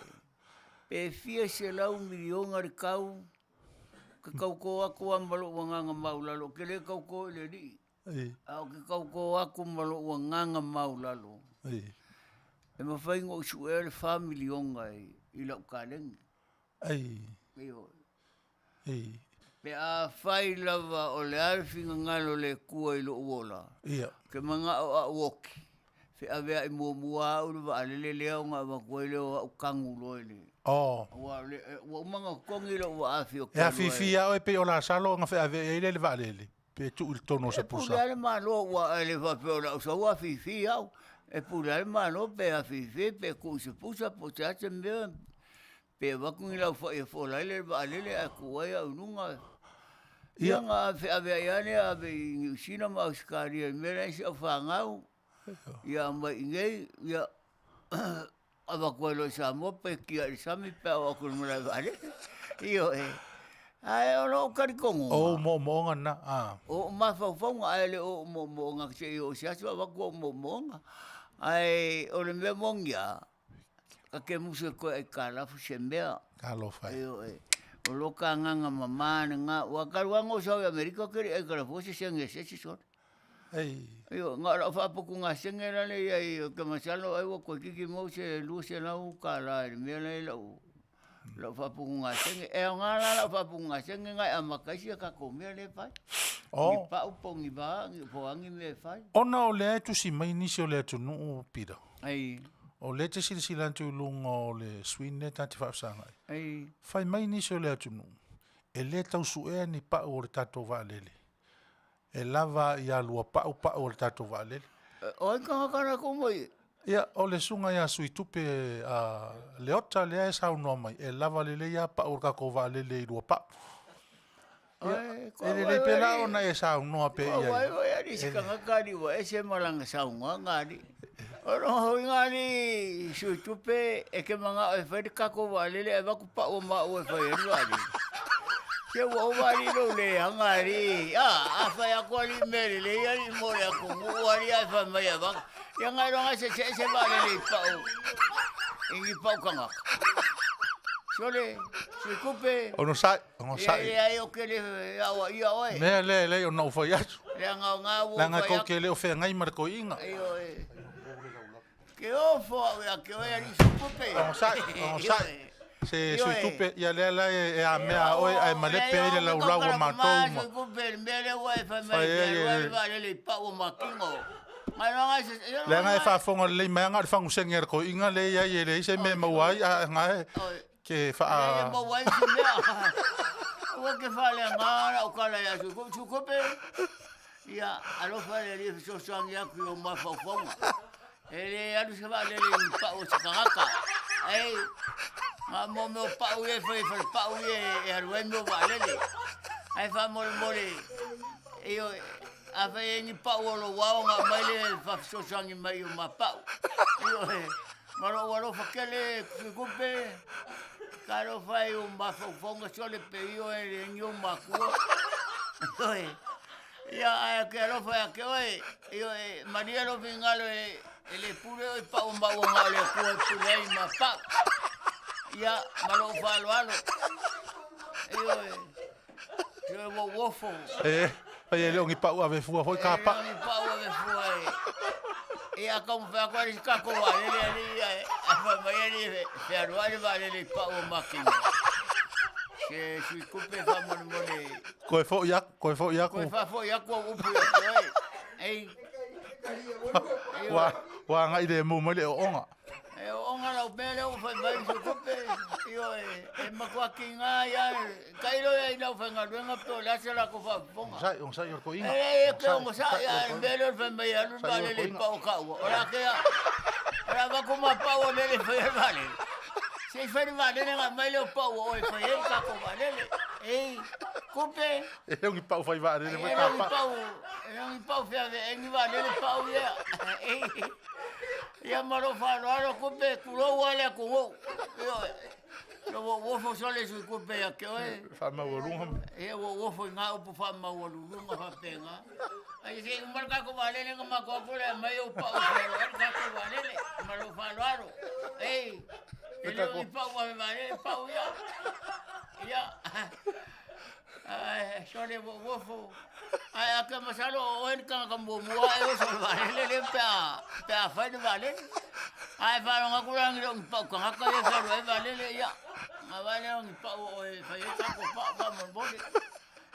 Pe fia selau miliona le tau, ou te tauto atu lava ma lou agaga maualalo, ou te le tauto i le alii, ae ou te tauto atu ma lou agaga maualalo, e mafai ona ou suea le $4 miliona i lau taleni. Ioe. Pe afai lava o le a le finagalo o le Atua i lou ola, ou te manao a ou oti, feaveai muamua lava au i le vaalele lea ona avatu ai lea o au tanu loa i le... Aua ua uma ona totogi lou vaafi ou te E alu ai. afifi lava oe pei o Lasalo ona feaveai ai lea i le vaalele, pe tuu i totonu o se E pule pusa. lava le Malo aua e le faapea o le a ou sau afifi au. E pule lava le Malo pe afifi pe tuu i se pusa po o se a se mea. Pe avatu ni laufai e fola ai le vaalele ae tuu ai au i luga. Ia ona feaveai lava lea ave i Niu Sila ma Ausetalia i mea la e i ai si au fanau, ia aumai i inei, ia avatu ai loa i Samoa pe tiai i le sami pe a oo atu i le malae vaalele. Ioe, ae o lou talitonuga. O ou moomooga na, a. O ou mafaufauga ae le o ou moomooga se i oo i se aso avatu ou moomooga. Ae o le mea moni lava, Ta te musu e toe aitalafu se mea. Talofa e. Ioe. O lo ta agaga mama lena, aua talu lava ona ou sau i Amerika ou te le i aitalafua se sene a se isi sole. Ei. Ioe, na o lau faaputugasene la lea e i ai, ou te masalo ai ua toeitiiti maua se $200 i le mea la e i lau lau faaputugasene. E aoga la lau faaputugasene na e amata ai si a tatou mea lea e fai. Ni pau po o ni va, po o a ni mea e fai. Ona o lea e tusi mai nisi o le atunuu, Peter. Ai. O lea e te silasila atu i luga o le screen lea ta te faafesagai. Ai. Fai mai nisi o le atunuu, e le tau suea ni pau o le tatou vaalele. E lava ia lua pau pau o le tatou vaalele. O ai tagata la tou mai? Ia, o le susuga ia Suitupe a Leota lea e saunoa mai, e lava lelei lava pau o le tatou vaalele i lua pau. Ia, e lelei pea la ona e saunoa pea i ai. Ua ai alii si tagata alii ua ese ma lana saunoaga alii. O lona uiga alii Suitupe e te manao e fai le tatou vaalele ae avatu pau o maua e fai ai le vaalele. Se ua ova alii lou leaga alii. A, a fai atu alii mea lelei alii mo le atunuu alii ae fai mai e avatu. Ia na iloga se see se vaalele i pau, i ni pau tagata. Sole, Suitupe. Onosai, onosai. Ia leai ou te le aoaia oe. Mea lea e leai ona ou fai atu. Leaga o na ua ou Leaga fai tou atu. te le o feagai ma le toeaina. Ioe. Ke ofo au ia te oe alii Suitupe. Onosai, onosai. Se Suitupe, ia lea la e amea a oe ae malepe ai le laulau a matou ma. Suitupe, le mea lea ua e fai mai e alu ai le vaalele i pau o makino. Leaga e faafofoga lelei mai lava na o le fagusege a le toeaina lea e i ai e leai se mea e maua ai, a na e ke faa... E maua ai se mea. Aua ke faaleaga lau tala ia Suitupe. Ia, alofa le Alii e fesoasoani atu i ou mafaufauga. E le alu se vaalele i ni pau o se tagata. Ei, na o mea o pau ia e fai e falepau ia e alu ai mea o vaalele. Ae faamolemole, ioe, afai e i ai ni pau o lou ao ona aumai lea e faafesoasoani mai i o ma pau. Ioe, ma lou alofa tele, Tupe. Talofa e ou mafaufauga sole pe io e le ni ou makua. Ioe. Ia ae ke alofa ia ke oe, ioe, malie lou finagalo e e le pule oe i pau ma ua na o le Atua e pule ai ma pau. Ia, ma lou faaaloalo. Ioe. Ioe, ua ou ofo. E, fai e le o ni pau ave fua foi ka pau. E le o ni pau ave fua e. Ia, taumafai atu ai le isi tatou vaalele alii ia e fai mai alii e fealuai le vaalele i pau o makina. Se sui tupe faamolemole. Koe foi aku, koe foi aku. Koe faafoi atu au upu ia te oe. Ei. Ua, ua agai le mu mai le ooga. E ooga lau mea lea ua fai mai le sui tupe. Ioe, e matua kiga ia Tailo ia i le aufaigaluega pe o le a se latou faafofoga. Onosai, onosai o le toeaina. E leai e ke onosai a le mea lea o le fai mai e alu le vaalele i pau o taua. O le a ke a? O le a avatu ma pau o lele e fai ai le vaalele. Se i fai le vaalele ona aumai lea o pau o oe e fai ai le tatou vaalele. Ei, Kupe. E le o ni pau fai vaalele foi ka pau. E le o ni pau feaveai ni vaalele pau ia. Ei, ia ma lou faaaloalo Kupe, tulou lava le atunuu. Ioe. Ia ua ou ofo sole sui kupe ia te oe. Faamaualuga. Ia ua ou ofo i ngā upu faamaualuluga faapena. Ai se i uma le tatou vaalele ona matou atu lea aumai ou pau e fealuai le tatou vaalele ma lou faaaloalo. Ei, e le o ni pau ave vaalele, pau ia. Ia. Ae sole ua ou ofo. Ae a ke masalo o oe le tagata muamua ae oso i le vaalele lea pe a, pe a fai le vaalele. Ae faalogo atu la e le o ni pau tagata ia e fealuai ai vaalele, ia, na vaai lea o ni pau o oe e fai ai tatou pau faamolemole.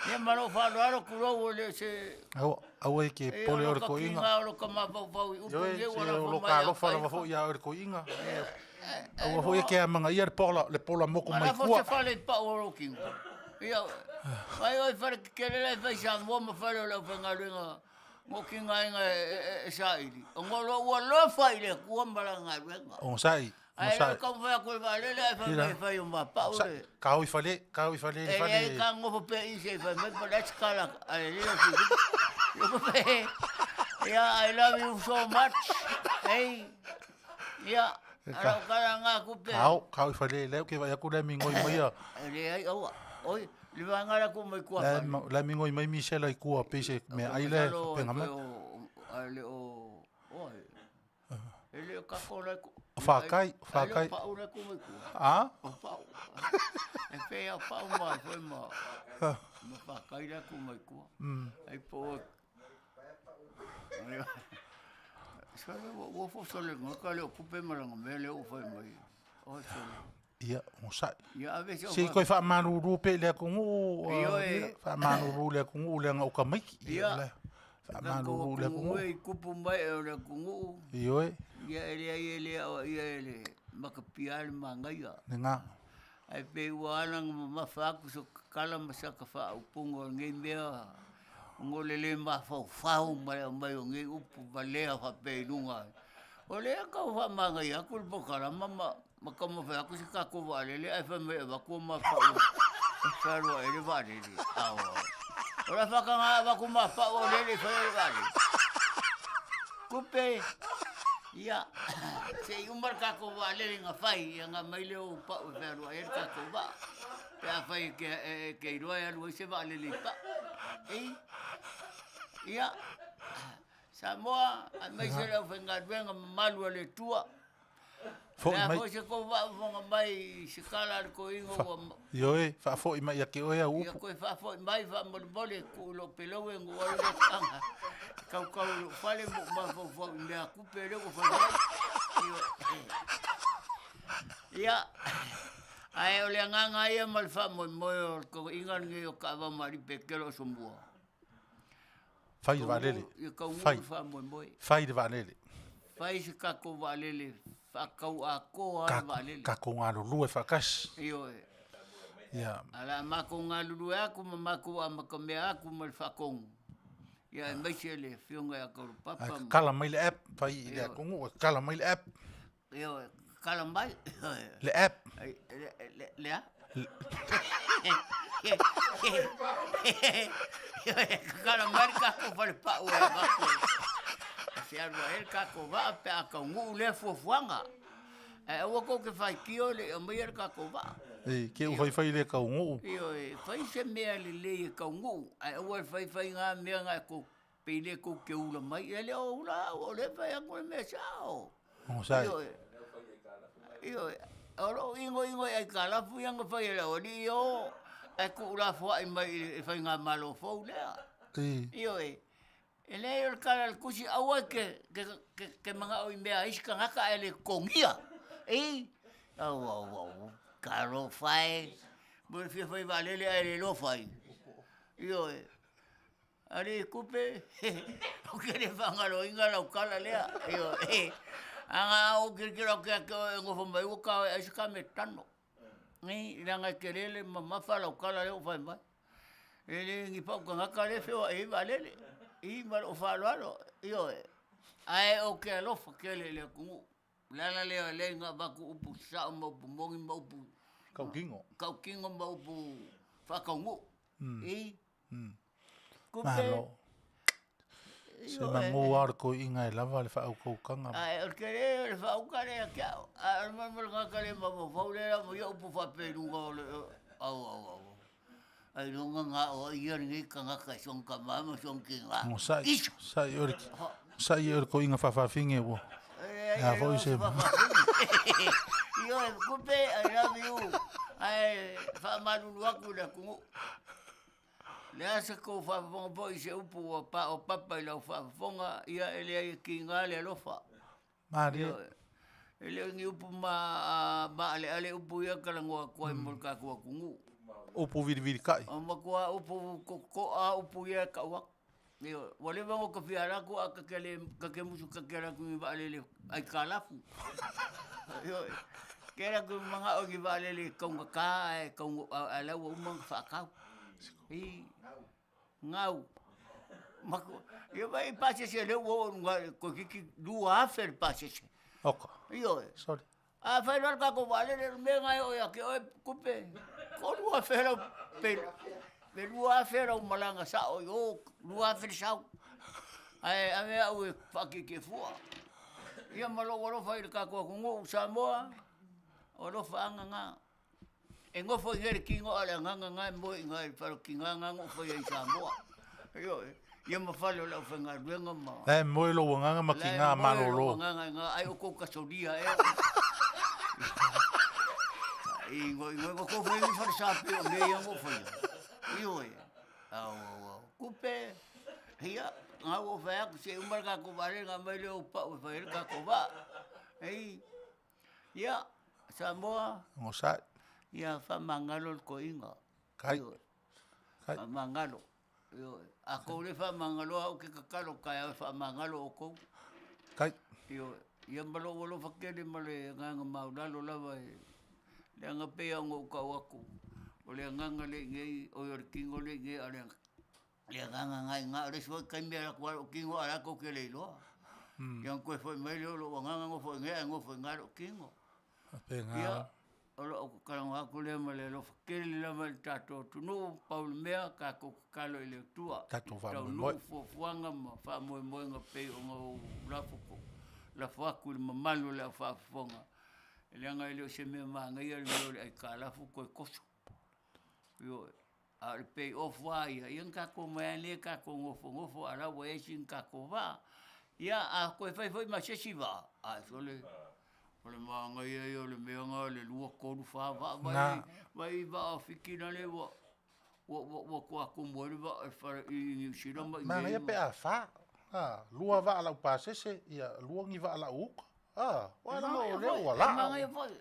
Ia ma lou faaaloalo tulou e le o se... Aua, aua e te pole o le toeaina. E lo ka kiga o lo ka mafaufau i upu nei ua lafo mai. O lo ka alofa lava foi ia oe le toeaina. Aua foi e te amanaia le pola, le pola moku mai tua. Lafo se fale i pau o lou tino. Ia, fai oe i fale tetele la e fai i Samoa ma fale o le aufaigaluega mo kigaina e saili. Ona o lou alofa i le Atua ma lana galuega. Onosai, onosai. Ae le taumafai atu i le vaalele ae fai mai e fai o mapau le. Ka o i fale, ka o i fale i le fale. E leai ka nofo pea i se i fai mai po o le a se tala a le leo sui. Ia, I love you so much. Ei. Ia, ala o kala ngā kupe. Kao, kao i whare, leo ke vai aku le mingoi mai a. E le ai, aua, oi, le vaenga la ku mai kua whare. Le mingoi mai Michelle ai kua pese mea ai le penga mai. A le o, oi, e le o kako lai ku. Whakai, whakai. A le o pau lai ku mai kua. A? O pau. E whea o pau mai, foi ma, ma whakai lai ku mai kua. Ai po, Sole ua ua fo sole ngaka le o kupe ma langa mea le o fai mai. O sole. Ia, onosai. Ia ave se o Se koe faamalulu pea i le atunuu, Ioe. faamalulu i le atunuu leaga o tamaiti. Ia. Faamalulu i le atunuu. E kupu mai o le atunuu. Ioe. Ia e leai e le aoaia e le makapia le manaia. Lena. Ae pei ua ala ona mamafa atu so kala ma saka faaupuga o lenei mea ona o le le mafaufau ma le aumai o nei upu valea faapea i luga. O lea e tau faamanaia atu le polokalama ma ma taumafai atu se tatou vaalele ae fai mai e avatu o mapau e fealuai ai le vaalele. Aoao. O le a faataga avatu mapau o lele e fai ai le vaalele. Tupe, ia, se i uma le tatou vaalele na fai, ia ona aumai lea o ou pau e fealuai ai le tatou vaa. Pe afai e te, e te iloa e alu ai se vaalele i pau. Ei, ia, Samoa, aemaise le aufaigaluega mamalu a le Atua. Foi Le a mai. foi se kou faafofoga mai i se tala a le toeaina ua Ioe, faafoi mai ia te oe au Ia upu. koe faafoi mai faamolemole tuu i lou pelau e guu ai le taga e kaukau i lou fale ma ou mafaufau i mea tupe lea ua fai mai. Ia, ae o le agaga ia ma le faamoemoe o le toeaina lenei o Kaava ma Alii Petelo o Somua. Fai le vaalele. Ia taunuu Fai. le faamoemoe. Fai le vaalele. Fai se tatou vaalele faatau atoa lava le vaalele. Tatou galulue faatasi. Ioe. Ia. A o le a matou galulue atu ma matou amatamea atu ma le faatonu, ia aemaise le Afioga ia Taulapapa. Ae tatala mai le app, fai i le atunuu e tatala mai le app. Ioe, tatala mai. Le app. Le a? Tatala mai le tatou falepau e avatu e fealuai ai le tatou vaa pe a taunuu lea fuafuaga. Ae aua kou te faitio e le i aumaia le tatou vaa. Ei, ke u faifai le taunuu. Ioe, fai se mea lelei e taunuu, ae aua le faifai na mea na e tou pei le tou te ula mai. E le o ula au, o lea e fai atu le mea sao. Onosai. Ioe, ioe, o lou inoino i aitalafu ia na fai e le aualii ia o, ae tuulafoai mai i le faigamalo fou lea. Ei. Ioe, E leai o le tala a le Tusi, aua e te, te manao i mea a isi tagata ae le totogia. Ei, au, au, au, talofa e, mo le fia fai vaalele ae le iloa fai. Ioe, alii tupe, ou te le faagaloina lau tala lea. Ioe, a na ou tilotilo atu ia te oe e nofo mai ua ta o e ai se kametano. Nei, leaga e tele le mamafa lau tala lea ua fai mai. E le ni pau tagata lea e feoai ai vaalele. I ma lou faaaloalo, ioe. Ae ou te alofa tele i le atunuu. O le ala lea o lea na avatu upu sao ma upu moni ma upu Tautino. Tautino ma upu faataunuu. I. Kupe. Malo. Se manu lava o le toeaina e lava le faautautaga. Ae o le tele o le faauta lea ia te au. Ae o le mea le tagata le mafaufau lea la ma ia upu faapea i luga o le au au au. Ailoga na o ai ia lenei tagata i sona tama ma sona tina. Onosai, sai o le, sai o le toeaina faafafine ua. E A foi se. Ioe, Kupe, I love you. Ae faamalulu atu i le atunuu. Le a se kou faafofoga foi i se upu ua paopapa i lau faafofoga, ia e leai e kiga le alofa. Malie. E le o ni upu maaleale upu ia talanoa atu ai mo le tatou atunuu. Upu vilivilikai. O matua upu totoa upu ia e tau atu. Ioe, ua leva ona ta fia alu atu ae ta te le, ta te musu ta te alu atu i ni vaalele aitalafu. Ioe, te alu atu manao i ni vaalele taugata ae tau, ae la ua uma ona faatau. I, gau. Matua, ia vaai i pasese lea ua oo i luga toeitiiti 2000 le pasese. Oka. Ioe. Sorry. A fai loa le tatou vaalele, o le mea lena e oo ia te oe tupe, 3000 lau, pe, pe 2000 lau malaga sao i o, 2000 le sau. Ae ave au e faatietie fua. Ia ma lou alofa i le tatou atunuu Samoa, o alofaaga na. E nofo i le tino a o le agaga lena e moe i ina i le fale o tina lena na ou faia i Samoa. Ioe. Ia ma fale o le aufaigaluega ma... La e moe lou agaga ma tina malolo. La e moe lou agaga i ina, ai outou tasolia ea. Ingo, ingo, ingo, kou fai ni fale sape o mea ia na ou faia. Ioe. Au, au, au. Kupe, ia, na ua ou fai atu, se i uma le tatou vaalele ona aumai lea o ou pau e fai ai le tatou vaa. Ei. Ia, Samoa. Onosai. Ia faamagalo le toeaina. Kai. Kai. Faamagalo. Ioe. A kou le faamagaloa au ke tatalo taeao e faamagalo outou. Kai. Ioe. Ia ma lou alofa tele ma le agaga maulalo lava e leaga pei lava ona ou tau atu, o le agaga lea i inei, oi o le tino lea i inei a o le le agaga na i ina, o le isi foi taimi e alu atu lava lou tino a o la e tou te le iloa. Ia ona toe foi mai lea o lou agaga nofo i inei ae nofo i ina lou tino. Faapena. Ia, o lou talanoa atu lea ma le alofa tele lava i le tatou atunuu, pau le mea, tatou tatalo i le Atua. Tatou faamoemoe. Taunuu fuafuaga ma faamoemoega pei ona ou lafo, lafo atu i le mamalu o le au faafofoga, leaga e le o se mea manaia le mea o le aitalafu toe toso. Ioe. A o le pay off lava ia, ia na tatou omai lava lea tatou nofonofo a o la ua i ai sina tatou vaa. Ia, a toe fai foi ma se isi vaa, ae sole, o le manaia ia o le mea lena o le 2, 3, 4 vaa, vaai, vaai i vaa o Fiti lale ua, ua, ua, ua toa tumu ai le vaa i fale i Niu Sila ma i inei. Manaia pe a fa, a, lua vaa lau pasese, ia lua ni vaa lau uka. A, aua leaga o lea ua laa. E manaia foi.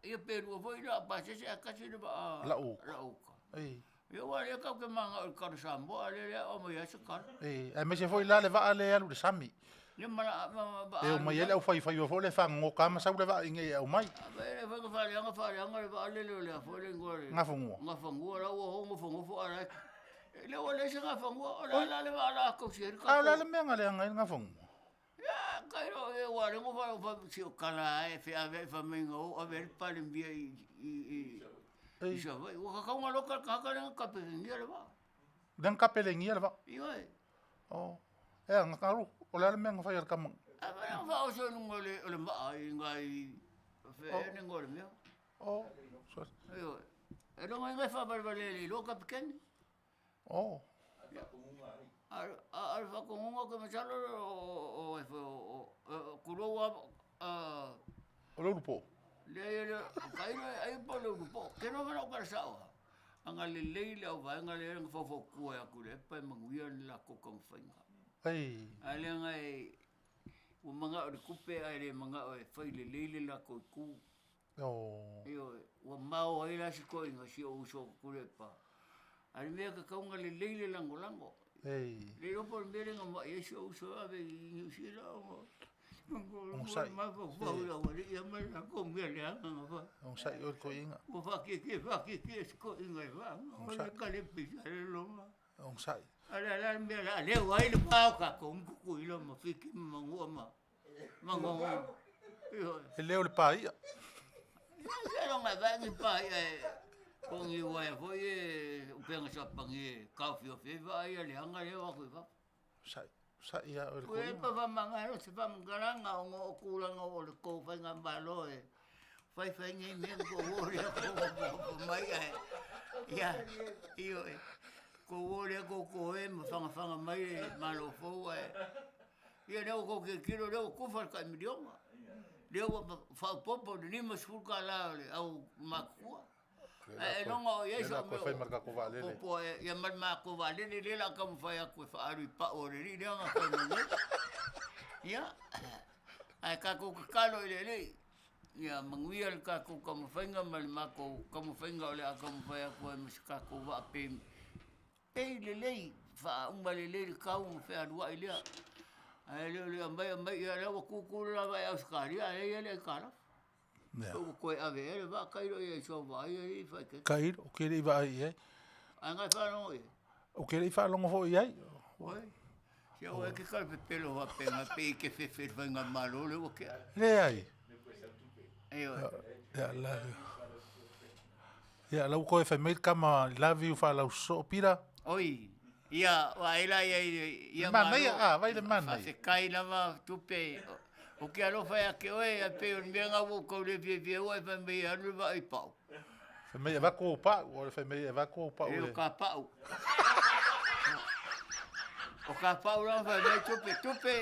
Ia pe lua foi la pasese ae tasi le vaa Lau uka. Lau uka. Ei. Ia aua o lea tatou te mananao i le kala Samoa, a o lea e le aoao mai ai se kala. Ei, aemaise foi la le vaa lea e alu i le sami. Ia ma la ma vaa. E omai ai le aufaifaiva foi lea e fagogota ma sau le vaa i inei e aumai. E fai na faaleaga faaleaga le vaa lele o le a foi le igoa o le Gafanua. Gafanua la ua o nofonofo a o la e le ua leai se Gafanua, o le a la le vaa o le a tausi ai le tatou. A o le a le mea na leaga ai le Gafanua? Ia, kai lo e ua lengo fa fa si o kala e fe ave fa me ngo ave le pale mbia i i i i sa vai. Ua kakau nga loka ka ka lenga kape ngia le va. Lenga kape le ngia le va. Ioe. Oh. E nga karu o le ale mea nga fai al kama. A va fa o so nunga le o le maa i ngai Fea ea le igoa o le mea. Oh, sorry. Ioe. E logo inga e faavalevale e le iloa kapikeni. Oh. A a le faatonuga ou te masalo o o o tulou a. O le ulupo. Leai e le o tailo ai po o le ulupo. Ke loa lau tala sao lava, agalelei le auvaega lea na faufautua atu i le epa e manuia le latou taumafaiga. Ai. Ae leaga e ua manao i le tupe ae le manao e fai lelei le latou itu. Oh. Ioe, ua mao ai la si toeaina si ou uso o Tuilaepa. A o le mea e tatau ona lelei le lagolago. Ei. Le iloa po o le mea lea na ma'i ai si ou uso e ave i Niu Sila ona Onosai. mafaufau i aualii ia ma le latou mea leaga na fai. Onosai oe le toeaina. Ua faatietie faatietie si toeaina e faga. O le kalepe i Salelologa. Onosai. A o le a la le mea o le a leo ai le va o tatou ma Tutuila ma Fiti ma Manua ma Manono. Ioe. E leo le paia. Seiloga e vae ni paia e po o ni uaea foi e upega sapagi e taofiofi ai vaa ia leaga lea o atu i fafo. Sai, sai ia oe le Ua toeaina. pa faamagalo se faamatalaga ona o tulaga o le tou faigamalo e faifai nei mea ma tou o lea tou nofonofo mai ae ia ioe tou o lea tou toe ma fagafaga mai le Malo fou ae ia lea ua tou tilotilo lea ua tufa le tai miliona. Lea ua faaopoopo i le $50 o le au matutua. Ae ailoga o i ai sau mea o puapua ia ma le matou vaalele lea o le a taumafai atu e faaalu i pau a le alii lea na fai mai nei. Ia, ae tatou tatalo i le Alii ia manuia le tatou taumafaiga ma le matou taumafaiga o le a taumafai atu ai ma se tatou vaa pe pei lelei, faauma lelei le tau ona fealuai lea. Ae le o le aumai aumai, ia lea ua tutu le la vaa i Ausetalia ae leai lava le aitalafu. Ia. Ua toe ave ea le vaa tailo i ai i sau vaai alii faaeteete. Tailo, ou te le i vaai i ai. Ae na e faalogo i ai? Ou te le i faalogo foi i ai. Oi, se aua e te talapepelo faapena pei e te fefe i le faigamalo lea ua tea. Leai. Ioe. Ia, la, ia, la ua toe fai mai le tama i lave faalausosoo Pita. Oi, ia, vaai la i ai ia Le manaia, Malo. a, vai le manaia. Faafetai lava tupe. Ou te alofa ia te oe, ae pei o le mea lena ua ou tau le fiafia ai, fai mai e alu le vaa i pau. Fai mai e avatu ou pau, o le fai mai e avatu ou pau. E o ka pau. O ka pau la fai mai tupe, tupe.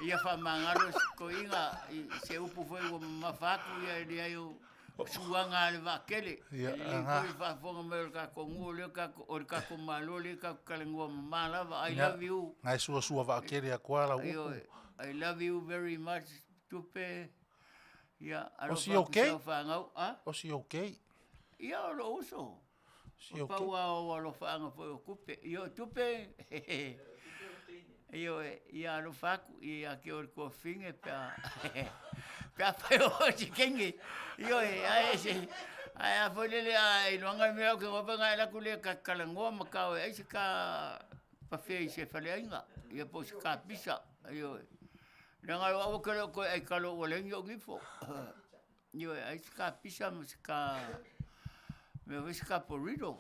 Ia faamagalo si toeaina i se upu foi ua mamafa atu ia e leai o suaga a le vaatele. Ia, E lelei aga. foi le faafofoga mai o le tatou nuu lea tatou, o le tatou Malo lea tatou talanoa mama lava. I Ia, love you. na e suasua vaatele atu a lau upu. Ioe, I love you very much tupe. Ia, O si alofa atu okay? i sau fanau. A? O si okay? Ia, o lou uso. Si O okay? pau lava o alofaaga foi o tupe. Ia, o tupe, ioe, ia alofa atu ia te oe le tuafafine pe a pe afai o oe se teine. Ioe, ae se, ae a foi lele a iloaga le mea ou te iloa foi na e alu atu lea ta te talanoa ma tao e ai se ta pafe i se faleaiga, ia po o se kapisa. Ioe. Leaga o au ou te le o toe aitalo ua leai ni ou nifo. Ioe, ai se kapisa ma se ka mea foi se ka burrito.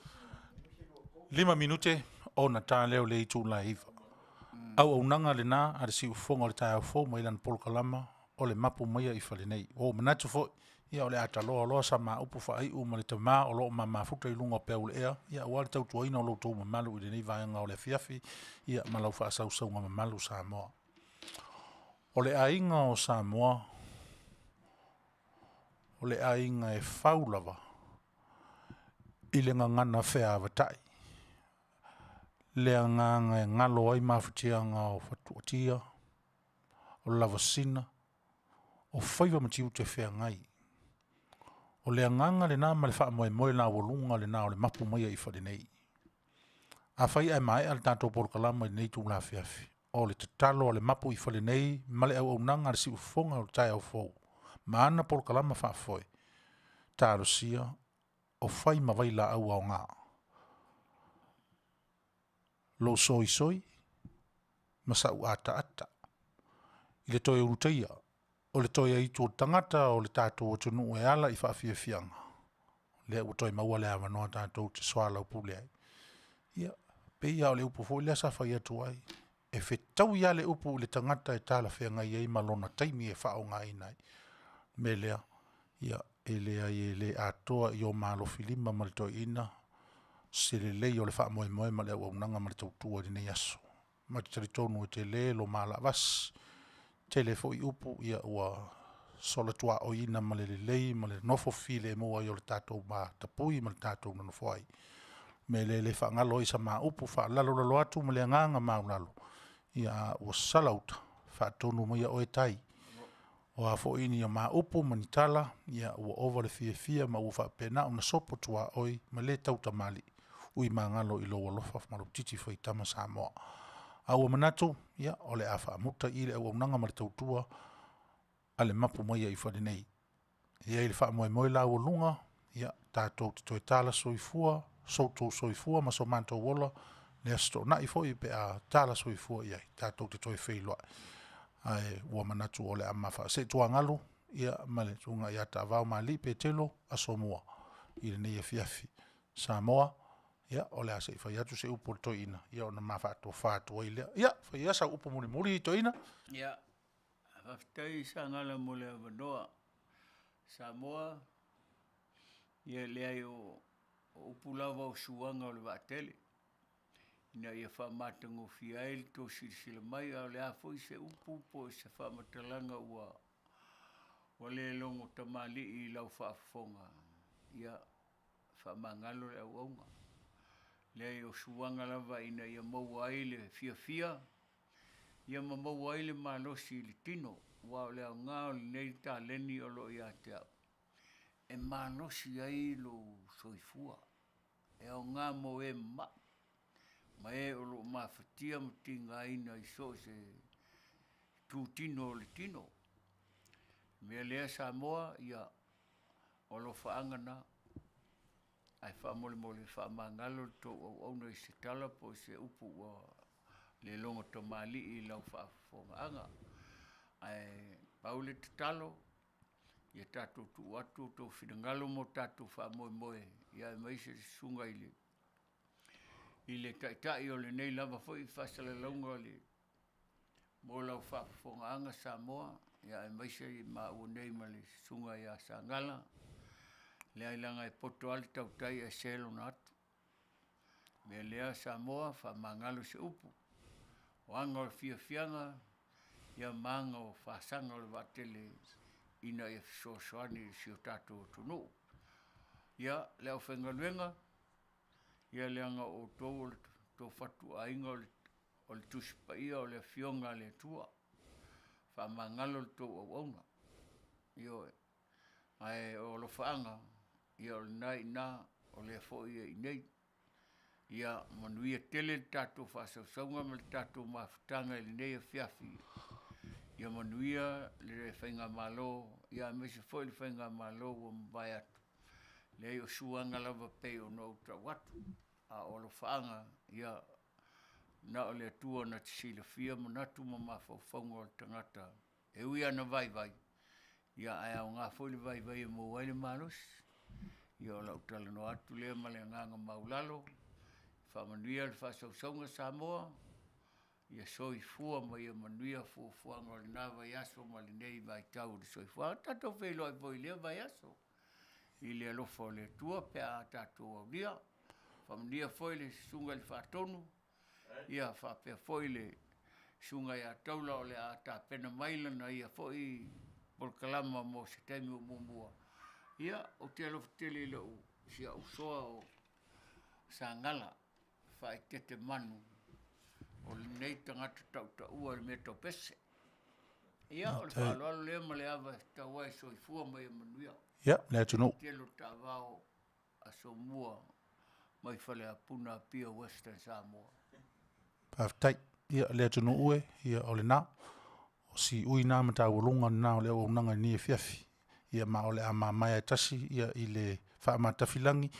5 minute ona ta lea o le itula e 9. Auaunaga lena a le siufofoga o le taeao fou mai lana polokalama o le mapu maia i fale nei. Ua ou manatu foi, ia o le a taloa loa sa ma upu faaiu ma le tama o lo o mamafuta i luga o peau o le ea, ia aua le tautuaina o lo outou mamalu i lenei vaega o le afiafi, ia ma lau faasausauga mamalu Samoa. O le aiga o Samoa, o le aiga e fau lava i le gagana feavatai, le agaga e galo ai mafatiaga o fatuatia, o lavasina, o faiva ma tiute feagai. O le agaga lena ma le faamoemoe laualuga lena o le mapu mai i fale nei. Afai ae maea le tatou polokalama i lenei itula afiafi, o le tatalo a le mapu i fale nei ma le auaunaga a le siufofoga o le taeao fou ma ana polokalama faafoe, talosia o fai ma vailaau aoga. Lou soisoi ma sa'u ataata i le toe ulutaia o le toe aitu o le tagata o le tatou atunuu e ala i faafiafiaga, lea ua toe maua le avanoa tatou te soalaupule ai. Ia, pei lava o le upu foi lea sa fai atu ai, e fetaui lava le upu i le tagata e talafeagai ai ma lona taimi e faaaogaina ai. O le mea lea, Ia, e leai e le atoa i o ma alofilima ma le toeaina se lelei o le faamoemoe ma le auaunaga ma le tautua i lenei aso. Ma te talitonu e tele lo ma laavasi, tele foi upu ia ua sola tuaoiina ma le lelei ma le nofo filemu ai o le tatou matapui ma le tatou nonofo ai. O le mea lea e le faagalo ai sa ma upu faalalolalo atu ma le agaga maualalo, a ua sala uta, faatonu maia oe tai. O a foi ni ma upu ma ni tala, ua ova le fiafia ma ua faapena ona sopo tuaoi ma le tautamalii, uimagalo i lou alofa ma lou titi faitama Samoa. A ua manatu, ia, o le a faamuta i i le auaunaga ma le tautua a le mapu mai i fale nei. E i ai le faamoemoe laualuga, ia, tatou te toe tala soifua so outou soifua ma so matou ola i le Aso Toonai foi pe a tala soifua i ai, tatou te toe feiloai. Ae ua manatu o le a ma se i tuagalu ma le susuga ia Taavao ma Alii Petelo Asomua i lenei afiafi. Samoa, ia o le a se i fai atu se upu a le toeaina ona ma faatofa atu ai lea. Ia, fai ia sau upu mulimuli toeaina. Ia, faafetai Sagala mo le avanoa. Samoa, ia e leai o upu lava o suaga o le vaatele, ina ia faamatagofie ai le tou silasila mai, a o le a foi se upu po o se faamatalaga ua le logo tamalii i lau faafofoga, ia faamagalo le auauna. Leai o suaga lava ina ia maua ai le fiafia, ia ma maua ai le malosi i le tino, aua o le aoga o lenei taleni o lo o ia te au, e malosi ai lou soifua. E aoga mo e mamai, ma e o lo o mafatia ma tigaina i so o se itutino o le tino. O le mea lea Samoa, ia o alofaaga na, ae faamolemole faamagalo le tou auauna i se tala po o se upu ua le logo tamalii i lau faafofogaaga. Ae pau le tatalo, ia tatou tuu atu outou finagalo mo tatou faamoemoe, aemaise le susuga i le Taitai o lenei lava foi faasalalauga o le mo lau faafofogaaga Samoa, aemaise maua nei ma le susuga ia Sagala, leai leaga e poto lava le tautai ae se lona atu. O le mea lea Samoa, faamagalo se upu, o aga o le fiafiaga ia ma aga o fasaga o le vaatele ina ia fesoasoani i si o tatou atunuu. Ia, le aufaigaluega, ia leaga o outou o le tou fatuaiga o le Tusi Paia o le Afioga a le Atua. Faamagalo le tou auauna. Ioe. Ae o alofaaga, ia o lena e i ina, o lea foi e i inei. Ia manuia tele le tatou faasausauga ma le tatou mafutaga i lenei afiafi. Ia manuia le Faigamalo, aemaise foi le Faigamalo ua mavae atu. Leai o suaga lava pei ona ou tau atu, a o alofaaga, ia, na o le Atua na te silafia manatu ma mafaufauga o le tagata, e ui lava ina vaivai, ae aoga foi le vaivai e maua ai le malosi. Ia o lau talanoa atu lea ma le agaga maualalo, faamanuia le faasausauga Samoa, ia soifua ma ia manuia fuafuaga o lena vaiaso ma lenei vaitau o le soifuaga. Tatou feiloai foi i lea vaiaso i le alofa o le Atua pe a tatou aulia. Faamanuia foi le Susuga i le Faatonu, ia faapea foi le Susuga ia Taula o le a tapena mai lana ia foi polokalama mo se taimi o muamua. Ia, ou te alofa tele i si au usoa o Sagala faaeteete manu, o lenei tagata tautaua i le mea tau pese. Ia, o le faaaloalo lea ma le ava e tatau ai, soifua ma ia manuia. Ia, le atunuu. Petelo Taavao Asomua mai Faleapuna Apia Western Samoa. Faafetai. Ia, le atunuu e, ia o lena. O siui na ma taualuga na o le auaunaga i lenei afiafi. Ia ma o le a mamaea e tasi ia i le faamatafilagi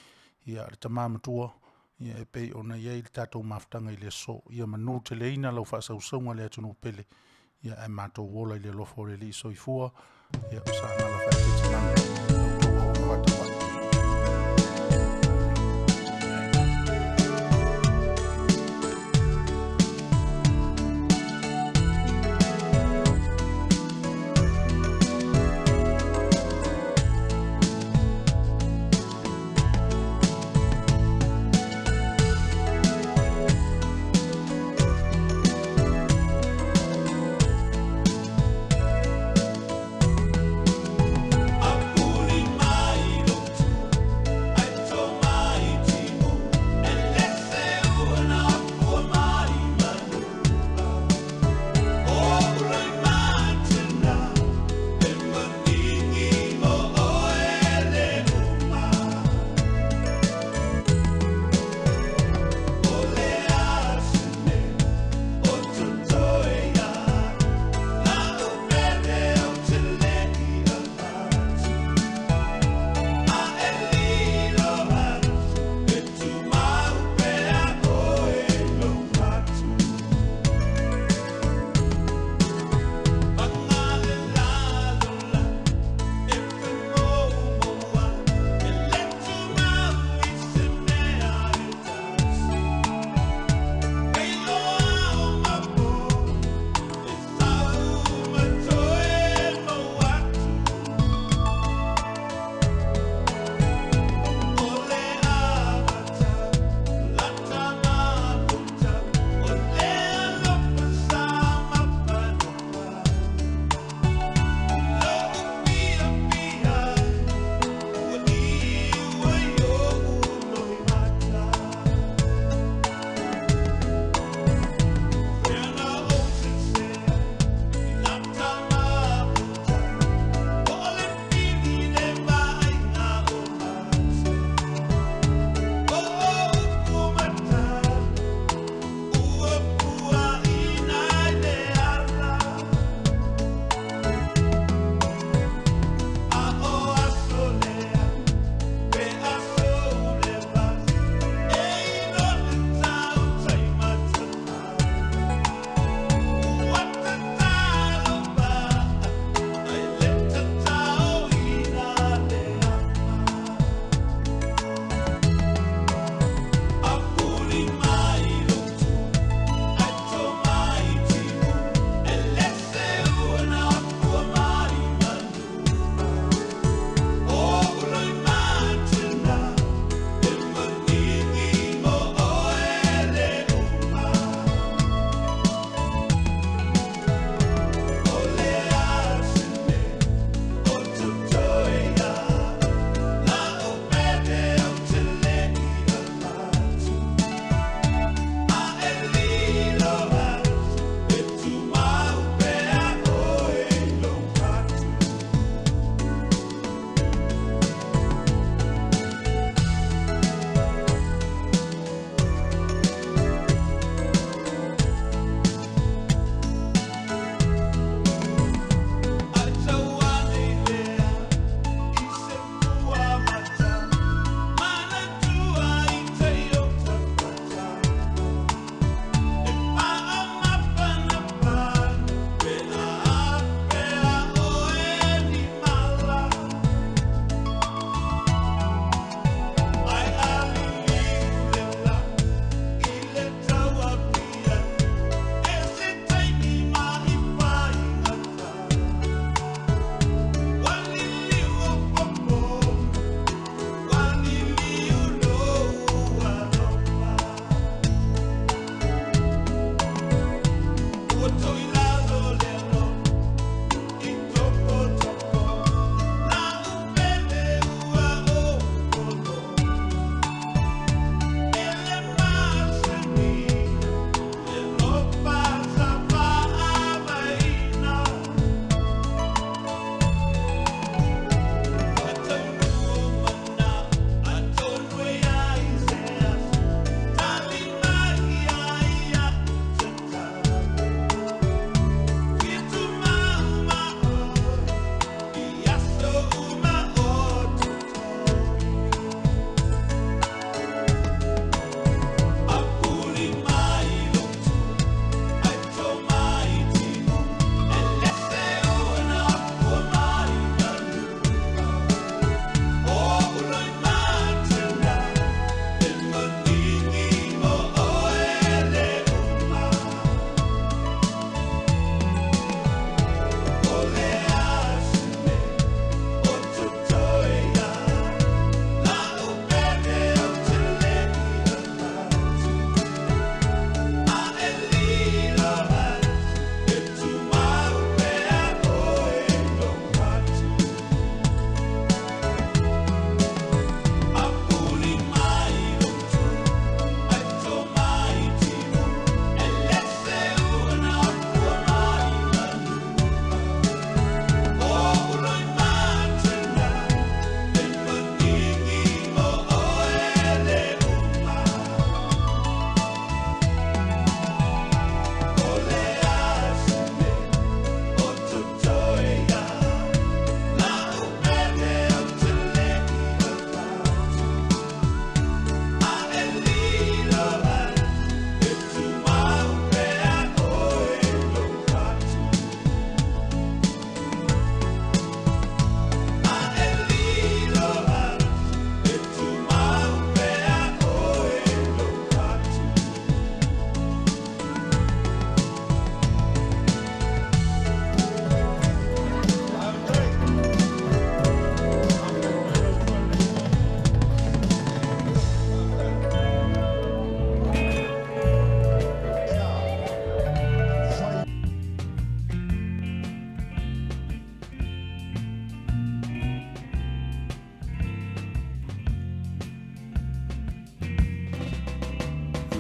ia le tama matua ia e pei ona i ai le tatou mafutaga i le aso. Ia manuteleina lau faasausauga le atunuu pele, ia ae matou ola i le alofa o le Alii Soifua. Ia o Sagala faaeteete manu, la outou auauna faatauvaa.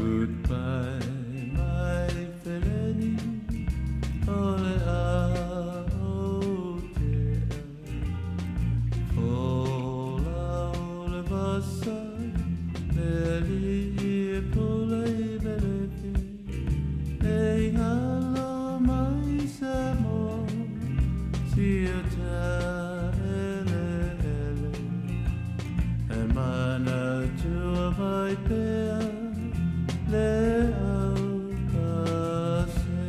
Goodbye my feleni o le a o te Fola o le vasa le alii e pule i Melefi E galo mai Samoa si o ta eleele E manatua mai pea le aukase.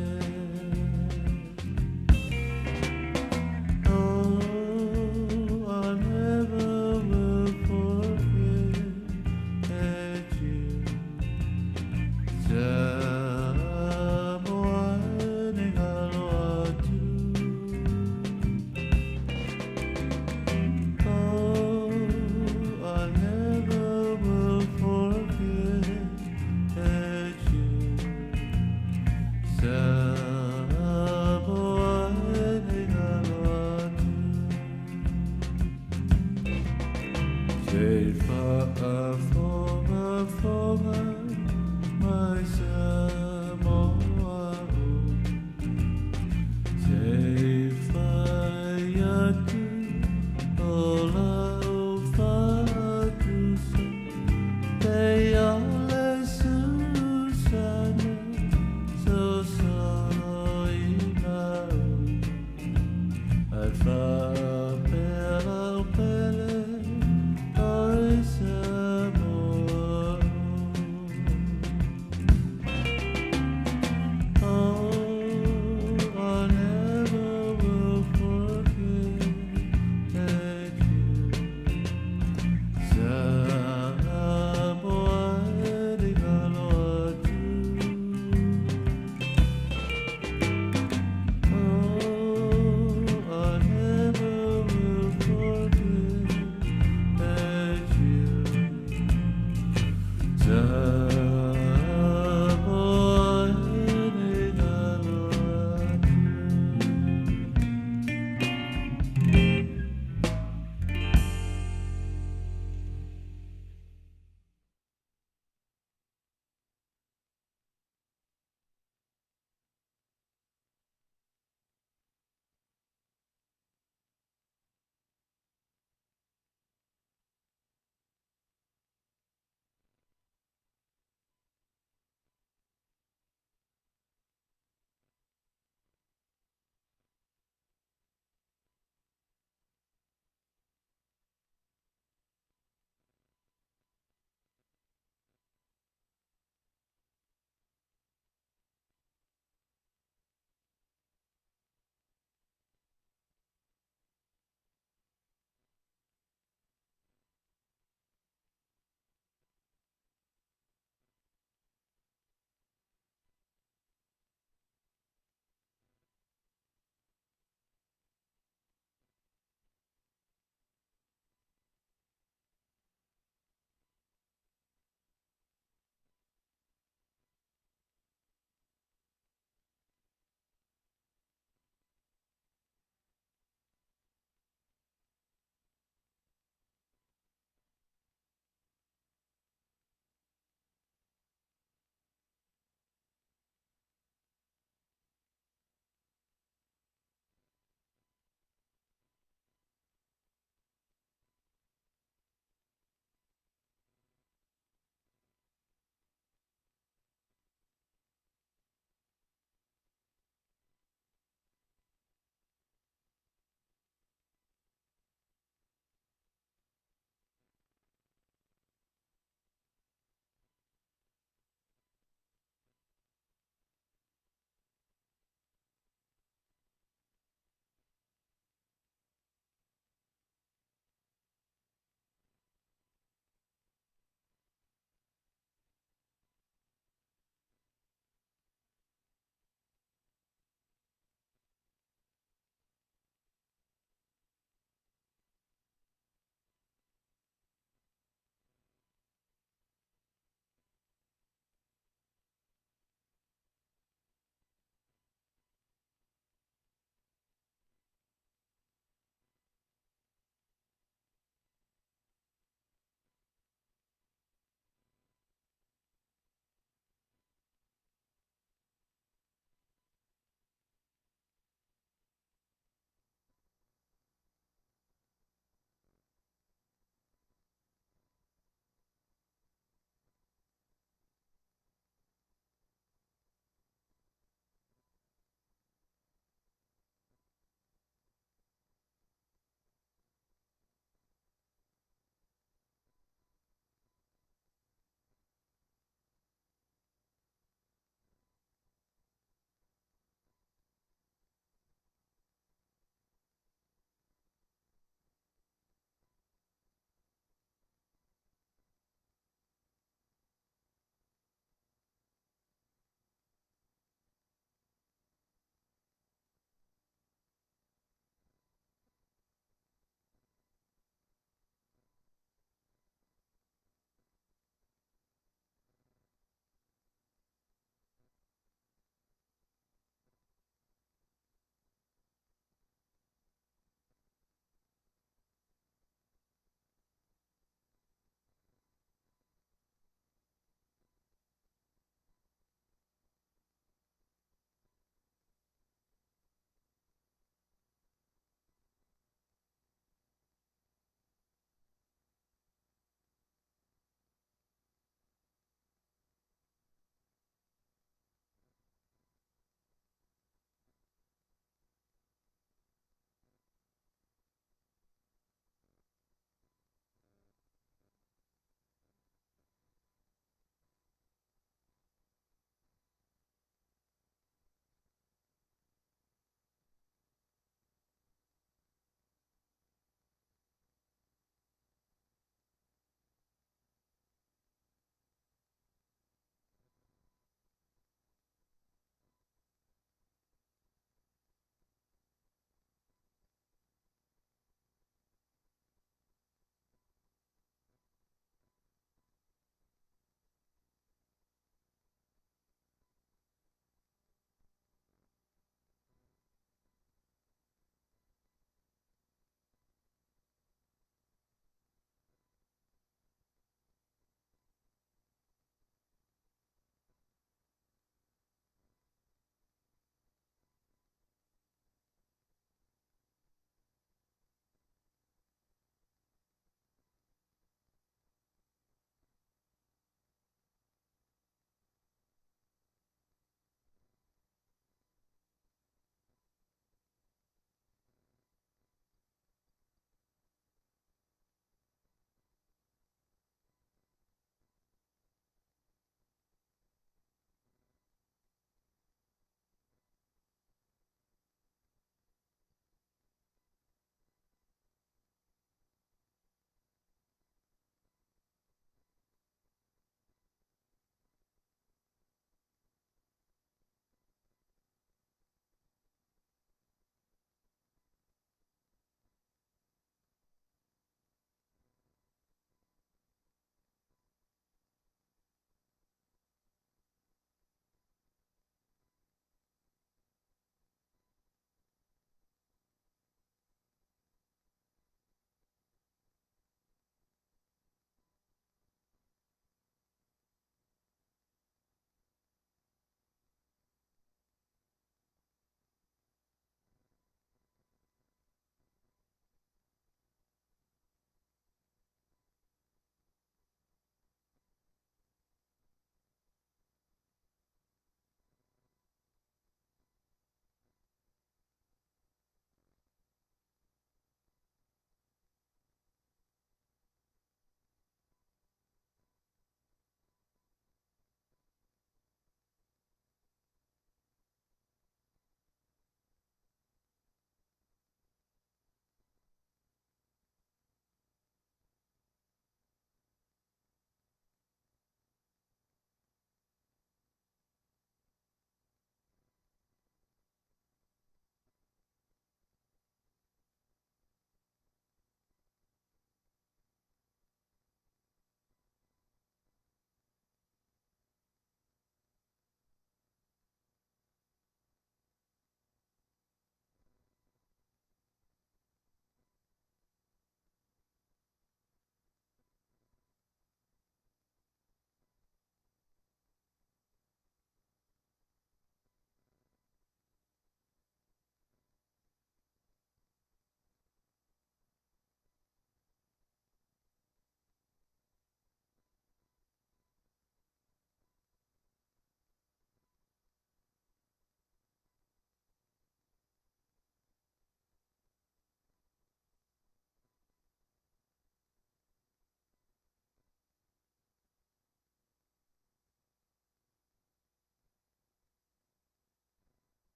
Oh, I never will forget you. Samoa e galo atu. Oh, I never will forget you. Samoa e galo atu. Se faafogafoga mai Samoa o. Se fai atu o lau faatusa. Te